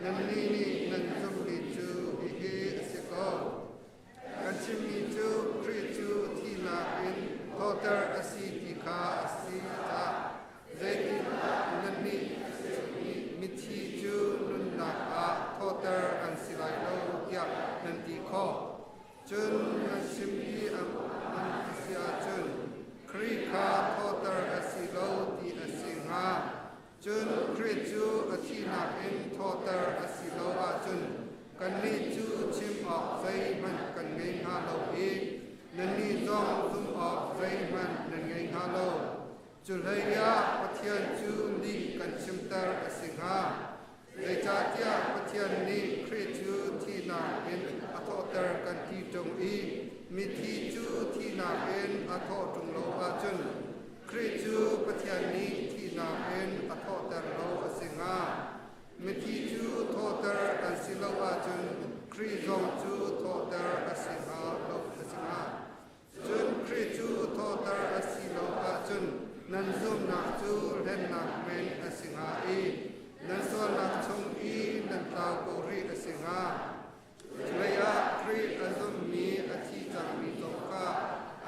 nannih nih nan zumhmi cu hihi a si ko. Kan chimmi cu Khrih cu thihnak in thawhter a si ti kha a si caah zeitindah nannih mithi cu nunnak ah thawhter an si lai lo tiah nan ti khawh. Cun nan chim i an si ahcun Khrih kha thawhter a si lo ti a si hnga. Cun Khrih cu a thihnak in thawhter a si lo ahcun kannih cu chim awk zeihmanh kan ngei hnga lo i nannih zong zumh awk zeihmanh nan ngei hnga lo. Cu hleiah Pathian cu lih kan chimter a si hnga. Zeicahtiah Pathian nih Khrih cu thihnak in a thawhter kan ti ṭung i mithi cu thihnak in a thawh ṭung lo ahcun Khrih cu Pathian nih thihnak in a thawhter lo a si hnga. Mithi cu thawhter an si lo ahcun Khrih zong cu thawhter a si hnga lo a si hnga. Cun Khrih cu thawhter a si lo ahcun nan zumhnak cu hlennak men a si hnga i nan sualnak chung i nan tlau ko rih a si hnga. Cuhleiah Khrih a zummi a thi cangmi zong kha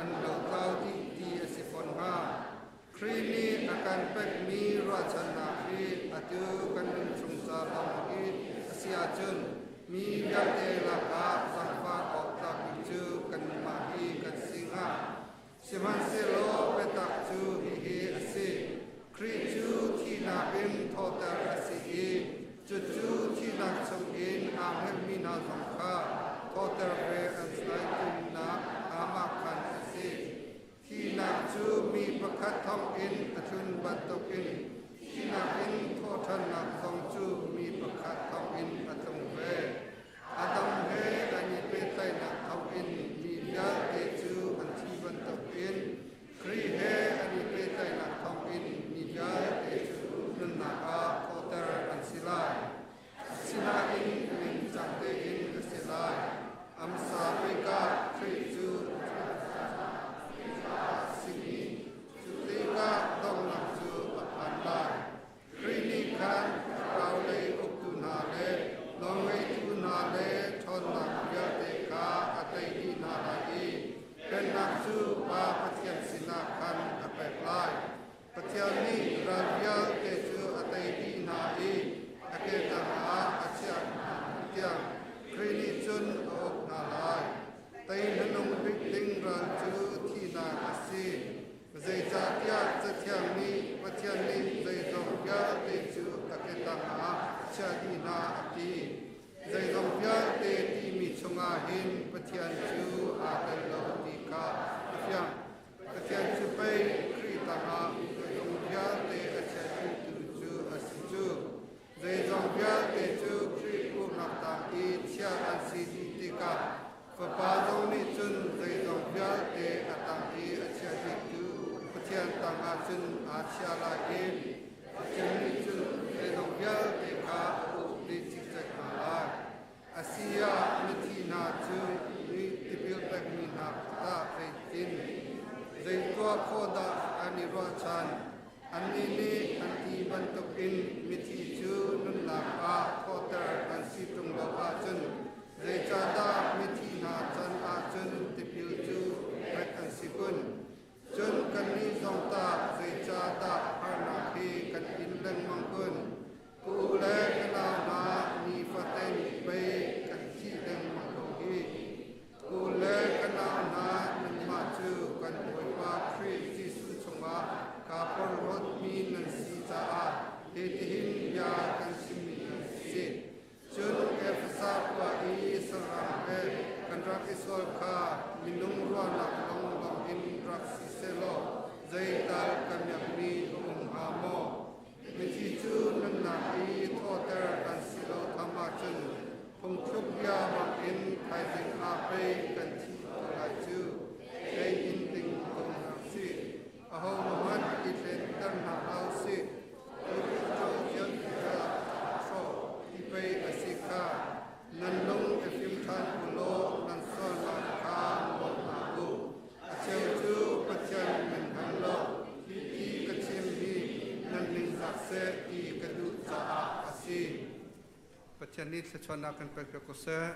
an lotlau dih ti a si fawn hnga. Khrih nih a kan pekmi ruahchannak hi atu kan nunchung ca lawng hi a si ahcun mi vialte lakah zaangfah awk tlakmi cu kanmah hi kan si hnga. Sihmanhsehlaw biatak cu hihi a si: Khrih cu thihnak in thawhter a si i cucu thihnak chungin aa hngelhmi hna zong kha thawhter ve an si lai tinak aamahkhan a si. Thihnak cu mi pakhat thawngin a tlun bantukin thihnak in thawhṭhannak zong cu mi pakhat thawngin a tlung ve. Pathian nih ral vialte cu a tei dih hna i a ke tangah a chiah hna tiang Khrih nih cun a uk hna lai. Tei hmanung bik ding ral cu thihnak a si. Zeicahtiah Cathiang nih Pathian nih zeizong vialte cu a ke tangah chiah dih hna a ti. Zeizong vialte timi chungah hin Pathian cu aa tel lo ti kha a fiang. Pathian cu pei Khrih tangah zeizong vialte a chia dihtu cu a si cu. Zeizong vialte cu Khrih uknak tang i chiah an si dih tikah Fapa zong nih cun zeizong vialte a tang i a chia dihtu Pathian tangah cun aa chia lai i Pathian nih cun zeizong vialte kha a uk dih cikcek hna lai. Asi ah mithi hna cu mi tipil pekmi hna tah zeitin zei tuah khawh dah an i ruahchan? Annih nih an ti bantukin mithi cu nunnak ah thawhter an si ṭung lo ahcun zeicahdah mithi hna can ahcun tipil cu pek an si kun? Cun kannih zong tah zeicahdah harnak hi kan in lengmang kun? Ka u le ka nau hna nifatin pei kan thih lengmang ko hi. Ka u le ka nau hna nanmah cu kan Bawipa Khrih Jesuh chungah kaa porhlawtmi nan si caah hitihin bia kan chimmi a si. Cun Efesa khua i sahrang he kan rak i sual kha minung ruahnak lawnglawng in rak si sehlaw zeital kan miakmi a um hnga maw? Mithi cu nunnak i thawhter an si lo tham ahcun phungthluk bia bangin thaizing ah pei kan thih ko lai cu. Ei in ding ko hna sih. Ahohmanh i hlenter hna hlah usih. Ti pei a si kha nan lung i fim ṭhan u law nan sualnak kha ngol hna u. A cheu cu Pathian nan hngal lo. Hi ti ka chim hi nan ningzak seh ti ka duh caah a si. Pathian nih thluachuahnak kan pek piak ko seh.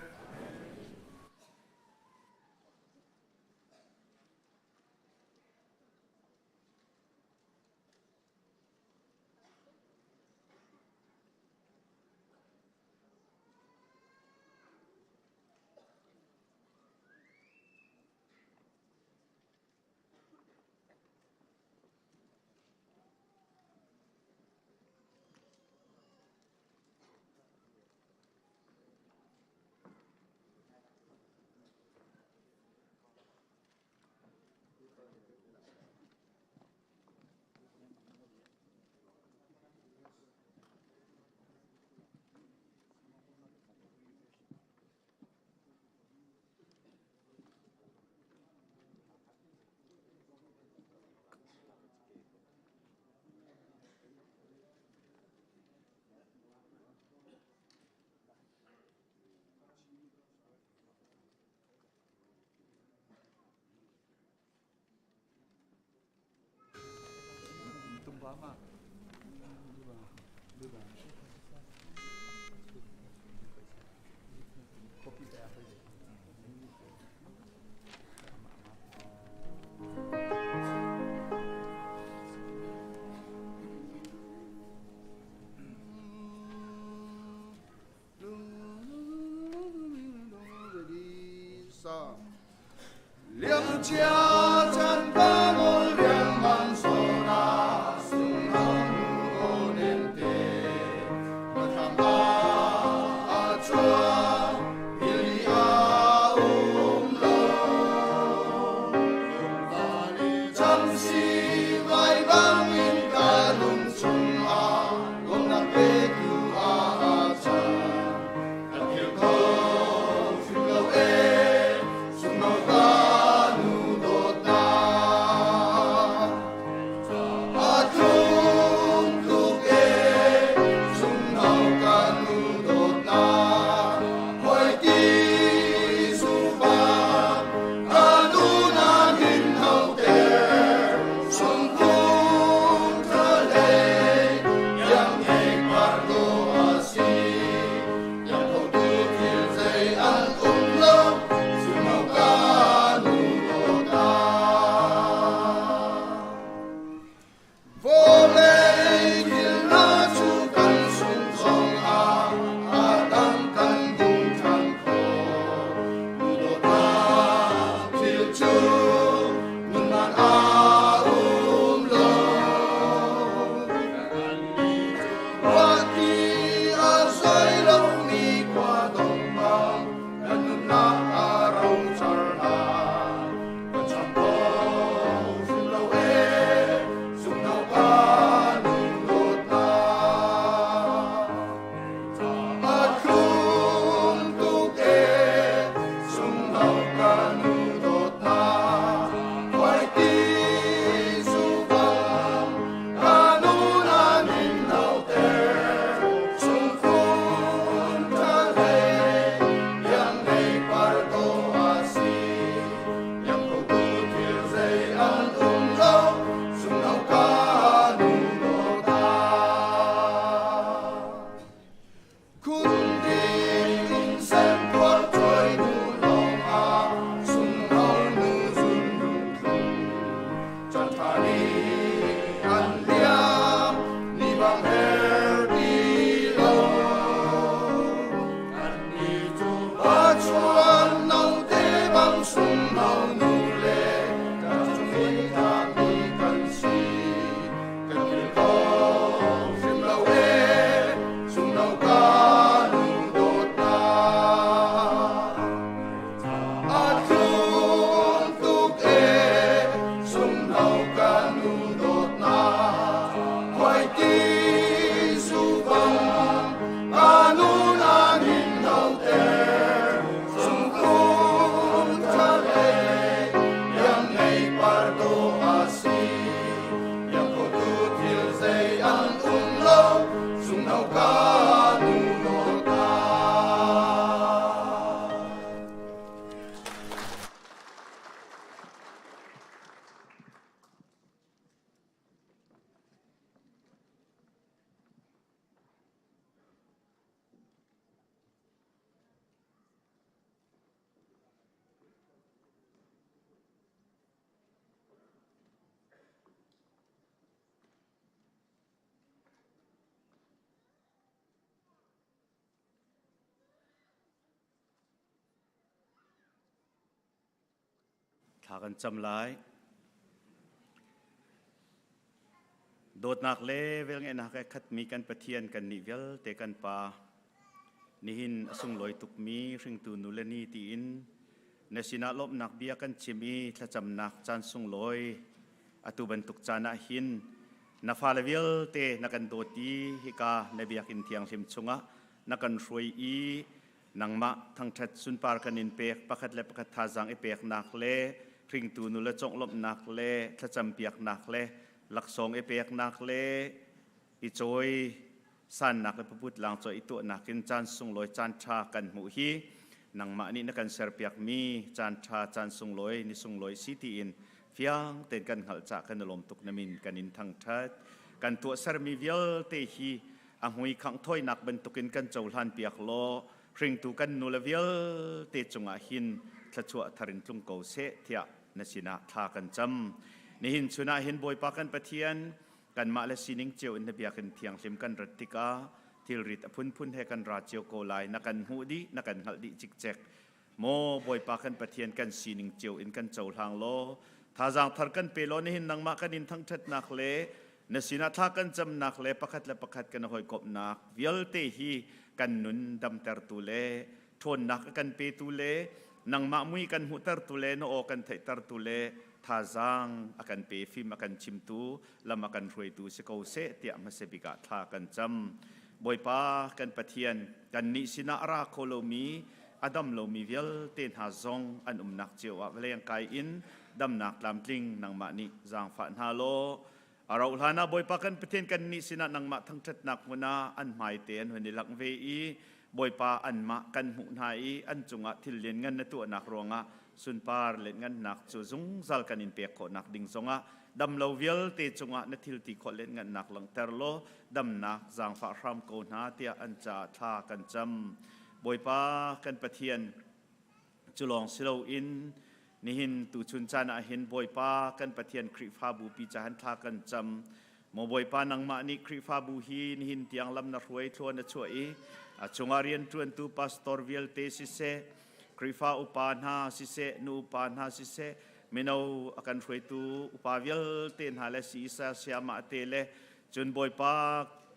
thla ni an liam ni bang her ti lo. Kannih cu pachuan note bang sunghno nu le ka chung tlakmi kan si. Kan philh kho hrim lo ee sunghno ka nu dawtnak. A thlum tuk ee sunghno ka nu dawtnak. Khuaiti zubang ka nu na min noter. Sungkum ṭhalei iang ngei par dawh a si. Iang khotu thil zei an um lo sunghno ka nu dawtnak. Thla kan cam lai. Dawtnak le velngeihnak he khatmi kan Pathian kan nih vialte kan Pa nihin a sunglawi tukmi hringtu nu le ni tiin na sinah lawmhnak bia kan chim i thlacamnak caan sunglawi atu bantuk caan ah hin na fale vialte na kan dawt i hika na biakinn thianghlim chungah na kan hruai i nangmah thangṭhat sunpar kan in pek pakhat le pakhat thazaang i peknak le hringtu nu le conglawmhnak le thlacampiaknak le laksawng i peknak le i cawi sannak le puput lang cawi i tuahnak in caan sunglawi caan ṭha kan hmuh hi nangmah nih na kan serpiakmi caan ṭha caan sunglawi ni sunglawi si tiin fiang tein kan hngalh cah kan i lawm tuk na min kan in thangṭhat kan tuahsermi vialte hi a hmui khangh thawinak bantukin kan cohlan piak law hringtu kan nule vialte cungah hin thluachuah thar in tlung ko seh tiah na sinah thla kan cam. Nihin chun ah hin Bawipa kan Pathian kanmah le sining cio in na biakinn thianghlim kan rat tikah thilrit a phunphun he kan ra cio ko lai na kan hmuh dih na kan hngalh dih cikcek Maw Bawipa kan Pathian kan sining cio in kan cohlang law thazaang thar kan pe law nihin nangmah kan in thangṭhatnak le na sinah thla kan camnak le pakhat le pakhat kan hawikomhnak vialte hi kan nun damtertu le ṭhawnnak a kan petu le nangmah mui kan hmuhtertu le na aw kan theihtertu le thazaang a kan pe fim a kan chimtu lam a kan hruaitu si ko seh tiah hmasa bik ah thla kan cam. Bawipa kan Pathian kannih sinah a ra kho lomi a dam lomi vialte hna zong an umnak cio ah va lengkai in damnak tlamtling nangmah nih zaangfah hna law a rauh hlan ah Bawipa kan Pathian kannih sinah nangmah thangṭhatnak hmun ah an hmaite an hun i langh ve i Bawipa anmah kan hmuh hna i an cungah thil lianngan na tuahnak ruangah sunpar lianngannak cu zungzal kan in pek khawhnak ding zongah damlo vialte cungah na thil ti khawh lianngannak langhter law damnak zaangfah hram ko hna tiah an caah thla kan cam. Bawipa kan Pathian, cu lawng si loin nihin tuchun caan ah hin Bawipa kan Pathian Khrihfabu pi cahan thla kan cam. Maw Bawipa nangmah nih Khrihfabu hi nihin tiang lam na hruai thlua na chuah i a chungah rianṭuantu pastor vialte siseh, Khrihfa upa hna siseh, nu upa hna siseh, mino a kan hruaitu upa vialte hna le si-isa sayamah te le Cun Bawipa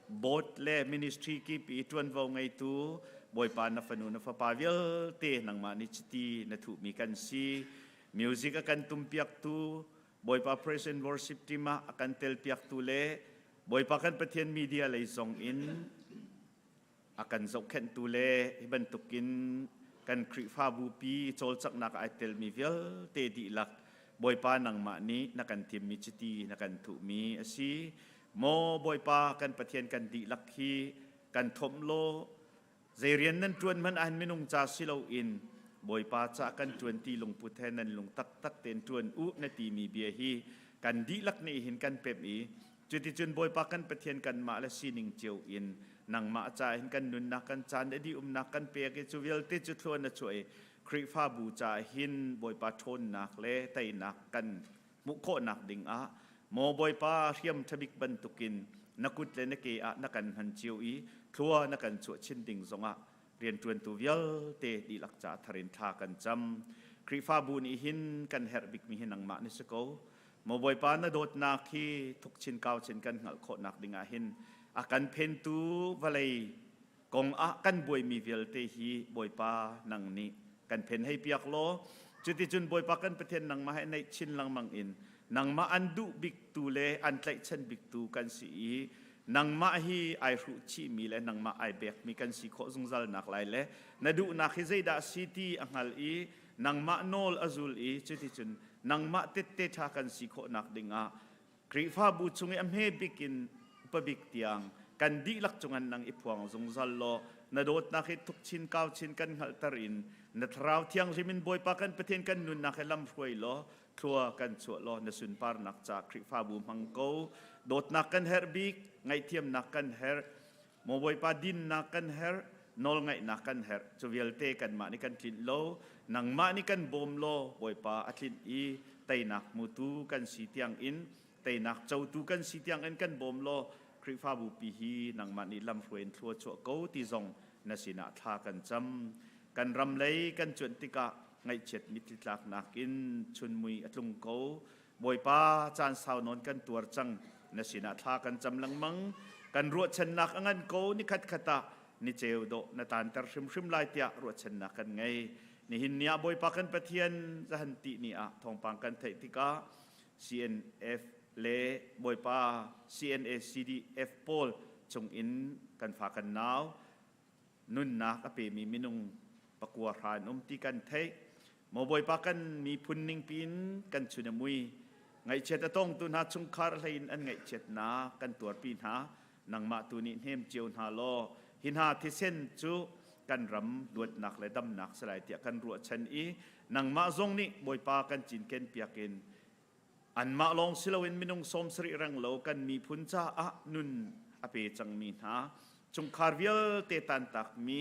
board le ministry kip i ṭuanvo ngeitu Bawipa na fanu na fapa vialte nangmah nih chiti na thuhmi kan si. Music a kan tumpiaktu Bawipa praise and worship team ah a kan telpiaktu le Bawipa kan Pathian media lei zong in a kan zohkhenhtu le hi bantukin kan Khrihfabu pi cawlcanghnak ai telmi vialte dihlak Bawipa nangmah nih na kan thimmi chiti na kan thuhmi a si. Maw Bawipa kan Pathian kan dihlak hi kan thomh law zei rian nan ṭuan hmanh ahhin minung ca si loin Bawipa ca kan ṭuan ti lungput he nan lung taktak tein ṭuan u na timi bia hi kan dihlak nih hin kan pemh i Cuticun Bawipa kan Pathian kanmah le sining cio in nangmah ca hin kan nunnak kan caan le dihumnak kan pek i cu vialte cu thlua na chuah i Khrihfabu ca hin Bawipa ṭhawnnak le teinak kan hmuh khawhnak dingah Maw Bawipa hriam ṭhabik bantukin na kut le na ke ah na kan hman cio i thlua na kan chuah chin ding zongah rianṭuantu vialte dihlak ca thar in thla kan cam. Khrihfabu nih hin kan herh bikmi hi nangmah na si ko. Maw Bawipa na dawtnak hi thuk chin kau chin kan hngalh khawhnak dingah hin a kan phentu vawlei kong ah kan buaimi vialte hi Bawipa nang nih kan phen hei piak law cuticun Bawipa kan Pathian nangmah he naih chin lengmang in nangmah an duh biktu le an tlaihchan biktu kan si i nangmah hi ai hruh chihmi le nangmah ai bekmi kan si khawh zungzal nak lai le na duhnak hi zeidah si ti a hngal i nangmah nawl a zul i cuticun nangmah tette ṭha kan si khawhnak dingah Khrihfabu chung i a hme bik in upa bik tiang kan dihlak cungan nang i phuang zungzal law na dawtnak hi thuk chin kau chin kan hngalhter in na thlarau thianghlim in Bawipa kan Pathian kan nunnak hi lam hruai law thlua kan chuah law na sunparnak ca Khrihfabu hmang ko. Dawtnak kan herh bik, ngaihthiamnak kan herh, Maw Bawipa dinnak kan herh, nawlngaihnak kan herh. Cu vialte kanmah nih kan tlinh lo, nangmah nih kan bawm law Bawipa a tlinh i teinak hmutu kan si tiang in, teinak cotu kan si tiang in kan bawm law Khrihfabu pi hi nangmah nih lamhruai in thlua chuah ko ti zong na sinah thla kan cam. Kan ram lei kan cuanh tikah ngaihchiat mitthli tlaknak in chunmui a tlung ko. Bawipa caan sau nawn kan tuar cang na sinah thla kan cam lengmang kan ruahchannak a ngan ko ni khat khat ah ni ceu dawh na taanter hrimhrim lai tiah ruahchannak kan ngei nihin ni ah Bawipa kan Pathian zahan ti ni ah thawngpang kan theih tikah CNF le Bawipa CNA CDF pawl chung in kan fa kan nau nunnak a pemi minung pakua hra an um ti kan theih. Maw Bawipa kan miphun ningpi in kan chun a mui. Ngaihchiat a tongtu hna chungkhar hlei in an ngaihchiatnak kan tuarpi hna. Nangmah tu nih hnem cio hna law hi hna thisen cu kan ram luatnak le damnak salai tiah kan ruahchan i nangmah zong nih Bawipa kan cinken piak in anmah lawng si loin minung 70 reng lo kan miphun caah nun a pe cangmi hna chungkhar vialte tantakmi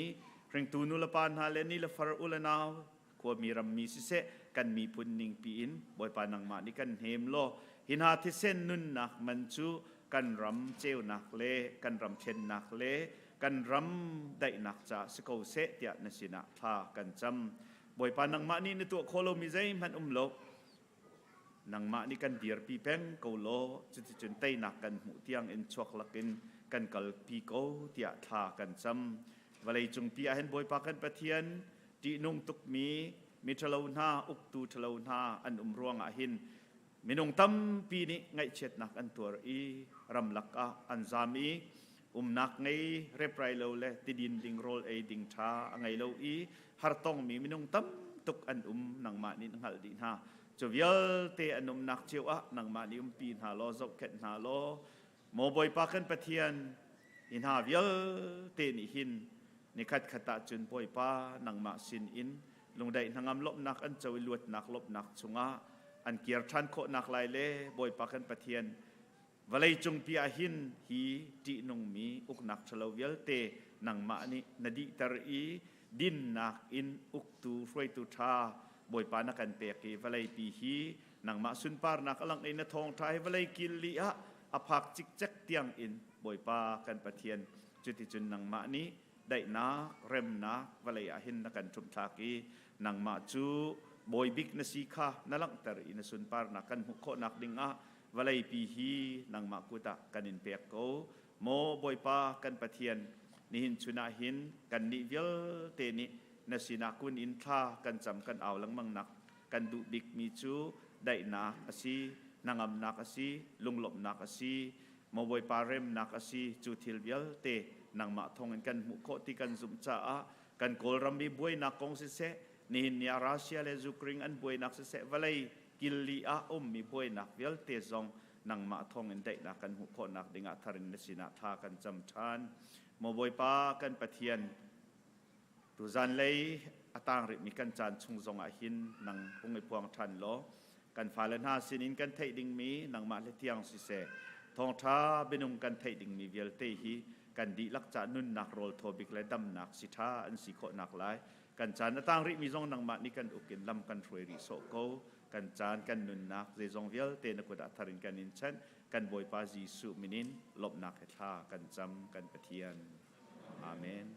hringtu nulepa hna le ni le far u le nau khuami rammi siseh kan miphun ningpi in Bawipa nangmah nih kan hnem law hi hna thisen nunnak man cu kan ram ceunak le kan ram thlennak le kan ram daihnak caah si ko seh tiah na sinah thla kan cam. Bawipa nangmah nih na tuah khawh lomi zeihmanh um lo. Nangmah nih kan dirpi peng ko law cuticun teinak kan hmuh tiang in chuak lakin kan kalpi ko tiah thla kan cam. Vawlei cungpi ah hin Bawipa kan Pathian ṭihnung tukmi mi ṭhalo hna uktu ṭhalo hna an um ruangah hin minung tampi nih ngaihchiatnak an tuar i ramlak ah an zam i umnak ngei reprai lo le tidin ding rawl ei ding ṭha a ngei lo i hartongmi minung tam tuk an um nangmah nih na hngalh dih hna. Cu vialte an umnak cio ah nangmah nih umpi hna law zohkhenh hna law maw Bawipa kan Pathian hi hna vialte nih hin nikhat khat ah cun Bawipa nangmah sin in lungdaih hnangam lawmhnak an co i luatnak lawmhnak chungah an kir ṭhan khawhnak lai le Bawipa kan Pathian Vawleicungpi ah hin hi ṭihnungmi uknak ṭhalo vialte nangmah nih na dihter i dinnak in uktu hruaitu ṭha Bawipa na kan pek i vawleipi hi nangmah sunparnak a langh i na thawngṭha hi vawlei kil li ah a phak cikcek tiang in Bawipa kan Pathian cuticun nangmah nih daihnak remnak vawlei ah hin na kan ṭhumhthlak i nangmah cu bawi bik na si kha na langhter i na sunparnak kan hmuh khawhnak dingah vawleipi hi nangmah kut ah kan in pek ko. Maw Bawipa kan Pathian, nihin chun ah hin kannih vialte nih na sinah kun in thla kan cam kan au lengmang nak kan duh bikmi cu daihnak a si, hnangamnak a si, lunglawmhnak a si, maw Bawipa remnak a si, cu thil vialte nangmah thawngin kan hmuh khawh ti kan zumh caah kan Kawlram i buainak kong siseh, nihin ni ah Russia le Ukraine an buainak siseh, vawlei killi ah ummi buainak vialte zong nangmah thawngin daihnak kan hmuh khawhnak dingah thar in na sinah thla kan cam ṭhan. Maw Bawipa kan Pathian, tuzan lei a tang rihmi kan caan chung zongah hin nang hung i phuang ṭhan law kan fale hna sinin kan theih dingmi nangmah le thiang siseh thawngṭha bianung kan theih dingmi vialte hi kan dihlak ca nunnak rawl thaw bik le damnak si ṭha an si khawhnak lai kan caan a tang rihmi zong nangmah nih kan uk in lam kan hruai rih sawh ko. Kan caan kan nunnak zeizong vialte na kut ah thar in kan in chanh. Kan Bawipa Jesuh min in lawmhnak he thla kan cam kan Pathian. Amen.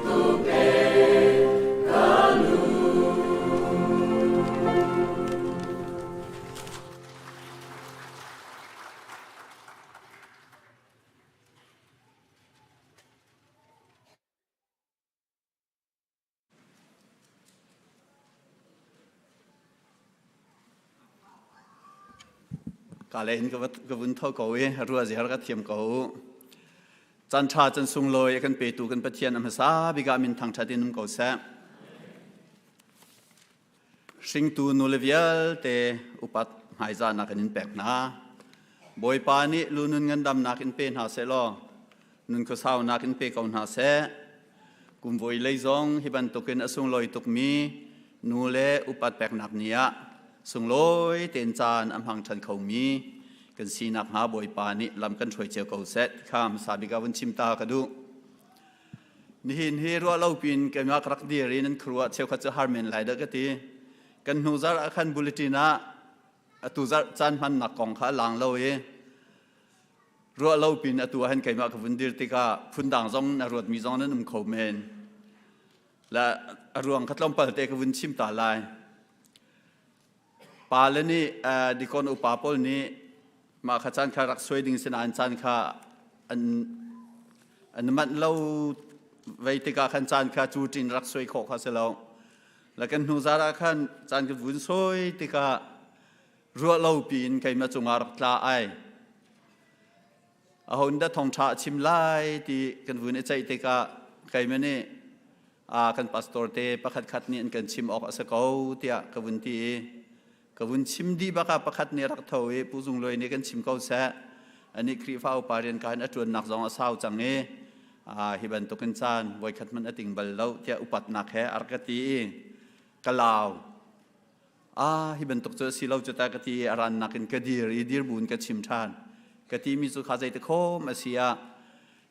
tuk ee ka nu. Ka le hin ka vun tho ko i rua ziar ka thiam ko. Caan ṭha can sunglawi a kan petu kan Pathian a hmasa bik ah min thangṭhat in um ko seh. Hringtu nule vialte upat hmaizahnak in in pek hna. Bawipa nih lunun ngandamnak in pe hna seh law nun khuasaunak in pe ko hna seh. Kum voi lei zong hi bantukin a sunglawi tukmi nu le upat peknak ni ah sunglawi tein caan a hmang ṭhan khomi kan sinak hnga Bawipa nih lam kan hruai cio ko seh kha hmasa bik ah vun chim ta ka duh. Nihin hi ruah lo piin keimah ka rak dir i nan khuaruah cheukhat cu har men lai dah ka ti. Kan hnu zarh ah khan bulletin ah atu zarh caan hmannak kong kha a lang lo i ruah lo piin atu ah hin keimah ka vun dir tikah phundang zong na ruatmi zong nan um kho men. La a ruang kha tlawmpal te ka vun chim ta lai. Pale nih dikon upa pawl nih mah kha caan kha rak suai ding sinain caan kha an an manh lo vei tikah khan caan kha cu ṭin rak suai khawh kha si lo. La kan hnu zar ah khan caan kan vun suai tikah ruah lo piin keimah cungah rak tla ai. Aho dah thawngṭha a chim lai ti kan vun i ceih tikah keimah nih a kan pastor te pakhat khat nih an kan chim awk a si ko tiah ka vun ti i ka vun chim dih bak ah pakhat nih rak tho i Pu Zung Luai nih kan chim ko seh anih Khrihfa upa rian ka in a ṭuannak zong a sau cang i hi bantukin caan voikhat hmanh a ting bal lo tiah upatnak he a rak ka ti i ka lau ah hi bantuk cu a si lo cu ta ka ti i a rannak in ka dir i dir buin ka chim ṭhan ka timi cu kha zeiti khom a si ah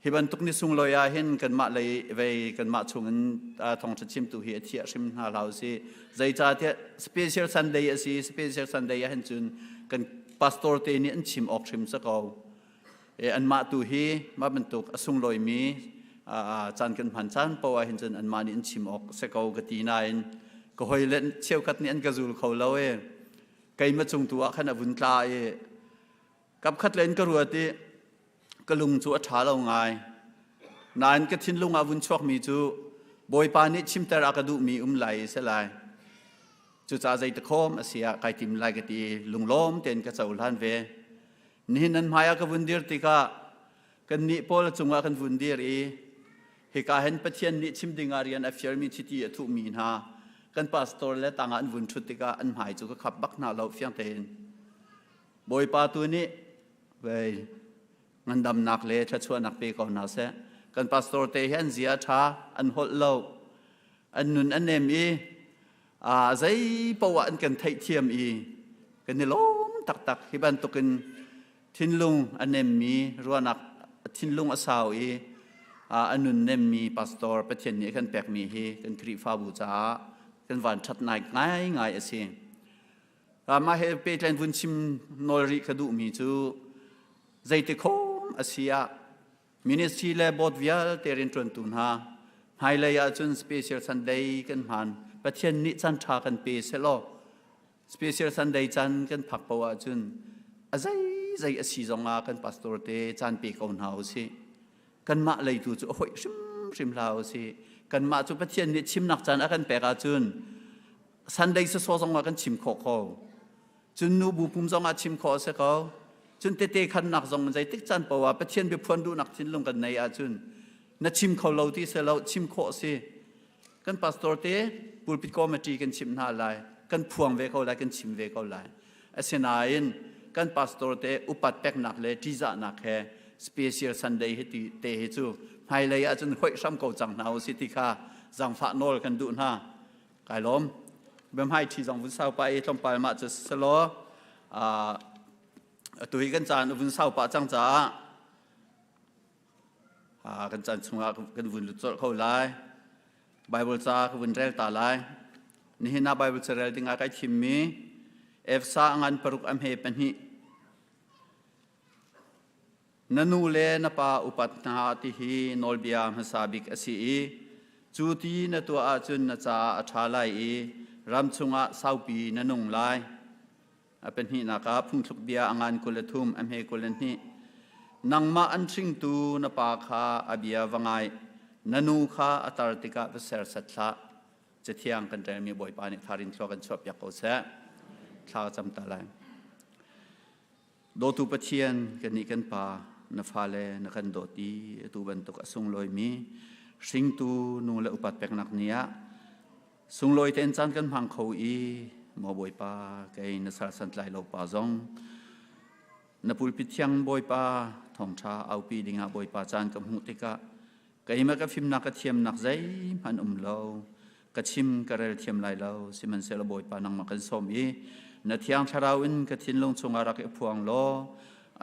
Hi bantuk ni sunglawi ah hin kanmah lei vei kanmah chungin thawngṭha chimtu hi a thiah hrim hna hlah usih. Zeicahtiah special Sunday a si, special Sunday ah hin cun kan pastor te nih an chim awk hrim si ko. E, anmah tu hi mah bantuk a sunglawimi caan kan hman caan poah hin cun anmah nih an chim awk si ko ka ti nain ka hoi le cheukhat nih an ka zul kho lo e. Keimah cung tu ah khan a vun tla i kapkhat le in ka ruat i ka lung cu a ṭha lo ngai. Nain ka thinlung ah vun chuakmi cu Bawipa nih chimter a ka duhmi um lai i si lai. Cucaah zeitikhawm a si ah kai tim lai ka ti lunglawm tein ka cohlan ve. Nihin nan hmai ah ka vun dir tikah kannih pawl cungah kan vun dir i hika hin Pathian nih chim dingah rian a fialmi chiti a thuhmi hna kan pastor le tangah an vun ṭhut tikah an hmai cu ka khap bak hna lo fiang tein. Bawipa tu nih vei ngandamnak le thluachuahnak pe ko hna seh. Kan pastor te hi an zia a ṭha, an holh lo, an nun a nem i zei poah an kan theihthiam i kan i lawm taktak. Hi bantukin thinlung a nemmi, ruahnak thinlung a sau i a nun nemmi pastor Pathian nih a kan pekmi hi kan Khrihfabu caah kan van ṭhat ngaingai a si. Mah he pehtlain vun chim nawl rih ka duhmi cu zeiti khom a si ah ministry le board vialte rianṭuantu hna hmailei ahcun special Sunday kan hman Pathian nih caan ṭha kan pe sehlaw special Sunday caan kan phak paoh ahcun a zeizei a si zongah kan pastor te caan pe ko hna usih kanmah lei tu cu a hoih hrimhrim hlah usih kanmah cu Pathian nih chimnak caan a kan pek ahcun Sunday sasaw zong ah kan chim khawh ko. Cun nu bu pum zong ah chim khawh a si ko. Cun tete khannak zong zeitik caan paoh ah Pathian biaphuan duhnak thinlung kan nei ahcun na chim kho lo ti si lo chim khawh si. Kan pastor te pulpit committee kan chimh hna lai. Kan phuang ve ko lai, kan chim ve ko lai. Asinain kan pastor te upat peknak le ṭihzahnak he special Sunday hi ti te hi cu hmailei ahcun hoih hram ko cang hna usih ti kha zaangfah nawl kan duh hna. Kai lawm. Biahmai ṭhi zong vun sau pah i tlawmpal mah cu selaw atu hi kan caan vun sau pah cang caah kan caan chungah kan vun lut colh kho lai. Bible ca ka vun rel ta lai. Nihin ah Bible ca rel dingah kai thimmi Efsa ngan paruk a hme pahnih Na nu le na pa upat hna ti hi nawlbia hmasa bik a si i. Cu ti na tuah ahcun na caah a ṭha lai i ram chungah saupi na nung lai. A pahnihnak ah phungthluk bia a ngan 23 a hme 22. Nangmah an hringtu na pa kha a bia va ngai, na nu kha a tar tikah va serhsat hlah. Cathiang kan relmi Bawipa nih tharin thlua kan chuahpiak ko seh. Thla ka cam ta lai. Dawtu Pathian, kannih kan Pa, na fale na kan dawt i atu bantuk a sunglawimi hringtu nu le upat peknak ni ah sunglawi tein caan kan hmang kho i maw Bawipa kei na sal santlai lo pa zong na pulpit thiang Bawipa thawngṭha aupi dingah Bawipa caan ka hmuh tikah keimah ka fimnak ka thiamnak zeihmanh um lo ka chim ka rel thiam lai lo sihmanhsehlaw Bawipa nangmah kan sawm i na thiang thlarau in ka thinlung chungah rak i phuang law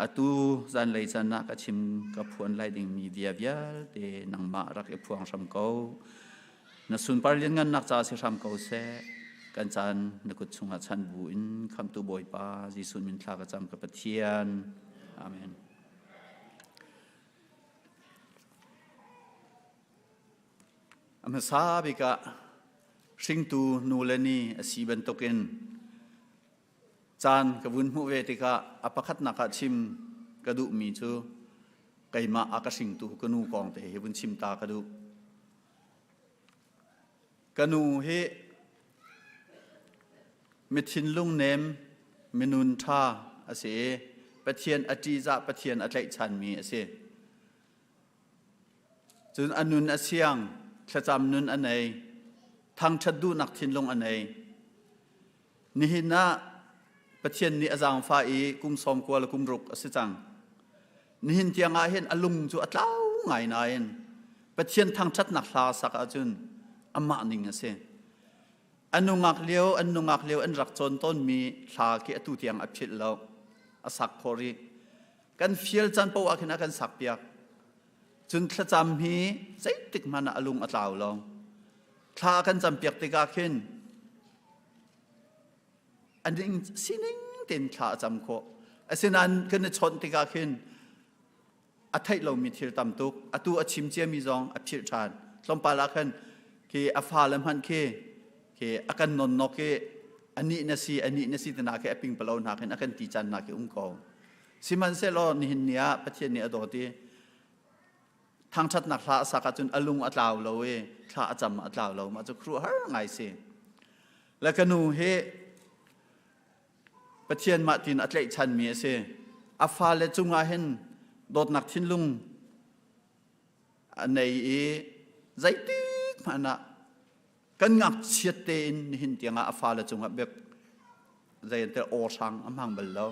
atu zanlei caan ah ka chim ka phuan lai dingmi bia vialte nangmah rak i phuang hram ko na sunpar lianngannak ca si hram ko seh kan caan na kut chungah chan bu in khamtu Bawipa Jesuh min thla ka cam ka Pathian amen A hmasa bik ah hringtu nu le ni a si bantukin caan ka vun hmuh ve tikah a pakhatnak ah chim ka duhmi cu keimah a ka hringtu ka nu kong te hi vun chim ta ka duh. Ka nu hi mi thinlung nem, minun ṭha a si i Pathian a ṭihzah, Pathian a tlaihchanmi a si. Cun a nun a siang, thlacam nun a nei, thangṭhat duhnak thinlung a nei. Nihin ah Pathian nih a zaangfah i kum 90 le kum ruk a si cang. Nihin tiang ah hin a lung cu a tlau ngai nain Pathian thangṭhatnak hla sak ahcun amah ning a si. A nungak lio, an nungak lio an rak cawn tawnmi hla khi atu tiang a philh lo. A sak khawh rih. Kan fial caan paoh ah khin a kan sakpiak. Cun thlacam hi zeitik hmanh ah a lung a tlau lo. Thla a kan campiak tikah khin a ning sining tein thla a cam khawh. Asinain kan i chawnh tikah khin a theih lomi thil tam tuk. Atu a chim ciami zong a philh ṭhan. Tlawmpal ah khan khi a fale hmanh khi khi a kan nonnok i anih na si anih na si tina khi a pingpalo hna khin a kan ti caan hna khi um ko. Sihmanhsehlaw nihin ni ah Pathian nih a dawt i thangṭhatnak hla a sak ahcun a lung a tlau lo i thla a cam a tlau lo mah cu khuaruahhar ngai si. Le ka nu hi Pathian mah tin a tlaihchanmi a si. A fale cungah hin dawtnak thinlung a nei i zeitik hmanh ah kan ngakchiat tein nihin tiangah a fale cungah biak zei aw hrang a hmang bal lo.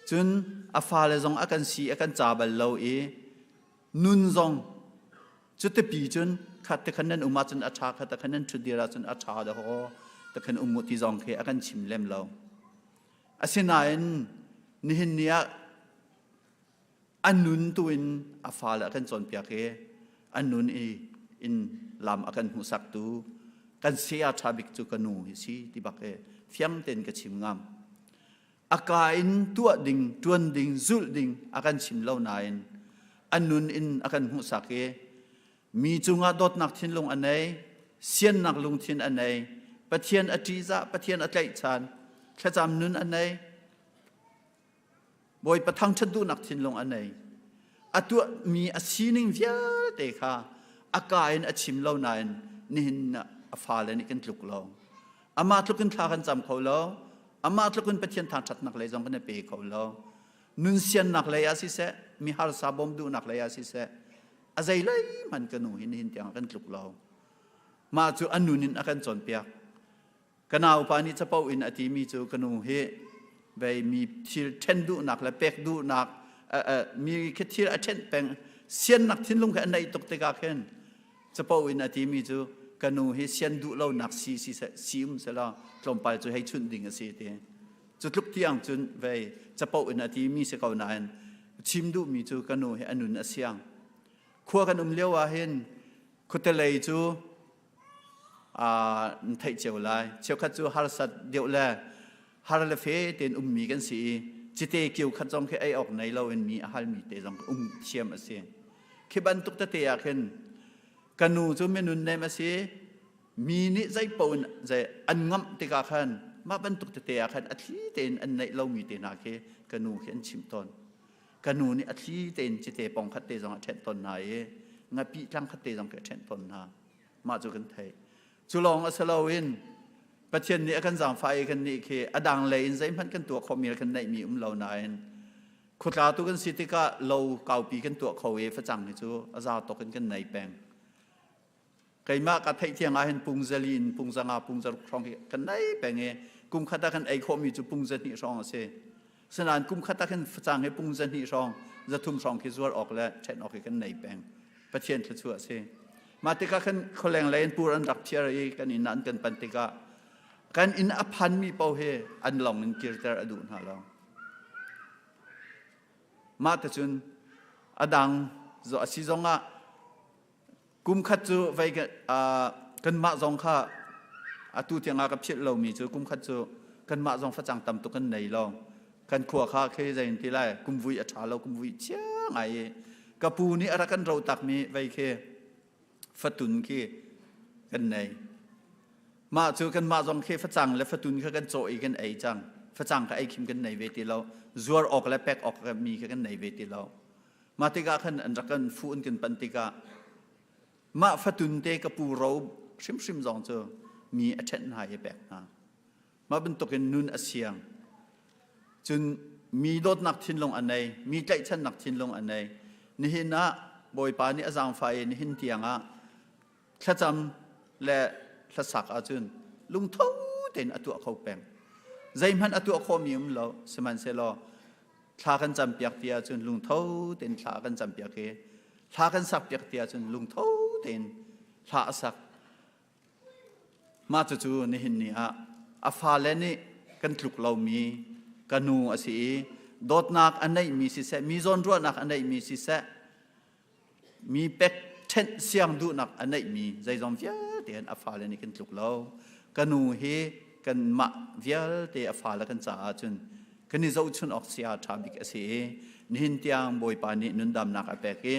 Cun a fale zong a kan si a kan ca bal lo i nun zong cutipi cun khat te khan nan um ahcun a ṭha khat te khan nan ṭhutdir ahcun a ṭha dawh te khan um u ti zong khi a kan chim lem lo. Asinain nihin ni ah a nun tu in a fale a kan cawnpiak i a nun i in lam a kan hmuhsaktu kan saya ṭha bik cu ka nu hi si ti bak i fiang tein ka chim ngam. A ka in tuah ding, ṭuan ding, zulh ding a kan chim lo nain a nun in a kan hmuhsak i mi cungah dawtnak thinlung a nei, siannak lungthin a nei, Pathian a ṭihzah, Pathian a tlaihchan, thlacam nun a nei, Bawipa thangṭhat duhnak thinlung a nei. A tuahmi a sining vialte kha a ka in a chim lo nain nihin a fale nih kan tluk lo. Amah tluk in thla kan cam kho lo. Amah tluk in Pathian thangṭhatnak lei zong kan i pe kho lo. Nun siannak lei ah siseh, mi harsa bawm duhnak lei ah siseh, a zei lei hmanh ka nu hi nihin tiang kan tluk lo. Mah cu a nun in a kan cawnpiak. Ka naupa nih capo in a timi cu ka nu hi vei mi thil ṭhen duhnak le pek duhnak mi khi thil a ṭhenh peng siannak thinlung khi a neih tuk tikah khin capo in a timi cu ka nu hi sian duh lonak si si si um selaw tlawmpal cu hei chunh ding a si ti cu tluk tiang cun vei capo in a timi si ko nain chim duhmi cu ka nu hi a nun a siang khua kan um lio ah hin khuatelei cu an theih cio lai. Cheukhat cu harsat deuh le har le fe tein ummi kan si i cite kio khat zong khi ei awk nei loin mi a halmi te zong um thiam a si. Khi bantuk tete ah khin Ka nu cu minun nem a si. Mi nih zei paoh in zei an ngamh tikah khan mah bantuk tete ah khan a thli tein an neih lomi te hna khi ka nu khi an chimh tawn. Ka nu nih a thli tein cite pong khat te zong a ṭhenh tawn hna i ngapih tlang khat te zong khi a ṭhenh tawn hna. Mah cu kan theih. Cu lawng a si loin Pathian nih a kan zaangfah i kan nih khi a dang lei in zeihmanh kan tuah khawhmi le kan neihmi um lo nain khuatla tu kan si tikah lo kaupi kan tuah kho i facang hi cu a za tawk in kan nei peng. Keimah ka theih thiang ah hin pung zali in pung zanga pung zaruk hrawng hi kan nei peng i kum khat ah kan ei khawhmi cu pung zahnih hrawng a si. Sinain kum khat ah khin facang hi pung zahnih hrawng zathum hrawng khi zuar awk le ṭhen awk hi kan nei peng. Pathian thluachuah a si. Mah tikah khan khualeng lei in pur an rak phiar i kan inn ah an kan pan tikah kan inn a phanmi paoh hi an lawng in kirter a duh hna lo. Mah te cun a dang a si zongah kum khat cu vei kanmah zong kha atu tiangah ka philh lomi cu kum khat cu kanmah zong facang tam tuk kan nei lo kan khua kha khi zei ti lai kumvui a ṭha lo kumvui chia ngai i ka pu nih a rak kan ro takmi vei khi fatun khi kan nei mah cu kanmah zong khi facang le fatun kha kan cawh i kan ei cang facang kha ei khim kan nei ve ti lo zuar awk le pek awk mi kha kan nei ve ti lo Mah tikah khan an rak kan fuh an kan panh tikah mah fatun te ka pu ro hrimhrim zong cu mi a ṭhenh hna i a pek hna. Mah bantukin nun a siang. Cun mi dawtnak thinlung a nei, mi tlaihchannak thinlung a nei. Nihin ah Bawipa nih a zaangfah i nihin tiang ah thlacam le hlasak ahcun lungtho tein a tuah kho peng. Zeihmanh a tuah khawhmi um lo, sihmanhsehlaw thla kan campiak ti ahcun lungtho tein thla kan campiak i thla kan sakpiak ti ahcun lungtho tein hla a sak. Mah cucu nihin ni ah a fale nih kan tluk lomi ka nu a si i dawtnak a neihmi siseh, mi zawnruahnak a neihmi siseh, mi pek ṭhenh siang duhnak a neihmi zeizong vialte hin a fale nih kan tluk lo. Ka nu hi kanmah vialte a fale kan caah cun kan i zohchun awk sia ṭha bik a si i nihin tiang Bawipa nih nundamnak a pek i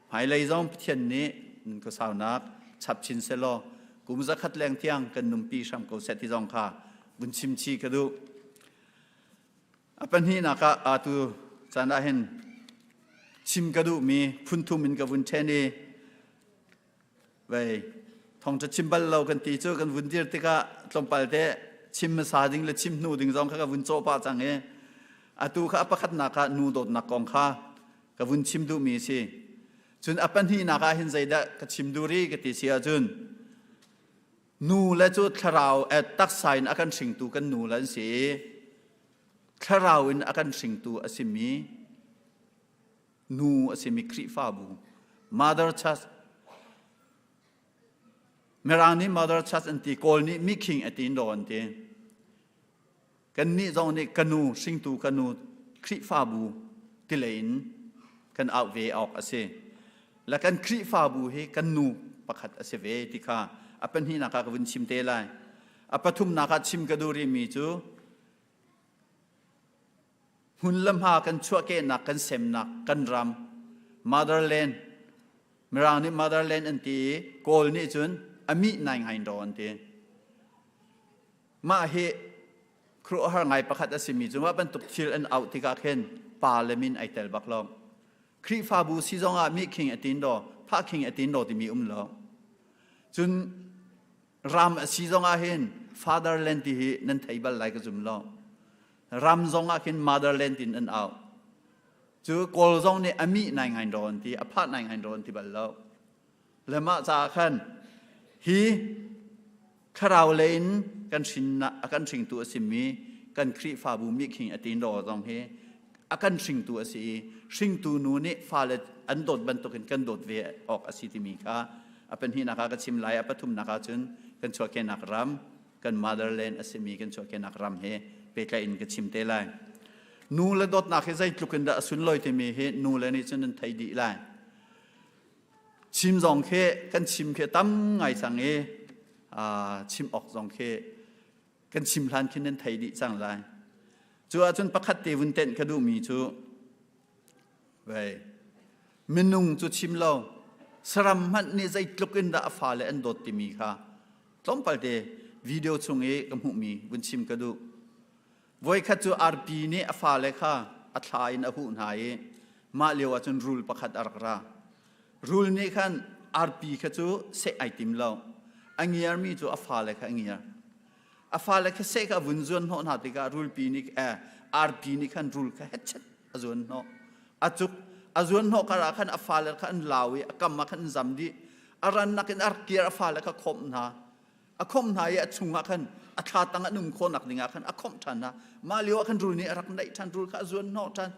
hmailei zong Pathian nih nun khuasaunak chap chin selaw kum zakhat leng tiang kan nunpi hram ko seh ti zong kha vun chim chih ka duh. A pahnihnak ah atu caan ah hin chim ka duhmi phunthum in ka vun ṭhen i vei thawngṭha chim bal lo kan ti cu kan vun dir tikah tlawmpal te chim hmasa ding le chim hnu ding zong kha ka vun cawh pah cang i atu kha a pakhatnak ah nu dawtnak kong kha ka vun chim duhmi a si. Cun a pahnihnak ah hin zeidah ka chim duh rih ka ti si ahcun Nu le cu thlarau eh, taksa in a kan hringtu kan nu le an si i thlarau in a kan hringtu a simi nu a simi Khrihfabu Mother Church Mirang nih Mother Church an ti Kawl nih Mikhing a ti an ti Kannih zong nih ka nu hringtu ka nu Khrihfabu tilei in kan auh ve awk a si. Le kan Khrihfabu hi kan nu pakhat a si ve ti kha a pahnihnak ah ka vun chim te lai. A pathumnak ah chim ka duh rihmi cu hmun le hma kan chuahkehnak kan semnak kan ram motherland Mirang nih motherland an ti i Kawl nih cun a mih nai ngai ro an ti. Mah hi khuaruahhar ngai pakhat a simi cu mah bantuk thil an auh tikah khin pa le min ai tel bak lo. Khrihfabu si zongah mi khing a tin do, pha khing a tin do timi um lo. Cun ram a si zongah hin fatherland ti hi nan thei bal lai ka zum lo. Ram zongah khin motherland in an auh. Cu Kawl zong nih a mi nai ngai ro an ti, a pha nai ngai ro an ti bal lo. Le mah caah khan hi thlarau lei in kan hrin a kan hringtu a simi kan Khrihfabu mikhing a tin ro zong hi a kan hringtu a si i hringtu nu nih fale an dawt bantukin kan dawt ve awk a si timi kha a pahnihnak ah ka chim lai a pathumnak ah cun kan chuahkehnak ram kan motherland a simi kan chuahkehnak ram he pehtlaih in ka chim te lai nu le dawtnak hi zeitluk in dah a sunlawi timi hi nu le nih cun an thei dih lai Chim zong khi kan chim khi tam ngai cang i chim awk zong khi kan chim hlan khin nan thei dih cang lai. Cu ahcun pakhat te vun tenh ka duhmi cu vei minung cu chim lo. Saram hmanh nih zeitluk in dah a fale an dawt timi kha tlawmpal te video chung i ka hmuhmi vun chim ka duh. Voikhat cu arpi nih a fale kha a thla in a huh hna i mah lio ah cun rul pakhat a rak ra. Rul nih khan arpi kha cu seh ai tim lo. A ngiarmi cu a fale kha a ngiar. A fale kha seh kha a vun zuan hnawh hna tikah rulpi nih eh, arpi nih khan rul kha hetchet a zuan hnawh. A cuk a zuan hnawh kar ah khan a fale kha an lau i a kam ah khan an zam dih. A rannak in a rak kir a fale kha khawmh hna. A khawmh hna i a chungah khan a thla tang an um khawhnak ding ah khan a khawmh ṭhan hna. Mah lio ah khan rul nih a rak naih ṭhan, rul kha a zuan hnawh ṭhan.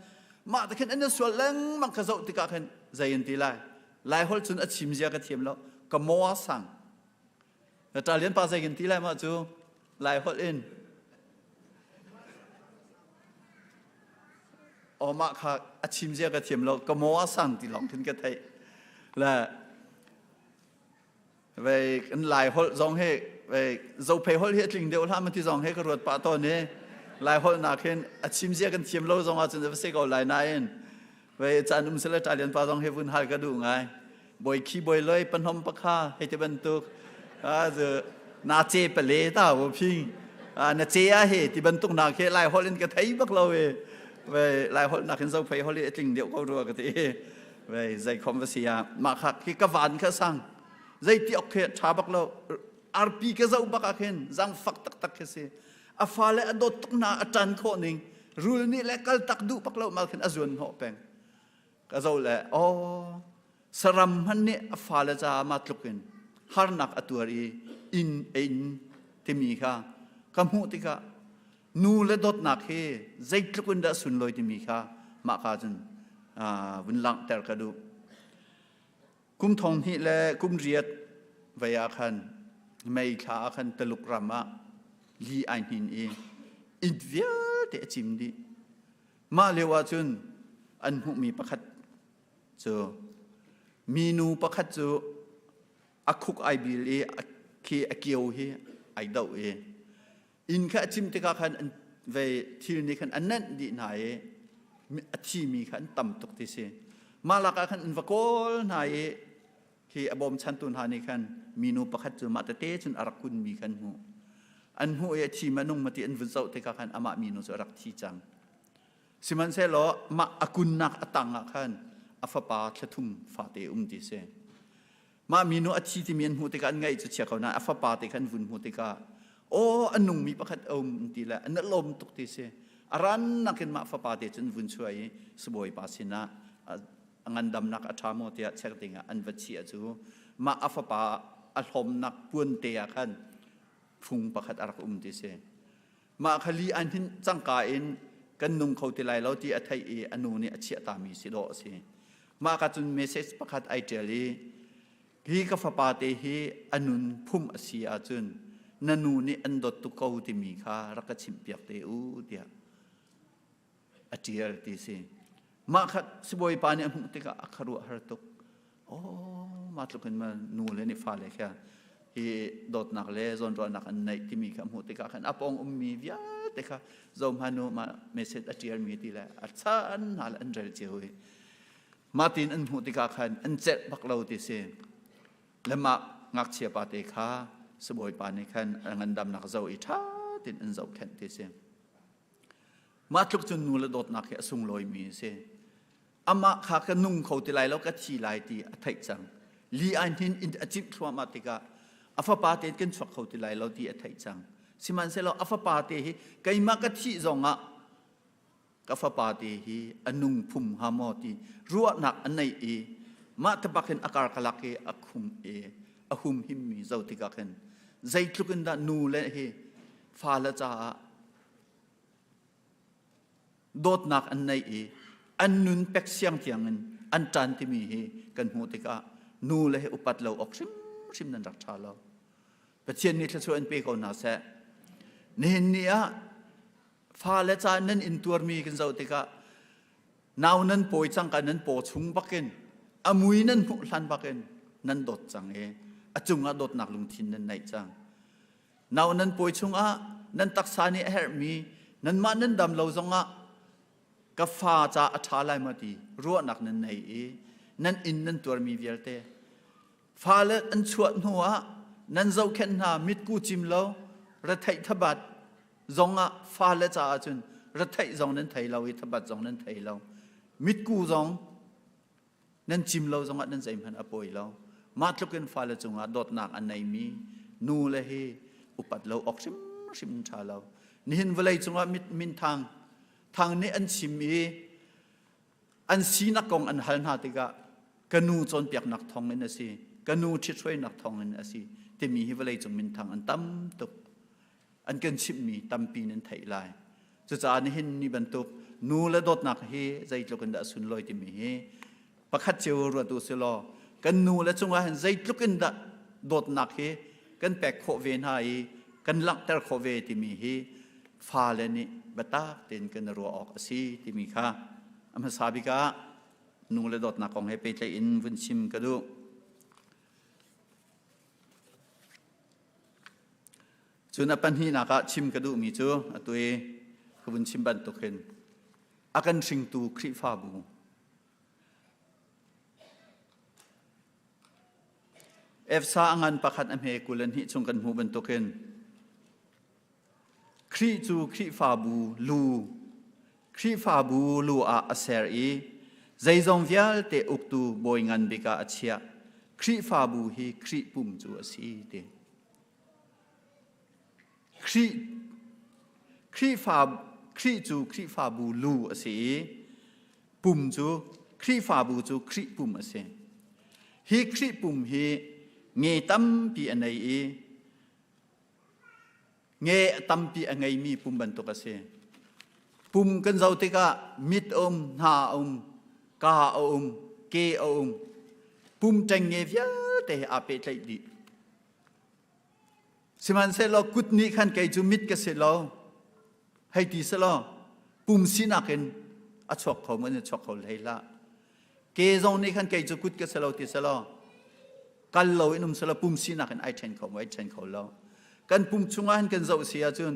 Mah te khin an i sual lengmang kha zoh tikah khan zei an ti lai? Lai holh cun a chim zia ka thiam lo. Ka maw a sang. Italian pa zei kan ti lai mah cu Lai holh in. Aw mah kha a chim zia ka thiam lo. Ka maw a sang ti lawng khin ka theih. Le vei kan Lai holh zong hi vei Zophei holh hi a tling deuh hlah ma ti zong hi ka ruat pah tawn i Lai holh nak hin a chim zia kan thiam lo zong ahcun va si ko lai nain vei caan um sile Italian pa zong hi vun hal ka duh ngai boi khi boi loi panom pakha hei ti bantuk a zu na che pale ta wo phing na che a he ti bantuk nak he Lai holh in ka thei bak lo e vei Lai holh nak hin Zophei holh hi a tling deuh ko rua ka ti vei zei khom va si ah mah kha khi ka van kha sang zei ti ok khi tha bak lo arpi ka zoh bak ah khin zang fak taktak khi si a fale a dawt tuk hna a ṭan khawh ning rul nih le kal tak duh bak lo mal khin a zuan hnawh peng ka zoh le oh saram hmanh nih a fale caah ma tluk in harnak a tuar i inn ein timi kha ka hmuh tikah nu le dawtnak hi zeitluk in dah sunlawi timi kha mah ka cun vun langhter ka duh. Kum thong hnih le kum riat vei ah khan mei thla ah khan Taluk ram ah li ai hnin i inn vialte a cim dih. Mah lio ah cun an hmuhmi pakhat cu minu pakhat cu a khuk ai bil i a khi a kio hi ai doh i inn kha a cim tikah khan an vei thil nih khan a nenh dih hna i a thimi kha an tam tuk ti si mah lakah khan an va kawl hna i khi a bawmchantu hna nih khan minu pakhat cu mah tete cun a rak kunmi khan hmuh an hmuh i a thi ma nung ma ti an vun zoh tikah khan amah minu cu a rak thi cang sihmanhsehlaw mah a kunnak a tang ah khan a fapa thlathum fate um ti si Mah minu a thi timi an hmuh tikah an ngaih cu chia ko nain a fapa te kha an vun hmuh tikah aw a nungmi pakhat a um ti le an lawm tuk ti si. A rannak in mah fapa te cu an vun chuah i sibawipa sinah a ngandamnak a ṭha maw tiah check dingah an va chiah cu mah a fapa a hlawmnak puan te ah khan fung pakhat a rak um ti si. Mah kha li an hin cangka in kan nung kho ti lai lo ti a theih i a nu nih a chiahtami si dawh a si. Mah ka cun message pakhat ai ṭial i hi ka fapa te hi a nun phum a si ahcun na nu nih an dawt tuk ko timi kha rak ka chimhpiak te u tiah a ṭial ti si. Mah kha sibawipa nih a hmuh tikah a khuaruahhar tuk. Oh, mah tluk in ma nu le nih fale kha hi dawtnak le zawnruahnak an neih timi kha hmuh tikah khan a pawng ummi vialte kha zohhmanh u mah message a ṭialmi ti le a chan hna le an rel cio i mah tin an hmuh tikah khan an celh bak lo ti si. Le mah ngakchia pa te kha sibawipa nih khan a ngandamnak zoh i ṭha tein an zohkhenh ti si. Mah tluk cun nu le dawtnak hi a sunglawimi a si. Amah kha ka nung kho ti lai lo, ka thi lai ti a theih cang. Li ai hnin in a cimh thluahmah tikah a fapa te kan chuak kho ti lai lo ti a theih cang. Sihmanhsehlaw a fapa te hi keimah ka thih zongah ka fapa te hi a nung phum hnga maw ti ruahnak a neih i mah te bak in a karkalak i a khum i a humhimmi zo tikah khin zeitluk in dah nu le hi fale caah dawtnak an neih i an nun pek siang tiangin an ṭan timi hi kan hmuh tikah nu le hi upat lo awk hrimhrim nan rak ṭha lo. Pathian nih thluachuah in pe ko hna seh. Nihin ni ah fale ca nan intuarmi kan zoh tikah nau nan pawi cangka nan paw chung bakin a mui nan hmuh hlan bakin nan dawt cang i a cungah dawtnak lungthin nan neih cang. Nau nan pawi chungah nan taksa nih a herhmi nanmah nan dam lo zongah ka fa ca a ṭha lai maw ti ruahnak nan nei i nan inn nan tuarmi vialte. Fale an chuah hnu ah nan zohkhenh hna mitku cim lo retheih thabat zong ah fale caah cun retheih zong nan thei lo i thabat zong nan thei lo. Mitku zong nan cim lo zongah nan zeihmanh a pawi lo. Mah tluk in fale cungah dawtnak a neimi nu le hi upat lo awk hrimhrim ṭha lo. Nihin vawlei cungah mit minthang thang nih an chim i an sinak kong an hal hna tikah ka nu cawnpiaknak thawng in a si, ka nu ṭhithruainak thawng in a si timi hi vawlei cung minthang an tam tuk. An kan chimhmi tampi nan theih lai. Cucaah nihin ni bantuk nu le dawtnak hi zeitluk in dah sunlawi timi hi pakhat cio ruat u silaw kan nu le cungah hin zeitluk in dah dawtnak hi kan pek khawh ve hna i kan langhter khawh ve timi hi fale nih biatak tein kan ruah awk a si timi kha a hmasa bik ah nu le dawtnak kong he pehtlaih in vun chim ka duh. Cun a pahnihnak ah chim ka duhmi cu atu i ka vun chim bantuk hin a kan hringtu Khrihfabu Efsa a ngan pakhat a hme 22 chung kan hmuh bantukin Khrih cu Khrihfabu lu Khrihfabu lu ah a ser i zeizong vialte uktu bawi ngan bik ah a chiah. Khrihfabu hi Khrih pum cu a si ti. Khrih Khrihfa Khrih cu Khrihfabu lu a si i pum cu Khrihfabu cu Khrih pum a si. Hi Khrih pum hi nge tampi a nei i nge tampi a ngeimi pum bantuk a si. Pum kan zoh tikah mit a um, hna a um, ka a um, ke a um. Pum ṭengnge vialte he aa pehtlaih dih. Sihmanhsehlaw kut nih khan kei cu mit ka si lo, hei ti selaw pum sinak in a chuak kho maw in chuak kho hlei hlah. Ke zong nih khan kei cu kut ka si lo ti selaw kal lo in um selaw pum sinak in ai ṭhen kho maw ai ṭhen kho lo. Kan pum chungah hin kan zoh si ahcun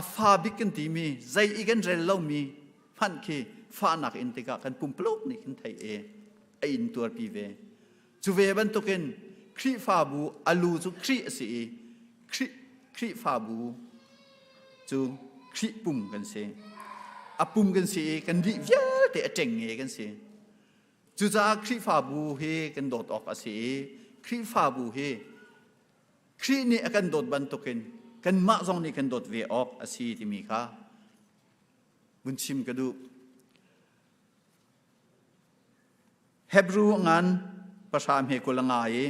a fa bik kan timi zei i kan rel lomi hmanh khi fahnak in tikah kan pumpuluk nih khin thei e a in tuarpi ve. Cu ve bantukin Khrihfabu a lu cu Khrih a si i Khrih, Khrihfabu cu Khrih pum kan si. A pum kan si i kan dih vialte a ṭengnge kan si. Cucaah Khrihfabu hi kan dawt awk a si i Khrihfabu hi Khrih nih a kan dawt bantukin kanmah zong nih kan dawt ve awk a si timi kha vun chim ka duh. Hebru ngan pahra hme kul a nga i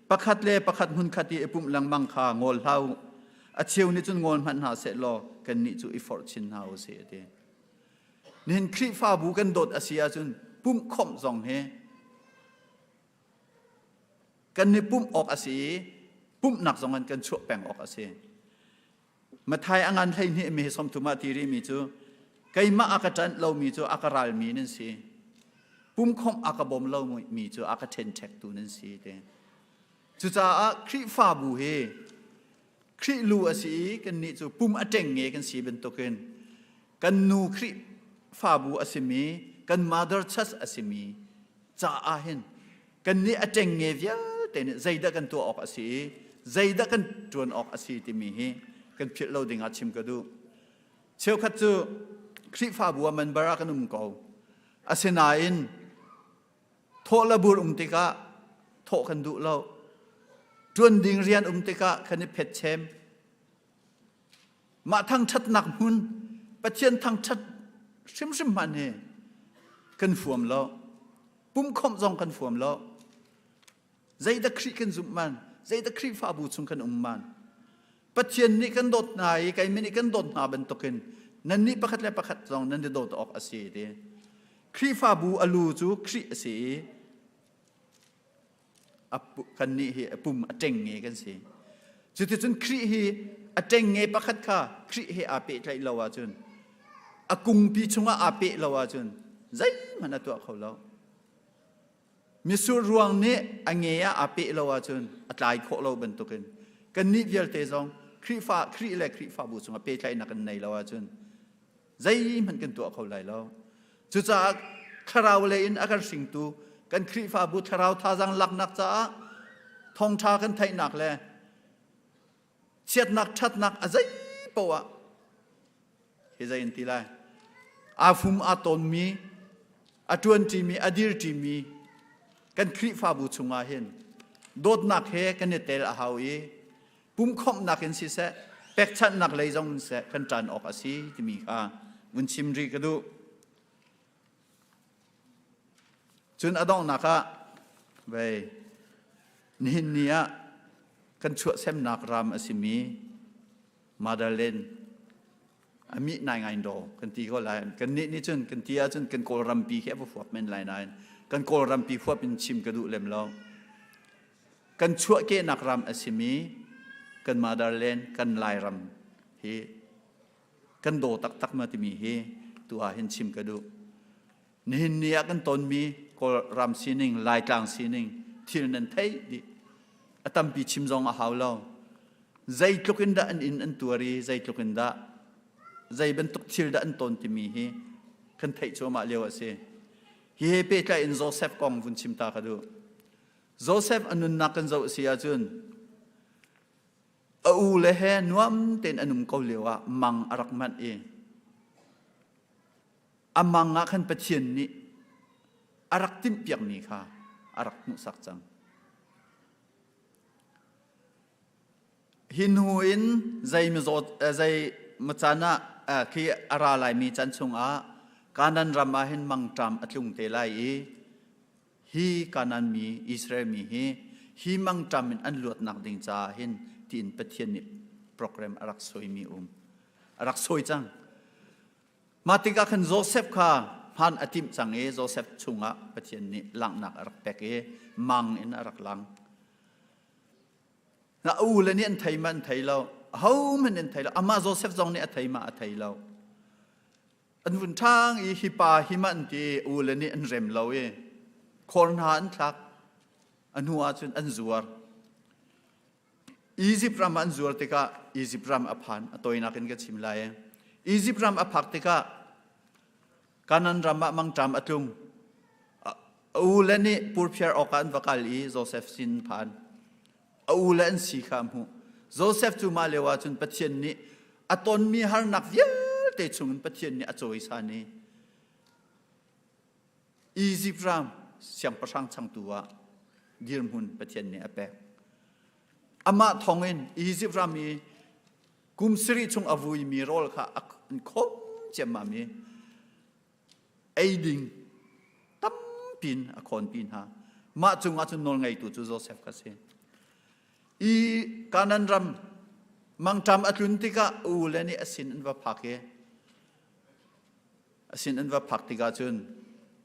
pakhat le pakhat hmunkhat i i pumh lengmang kha ngawl hlah u. A cheu nih cun ngawl hmanh hna seh law kannih cu i forh chin hna u sih a ti. Nihin Khrihfabu kan dawt a si ahcun pumh khawmh zong hi kan i pumh awk a si i pumhnak zong in kan chuah peng awk a si. Mathai a ngan 12 mi 30 ah ti rihmi cu keimah a ka ṭanh lomi cu a ka ralmi nan si. Pumkhawmh a ka bawm lomi cu a ka ṭhenṭhektu nan si ti. Cucaah Khrihfabu hi Khrih lu a si i kannih cu pum a ṭengnge kan si bantukin kan nu Khrihfabu a simi kan mother church a simi caah hin kannih a ṭengnge vialte nih zeidah kan tuah awk a si i zeidah kan ṭuan awk a si timi hi kan philh lo dingah chim ka duh. Cheukhat cu Khrihfabu ah member ah kan um ko. Asinain thawh le bur um tikah thawh kan duh lo. Ṭuan ding rian um tikah kan i phetchem. Mah thangṭhatnak hmun Pathian thangṭhat hrimhrim hmanh hi kan fuam lo. Pumkhawmh zong kan fuam lo. Zeidah Khrih kan zumh man? Zeidah Khrihfabu chung kan um man? Pathian nih kan dawt hna i keimah nih kan dawt hna bantukin nannih pakhat le pakhat zong nan i dawt awk a si ti. Khrihfabu a lu cu Khrih a si i kannih hi a pum a ṭengnge kan si. Cuticun Khrih hi a ṭengnge pakhat kha Khrih he aa pehtlaih lo ahcun a kungpi chungah aa peh lo ahcun zeihmanh a tuah kho lo. Mitsur ruang nih a nge ah aa peh lo ahcun a tlai khawh lo bantukin kannih vialte zong Khrihfa Khrih le Khrihfabu chungah pehtlaihnak kan nei lo ahcun zeihmanh kan tuah kho lai lo. Cucaah thlarau lei in a kan hringtu Kan Khrihfabu thlarau thazaang laknak caah thawngṭha kan theihnak le chiatnak ṭhatnak a zei poah hi zei in ti lai aa fum aa tawnmi a ṭuanṭimi a dirṭimi kan Khrihfabu chungah hin dawtnak he kan i tel a hau i pumkhawmhnak in siseh pekchanhnak lei zong in siseh kan ṭan awk a si timi kha vun chim rih ka duh. Cun a donghnak ah vei nihin ni ah kan chuahsemnak ram a simi Motherland a mi nai ngai do kan ti ko lai kan nih nih cun kan ti ahcun kan Kawlrampi khi a va huap men lai nain kan Kawlrampi huap in chim ka duh lem lo kan chuahkehnak ram a simi kan motherland kan Lairam hi kan daw taktak ma timi hi tu ah hin chim ka duh nihin ni ah kan tonmi Kawlram sining Laitlang sining thil nan theih dih a tampi chim zong a hau lo zeitluk in dah an inn an tuar i zeitluk in dah zei bantuk thil dah an ton timi hi kan theih cuahmah lio a si hi he pehtlai in Joseph kong vun chim ta ka duh Joseph a nunnak kan zoh si ahcun a u le he nuam tein an um ko lio ah mang a rak manh i a mang ah khan Pathian nih a rak timhpiakmi kha a rak hmuhsak cang. Hi hnu in zei zei macan ah khi a ra laimi caan chungah Kanan ram ah hin mangṭam a tlung te lai i hi Kanan mi Israel mi hi hi mangṭam in an luatnak ding caah hin tiin Pathian nih program a rak suaimi um a rak sawi cang. Mah tikah khan Josef kha hman a timh cang i Josef chungah Pathian nih langhnak a rak pek i mang in a rak lang. Na u le nih an thei ma an thei lo. Ahohmanh an thei lo. Amah Josef zong nih a thei ma a thei lo. An vun ṭhang i hi pa hi ma an ti u le nih an rem lo i khor hna an thlak. A hnu ah cun an zuar. Izipt ram ah an zuar tikah Izipt ram a phan. A tawinak in ka chim lai. Izipt ram a phak tikah Kanan ram ah mangṭam a tlung. A u le nih purphiar awkah an va kal i Josef sin phan. A u le an si kha a hmuh. Josef cu mah lio ah cun Pathian nih a tonmi harnak vialte chungin Pathian nih a cawisan i Izipt ram siangpahrang changtu ah dirhmun Pathian nih a pek. Amah thawngin Izipt ram i kum sarih chung a vuimi rawl kha an khom ciammam i ei ding tampin a khawnpi hna. Mah cungah cun nawlngeitu cu Josef kha si. I Kanan ram mangṭam a tlun tikah u le nih a sin an va phak i a sin an va phak tikah cun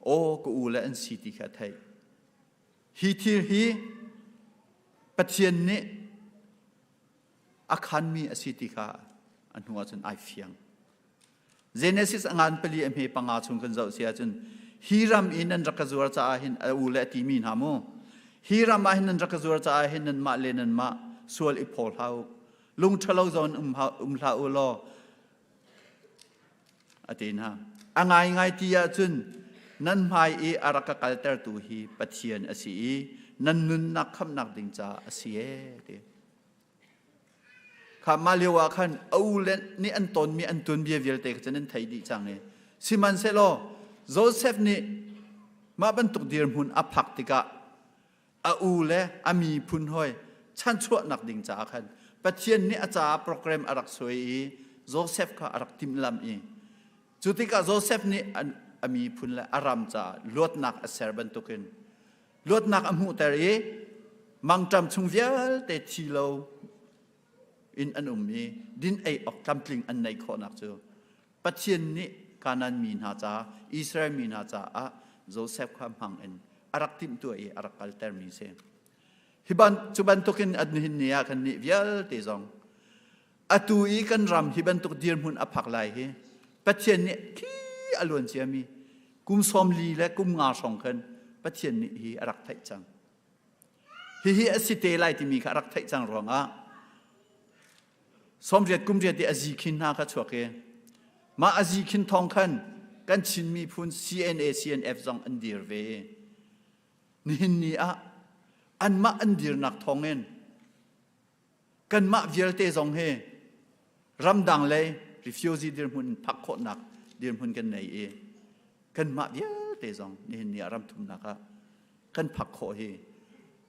aw ka u le an si ti kha a theih. Hi thil hi Pathian nih a khanmi a si ti kha a hnu ah cun ai fiang. Genesis a ngan pali a hme panga chung kan zoh si ahcun hi ram i nan rak ka zuar caah hin a u le a timi hna mu hi ram ah hin nan rak ka zuar caah hin nanmah le nanmah sual i phaw hlah u lung ṭhalo zawn um, um hlah u law a ti hna a ngaingai ti ahcun nan hmai i a rak ka kaltertu hi Pathian a si i nan nunnak khamhnak ding caah a si ee ti Kha mah lio ah khan a u le nih an tonmi an tuanbia vialte kha cu nan theih dih cang i sihmanhsehlaw Josef nih mah bantuk dirhmun a phak tikah a u le a miphun hawi chanchuahnak ding caah khan Pathian nih a caah program a rak suai i Josef kha a rak timhlamh i cu tikah Josef nih a miphun le a ram caah luatnak a ser bantukin luatnak a hmuhter i mangṭam chung vialte thi lo in an um i din ei awk tlamtling an neih khawhnak cu Pathian nih Kanaan mi hna ca Israel mi hna caah Joseph kha hmang in a rak timhtuah i a rak kaltermi si. Hi ban, cu bantukin an nihin ni ah kan nih vialte zong atu i kan ram hi bantuk dirhmun a phak lai hi Pathian nih khi a luan ciami kum 40 le kum nga hrawng khan Pathian nih hi a rak theih cang. Hihi a si te lai timi kha a rak theih cang ruangah 80 kum riat i a zikhin hna kha chuak i mah a zikhin thawng khan kan Chin miphun CNA CNF zong an dir ve. Nihin ni ah anmah an dirnak thawngin kanmah vialte zong hi ramdang lei refugee dirhmun phak khawhnak dirhmun kan nei i kanmah vialte zong nihin ni ah ramthumnak ah kan phak khawh hi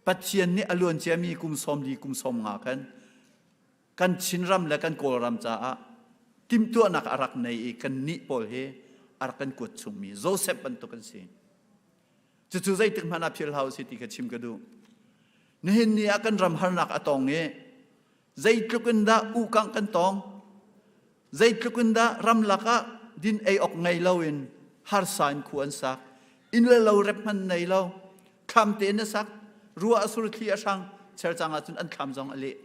Pathian nih a luan ciami kum 40 kum 50 khan kan Chinram le kan Kawlram caah timhtuahnak a rak nei i kan nih pawl hi a rak kan kuat chungmi Joseph bantuk kan si. Cucu zeitik hmanh ah phil hau si ti kha chim ka duh. Nihin ni ah kan ram harnak a tong i zeitluk in dah ukang kan tong, zeitluk in dah ramlak ah din ei awk ngei loin harsa in khu an sak, inn le lo rep hman nei lo, thlam te in a sak, ruah a sur thli a hrang, chercang ahcun an thlam zong a leh.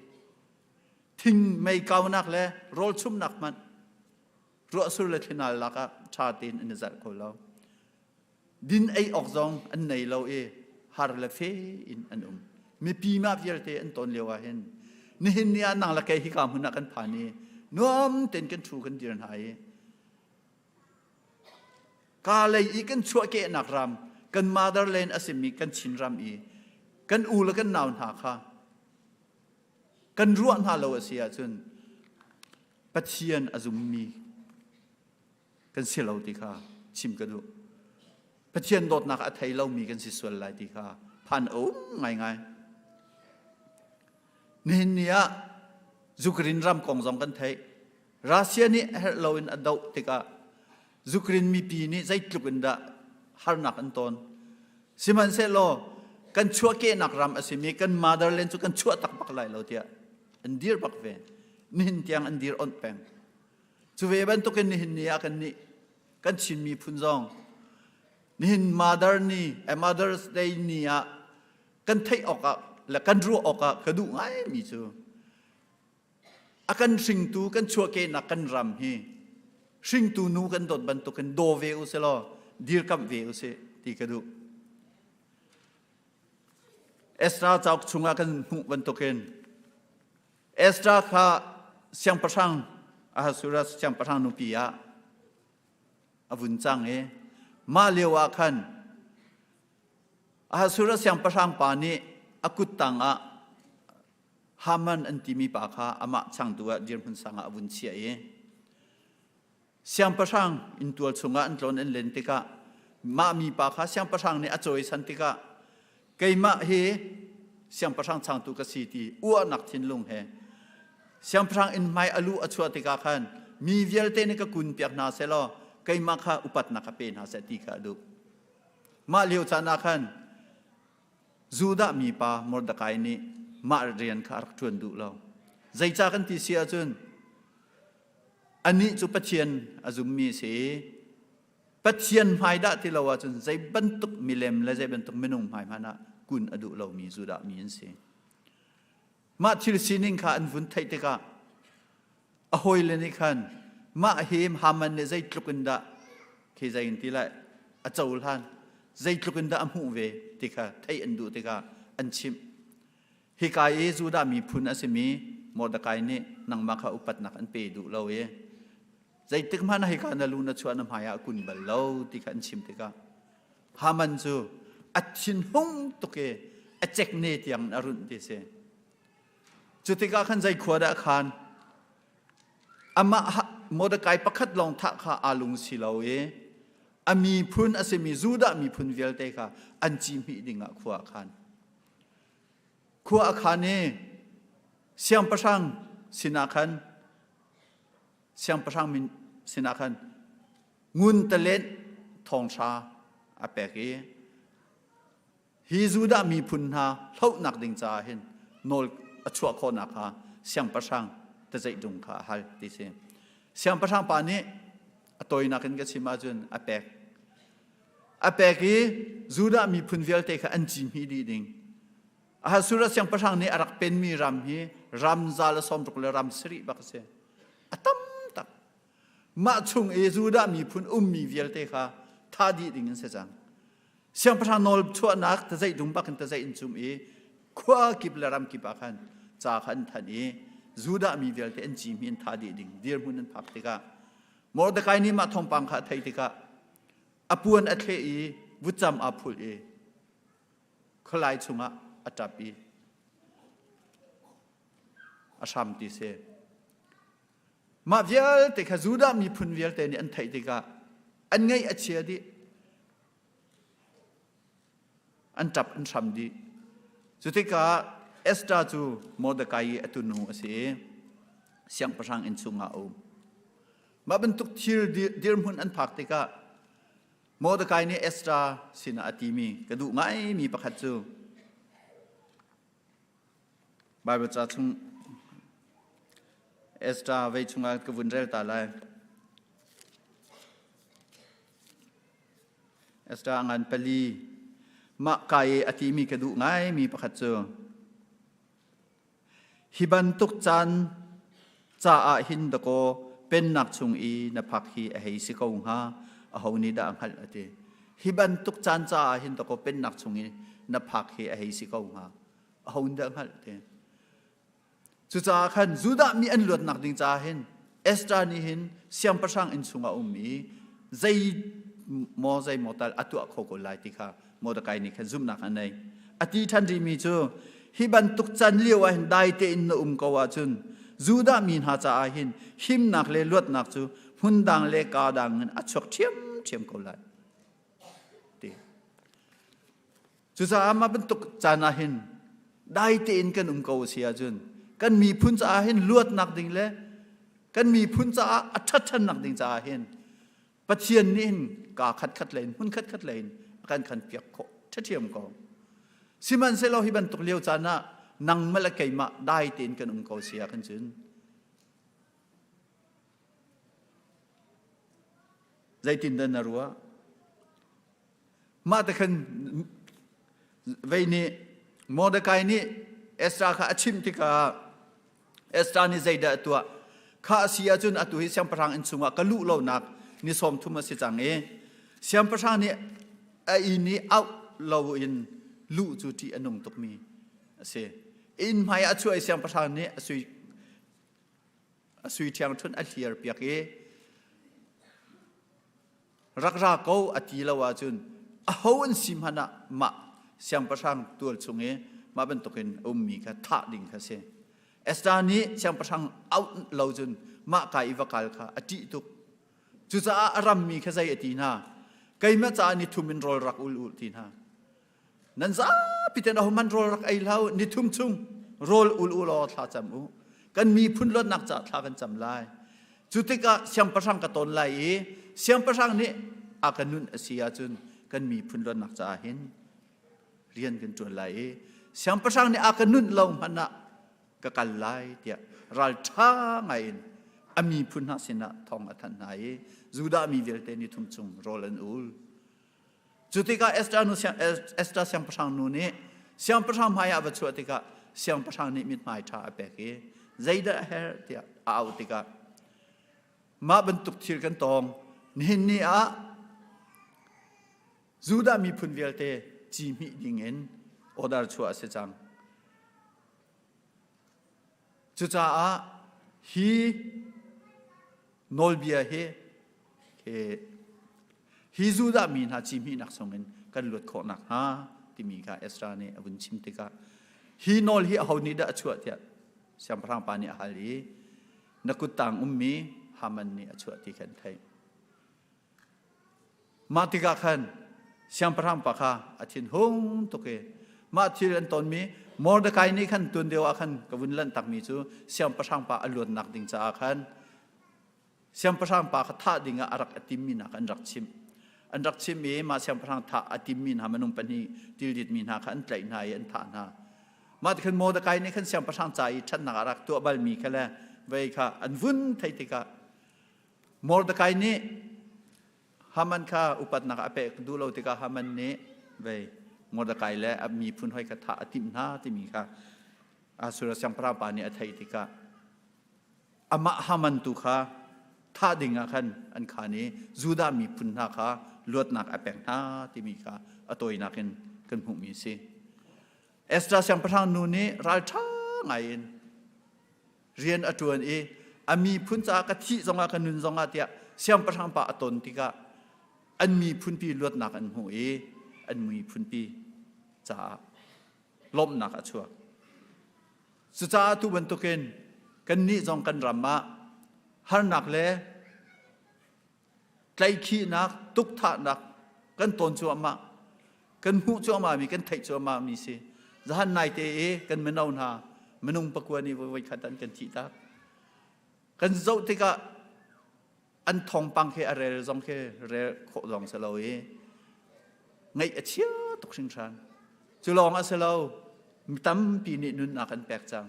Thing mei kaunak le rawl chumnak hmanh ruahsur le thlinal lakah ṭha tein an i zalh kho lo. Din ei awk zong an nei lo i har le fe in an um. Mipi mah vialte an ton lio ah hin nihin ni ah nang le kei hika hmun ah kan phan i nuam tein kan ṭhu kan dir hna i ka lei i kan chuahkehnak ram kan motherland a simi kan Chin ram i kan u le kan nau hna kha kan ruah hna lo a si ahcun Pathian a zummi kan si lo ti kha chim ka duh. Pathian dawtnak a thei lomi kan si sual lai ti kha phan a um ngaingai. Nihin ni ah Ukraine ram kong zong kan theih. Russia nih herh loin a doh tikah Ukraine mipi nih zeitluk in dah harnak an ton. Sihmanhsehlaw kan chuahkehnak ram a simi kan motherland cu kan chuah tak bak lai lo tiah an dir bak ve. Nihin tiang an dir onh peng. Cu ve bantukin nihin ni ah kan nih kan Chin miphun zong nihin Mother ni eh, Mother's Day ni ah kan theih awk ah le kan ruah awk ah ka duh ngaimi cu a kan hringtu kan chuahkehnak kan ram hi hringtu nu kan dawt bantukin daw ve u sih law dirkamh ve u sih ti ka duh. Ezra cauk chungah kan hmuh bantukin Ezra kha siangpahrang Ahasuerus siangpahrang nupi ah a vun cang i mah lio ah khan Ahasuerus siangpahrang pa nih a kuttang ah Haman an timi pa kha amah changtu ah dirhmun sang ah a vun chiah i Siangpahrang inntual chungah an tlawn an len tikah mah mipa kha siangpahrang nih a cawisan tikah keimah hi siangpahrang changtu ka si ti uahnak thinlung he siangpahrang inn hmai a luh a chuah tikah khan mi vialte nih ka kun piak hna seh law keimah kha upatnak ka pe hna seh ti kha a duh. Mah lio caan ah khan Judah mipa Mordekai nih mah rian kha a rak ṭuan duh lo. Zeicah kan ti si ahcun Anih cu Pathian a zummi a si i Pathian hmai dah ti lo ahcun zei bantuk milem le zei bantuk minung hmai hmanh ah kun a duh lomi Judah mi an si. Mah thil sining kha an vun theih tikah a hawile nih khan mah hi Haman nih zeitluk in dah khi zei in ti lai a cohlan zeitluk in dah a hmuh ve ti kha theih an duh tikah an chimh. Hika i Judah miphun a simi Mordekai nih nangmah kha upatnak an pe duh lo i zeitik hmanh ah hika na lu na chuah na hmai ah kun bal lo ti kha an chim tikah Haman cu a thinhung tuk i a cekne tiang in a runh ti si. Cu tikah khan zei khua dah khan amah Mordekai pakhat lawng thah kha aa lung si lo i a miphun a simi Judah miphun vialte kha an ci hmih dingah khua a khan. Khua a khan i siangpahrang sinah khan siangpahrang min sinah khan ngun talent thonghra a pek i hi Judah miphun hna hlohnak ding caah hin nawl a chuah khawhnak kha siangpahrang tazeih kha a hal ti si. Siangpahrang pa nih a tawinak in ka chim ahcun a pek. A pek i Judah miphun vialte kha an ci hmi dih ding. Ahasuerus siangpahrang nih a rak penmi ram hi ram za le sawm ruk le ram sarih bak a si. A tam tak. Mah chung i Judah miphun ummi vialte kha thah dih ding an si cang. Siangpahrang nawl chuahnak tazeih dum bak in tazeih in cum i khua kip le ram kip ah khan ca kha an thanh i Judah mi vialte an ci hmi an thah dih ding dirhmun an phak tikah Mordekai nih mah thawngpang kha a theih tikah a puan a thleh i vutcam aa phulh i. Khualai chungah a ṭap i a hram ti si. Mah vialte kha Judah miphun vialte nih an theih tikah an ngaih a chia dih. An ṭap an hram dih. Cu tikah Esther cu Mordecai i a tunu a si i siangpahrang inn chungah a um. Mah bantuk thil dirhmun an phak tikah Mordecai nih Esther sinah a timi ka duh ngaimi pakhat cu Baibal ca chung Esther vei chungah ka vun rel ta lai. Esther a ngan pali mah ka i a timi ka duh ngaimi pakhat cu Hi bantuk caan caah hin dakaw pennak chung i na phak hi a hei si ko hnga, aho nih dah a hngalh a ti. Hi bantuk caan caah hin dakaw pennak chung i na phak hi a hei si ko hnga, aho nih dah a hngalh ti. Cucaah khan Judah mi an luatnak ding caah hin Esther nih hin siangpahrang inn chungah a um i zei maw zei maw tal a tuah kho ko lai ti kha Mordecai nih khan zumhnak a nei. A ti ṭhan rihmi cu hi bantuk can lio ah hin dai tein na um ko ahcun Judah mi hna caah hin himnak le luatnak cu hmundang le kaa dang in a chuak ṭhiamṭhiam ko lai. Ti. Cucaah mah bantuk caan ah hin dai tein kan um ko a si ahcun kan miphun caah hin luatnak ding le kan miphun caah a ṭhatṭhannak ding caah hin Pathian nih hin kaa khatkhat lei in hmun khatkhat lei in a kan khan piak khawh ṭhiamṭhiam ko. Sihmanhsehlaw hi bantuk lio caan ah nangmah le keimah dai tein kan um ko si ah khan cun zeitindah na ruah? Mah te khan vei nih Mordecai nih Ezra kha a chimh tikah Ezra nih zeidah a tuah? Kha a si ahcun atu hi siangpahrang inn chungah ka luh lonak ni sawm thum a si cang i siangpahrang nih a inn i auh loin luh cu ṭih a nung tukmi a si. Inn hmai ah a chuah i siangpahrang nih a sui a sui ṭhiangṭhunh a hliar piak i rak ra ko a ti lo ahcun aho an si hmanh ah mah siangpahrang tual chung i mah bantukin a ummi kha thah ding kha si. Esther nih siangpahrang auh lo cun mah ka i va kal kha a ṭih tuk. Cucaah a rammi kha zei a ti hna? Keimah caah ni thum in rawl rak ul u ti hna. Nan zapi ten ahohmanh rawl rak ei hlah u, ni thum chung rawl ul u law thla cam u. Kan miphun luatnak caah thla kan cam lai. Cu tikah siangpahrang ka ton lai i siangpahrang nih a ka nun a si ahcun kan miphun luatnak caah hin rian kan ṭuan lai i siangpahrang nih a ka nunh lo hmanh ah ka kal lai tiah ralṭha ngai in a miphun hna sinah thawng a thanh hna i Judah mi vialte ni thum chung rawl an ul. Cu tikah Esther nu Esther siangpahrang nu nih siangpahrang hmai ah va chuah tikah siangpahrang nih mithmai ṭha a pek i zeidah a herh tiah a auh tikah mah bantuk thil kan tong nihin ni ah Judah miphun vialte ci hmih dingin order chuah a si cang. Cucaah hi nawlbia hi hi Judah mi hna cihmihnak chungin kan luat khawh nakhnga timi kha Ezra nih a vun chim tikah hi nawl hi aho nih dah a chuah tiah siangpahrang pa nih a hal i na kuttang ummi Haman nih a chuah ti kha an theih. Mah tikah khan siangpahrang pa kha a thinhung tuk i mah thil an tonmi Mordecai nih khan tuan deuh ah khan ka vun lanh takmi cu siangpahrang pa a luatnak ding caah khan siangpahrang pa kha thah ding ah a rak a timmi hna kha an rak chimh. An rak chimh i mah siangpahrang thah a timmi hna minung pahnih tilditmi hna kha an tlaih hna i an thah hna. Mah ti khan Mordecai nih khan siangpahrang ca i ṭhatnak a rak tuah balmi kha le vei kha an vun theih tikah Mordecai nih Haman kha upatnak a pek duh lo tikah Haman nih vei Mordecai le a miphun hoi kha thah a timh hna timi kha Ahasuerus siangpahrang pa nih a theih tikah amah Haman tu kha thah ding ah khan an khan i Judah miphun hna kha luatnak a pek hna timi kha a tawinak in kan hmuhmi a si. Esther siangpahrang nu nih ralṭha ngai in rian a ṭuan i a miphun caah ka thih zongah ka nun zongah tiah siangpahrang pa a ton tikah an miphunpi luatnak an hmu i an miphunpi caah Lawmhnak a chuak. Cucaah tu bantukin kannih zong kan ram ah harnak le tlaihkhihnak, tukthahnak kan tawn cuahmah, kan hmuh cuahmah mi, kan theih cuahmah mi si. Zahan naite i kan mino hna minung pakua nih voi khat an kan thih tak. Kan zoh tikah an thawngpang khi a rel zong khi rel khawh zong si lo i ngaih a chia tuk hringhran. Cu lawng a si lo, mi tampi nih nunnak an pek cang.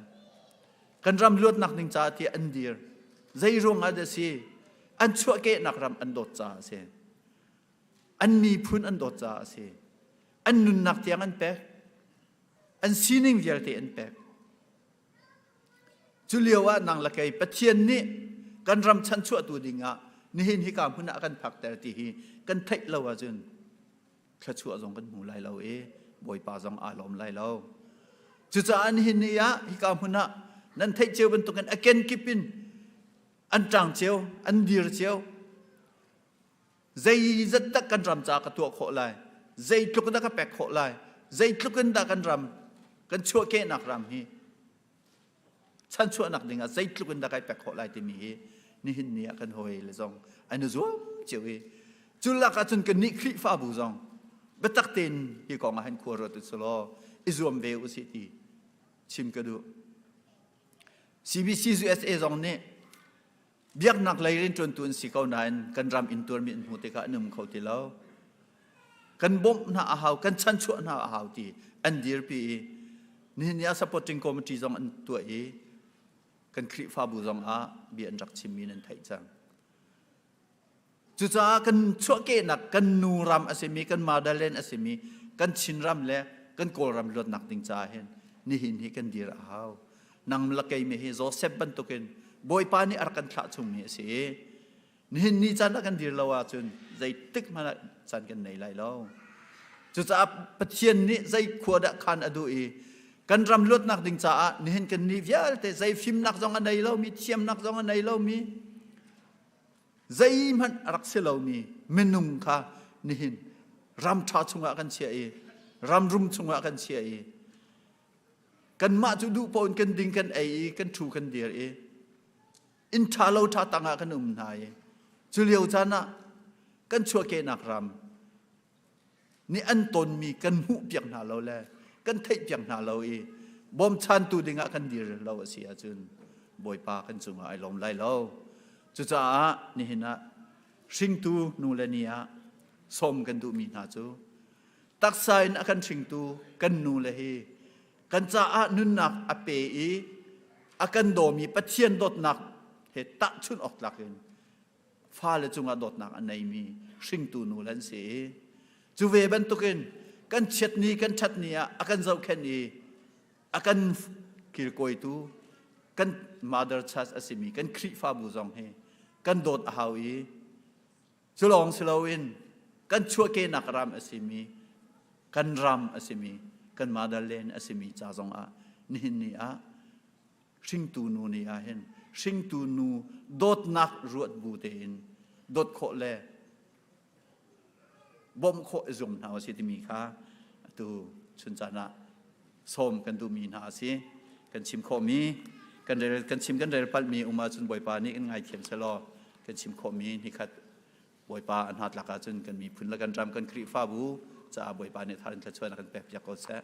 Kan ram luatnak ding caah tiah an dir. Zei ruang ah dah si? An chuahkehnak ram an dawt caah a si. An miphun an dawt caah a si. An nunnak tiang an pek. An sining vialte an pek. Cu lio ah nang le kei Pathian nih kan ram chanchuahtu dingah nihin hika hmun ah a kan phakter ti hi kan theih lo ahcun thluachuah zong kan hmu lai lo i Bawipa zong aa lawm lai lo. Cucaah nihin ni ah hika hmun ah nan theih cio bantukin a kenkip in an ṭang cio, an dir cio. Zeizat dah kan ram caah ka tuah khawh lai? Zeitluk dah ka pek khawh lai? Zeitluk in dah kan ram, kan chuahkehnak ram hi chanchuahnak dingah zeitluk in dah kai pek khawh lai timi hi nihin ni ah kan hawi le zong an i zuam cio i cu lak ahcun kan nih Khrihfabu zong biatak tein hi kong ah hin khua ruat u law i zuam ve u sih ti chim ka duh. CBC USA zong nih Biaknak lei rianṭuantu an si ko nain kan ram intuarmi an hmuh tikah an um kho ti lo. Kan bawmh hna a hau, kan chanchuah hna a hau ti an dirpi i nihin ni ah supporting committee zong an tuah i kan Khrihfabu zong ah bia an rak chimmi nan theih cang. Cucaah kan chuahkehnak kan nu ram a simi kan motherland a simi kan Chinram le kan Kawlram luatnak ding caah hin nihin hi kan dir a hau. Nang la kei mi hi Joseph bantukin Bawipa nih a rak kan thlah chungmi a si i nihin ni caan ah kan dir lo ahcun zeitik hmanh ah caan kan nei lai lo. Cucaah Pathian nih zei khua dah khan a duh i kan ram luatnak ding caah nihin kan nih vialte zei fimnak zong a nei lomi thiamnak zong a nei lomi zeihmanh a rak si lomi minung kha nihin ram ṭha chungah kan chiah i ram rum chungah kan chiah i kanmah cu duh paoh in kan ding kan ei i kan ṭhu kan dir i inn ṭha lo ṭha tangah kan um hna i cu lio caan ah kan chuahkehnak ram nih an tonmi kan hmuhpiak hna lo le kan theihpiak hna lo i bawmchantu dingah kan dir lo a si ahcun Bawipa kan cungah ai lawm lai lo. Cucaah nihin ah hringtu nu le ni ah sawm kan duhmi hna cu taksa in a kan hringtu kan nu le hi kan caah nunnak a pe i a kan dawmi Pathian dawtnak he tahchunh awk tlak in fale cungah dawtnak a neimi hringtu nu le an si i cu ve bantukin kan chiatni kan ṭhatni ah a kan zohkhenh i a kan kilkawitu kan mother church a simi kan Khrihfabu zong hi kan dawt a hau i cu lawng si loin kan chuahkehnak ram a simi kan ram a simi kan motherland a simi ca zong ah nihin ni ah hringtu nu nih ah hin hringtu nu dawtnak ruat bu tein dawt khawh le bawmh khawh i zum hna usih timi kha atu chun caan ah sawm kan duhmi hna a si. Kan chim khawhmi kan rel kan chim kan rel palhmi um ahcun Bawipa nih kan ngaithiam selaw kan chim khawhmi nikhat Bawipa a hna tlak ahcun kan miphun le kan ram kan Khrihfabu caah Bawipa nih thar in thluachuah kan pek piak ko seh.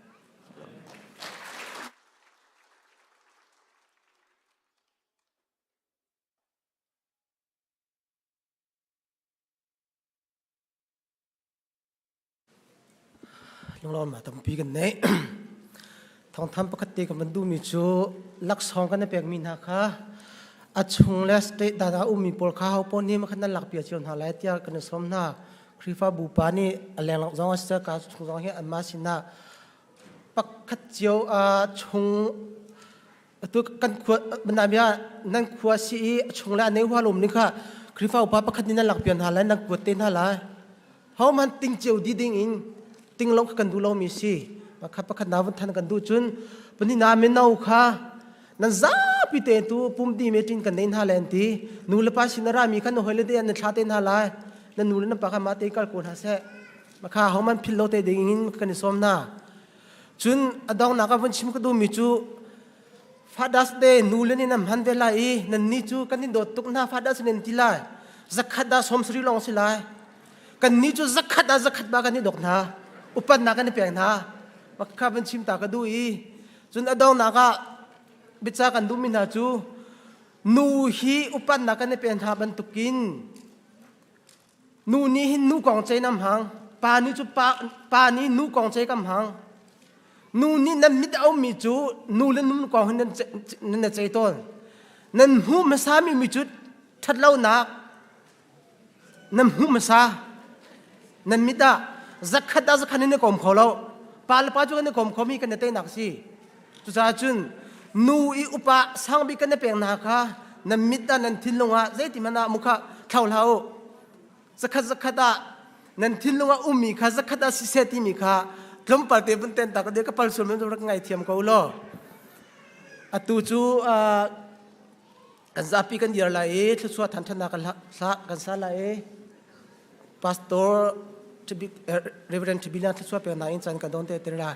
Lunglawm tampi kan nei. Thawngtham pakhat te kan van duhmi cu laksawng kan i pekmi hna kha a chung le state data ummi pawl kha ho pawl nih khan nan lakpiak cio hna lai tiah kan i sawm hna. Khrihfabu pa nih a lenglang zong a si ka chung zong hi anmah sinah pakhat cio a chung atu kan khua banamia nan khua si i a chung le a nei hua lom ning kha Khrihfa upa pakhat nih nan lakpiak hna lai nan kuat te hna lai. Ho man ting cio di ding in ting lo kha kan duh lomi si. Pakhat pakhat na vun than kan duh cun pani na mino kha nan zapi te tu pum di meeting kan nei hna le an ti nu le pa sin a rami kha na hoi le te an thla te hna lai na nu le na pa kha ma te kal ko hna seh makha ho man phil lo te ding in kan i sawm na. Cun a donghnak ah vun chim ka duhmi cu Father's Day nu le nih nan hman ve lai i nan ni cu kan in dawt tuk hna Father's nan ti lai. Zakhat dah 70 lawng si lai. Kan ni cu zakhat ah zakhat ba kan i dawk hna. Upatnak kan i pek hna. Makha van chim ta ka duh i cun a donghnak ah biaca kan duhmi hna cu nu hi upatnak kan i pek hna bantukin Nu nih hin nu kong cei nam hang. Pa nih cu pa, pa nih nu kong cei kam hang. Nu nih nan mit a ummi cu nu le nu kong hin nan, nan na cei tawn. Nan hmuh hmasa mi mi cu ṭhatlonak nan hmuh hmasa. Nan mit ah zakhat ah zakhat in na kom kho lo. Pa le pa cu kan i kom khomi kan i teinak si. Cucaah cun nu i upa sangbik kan i pek hna kha nan mit ah nan thinlung ah zeitihmanh ah mukha thlau hlah u. Zakhat zakhat ah nan thinlung ah ummi kha zakhat ah siseh timi kha tlawmpal te vun ten ta ka ka pal sual men rak ngai thiam ko law. Atu cu kan zapi kan dir lai i thluachuah than kan kan sa lai i Pastor Reverend Tribila thluachuah pek na in chan ka don te te la.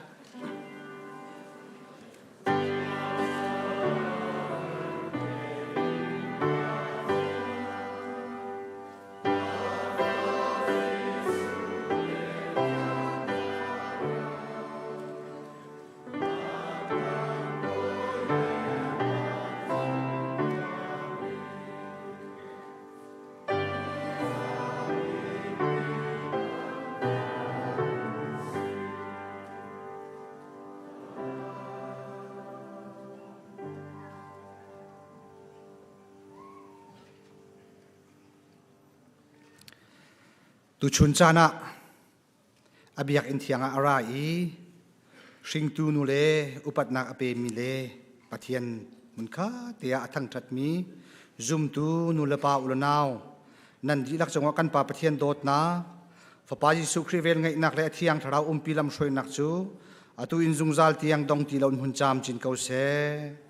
Tuchun caan ah a biakinn thiang ah a ra i hringtu nu le upatnak a pemi le Pathian hmunkha te ah a thangṭhatmi zumtu nu le pa u le nau nan dihlak cungah kan Pa Pathian dawtnak Fapa Jesuh Khrih velngeihnak le a Thiang Thlarau umpi lamhruainak cu atu in zungzal tiang dong ti lo in hun caam cin ko seh.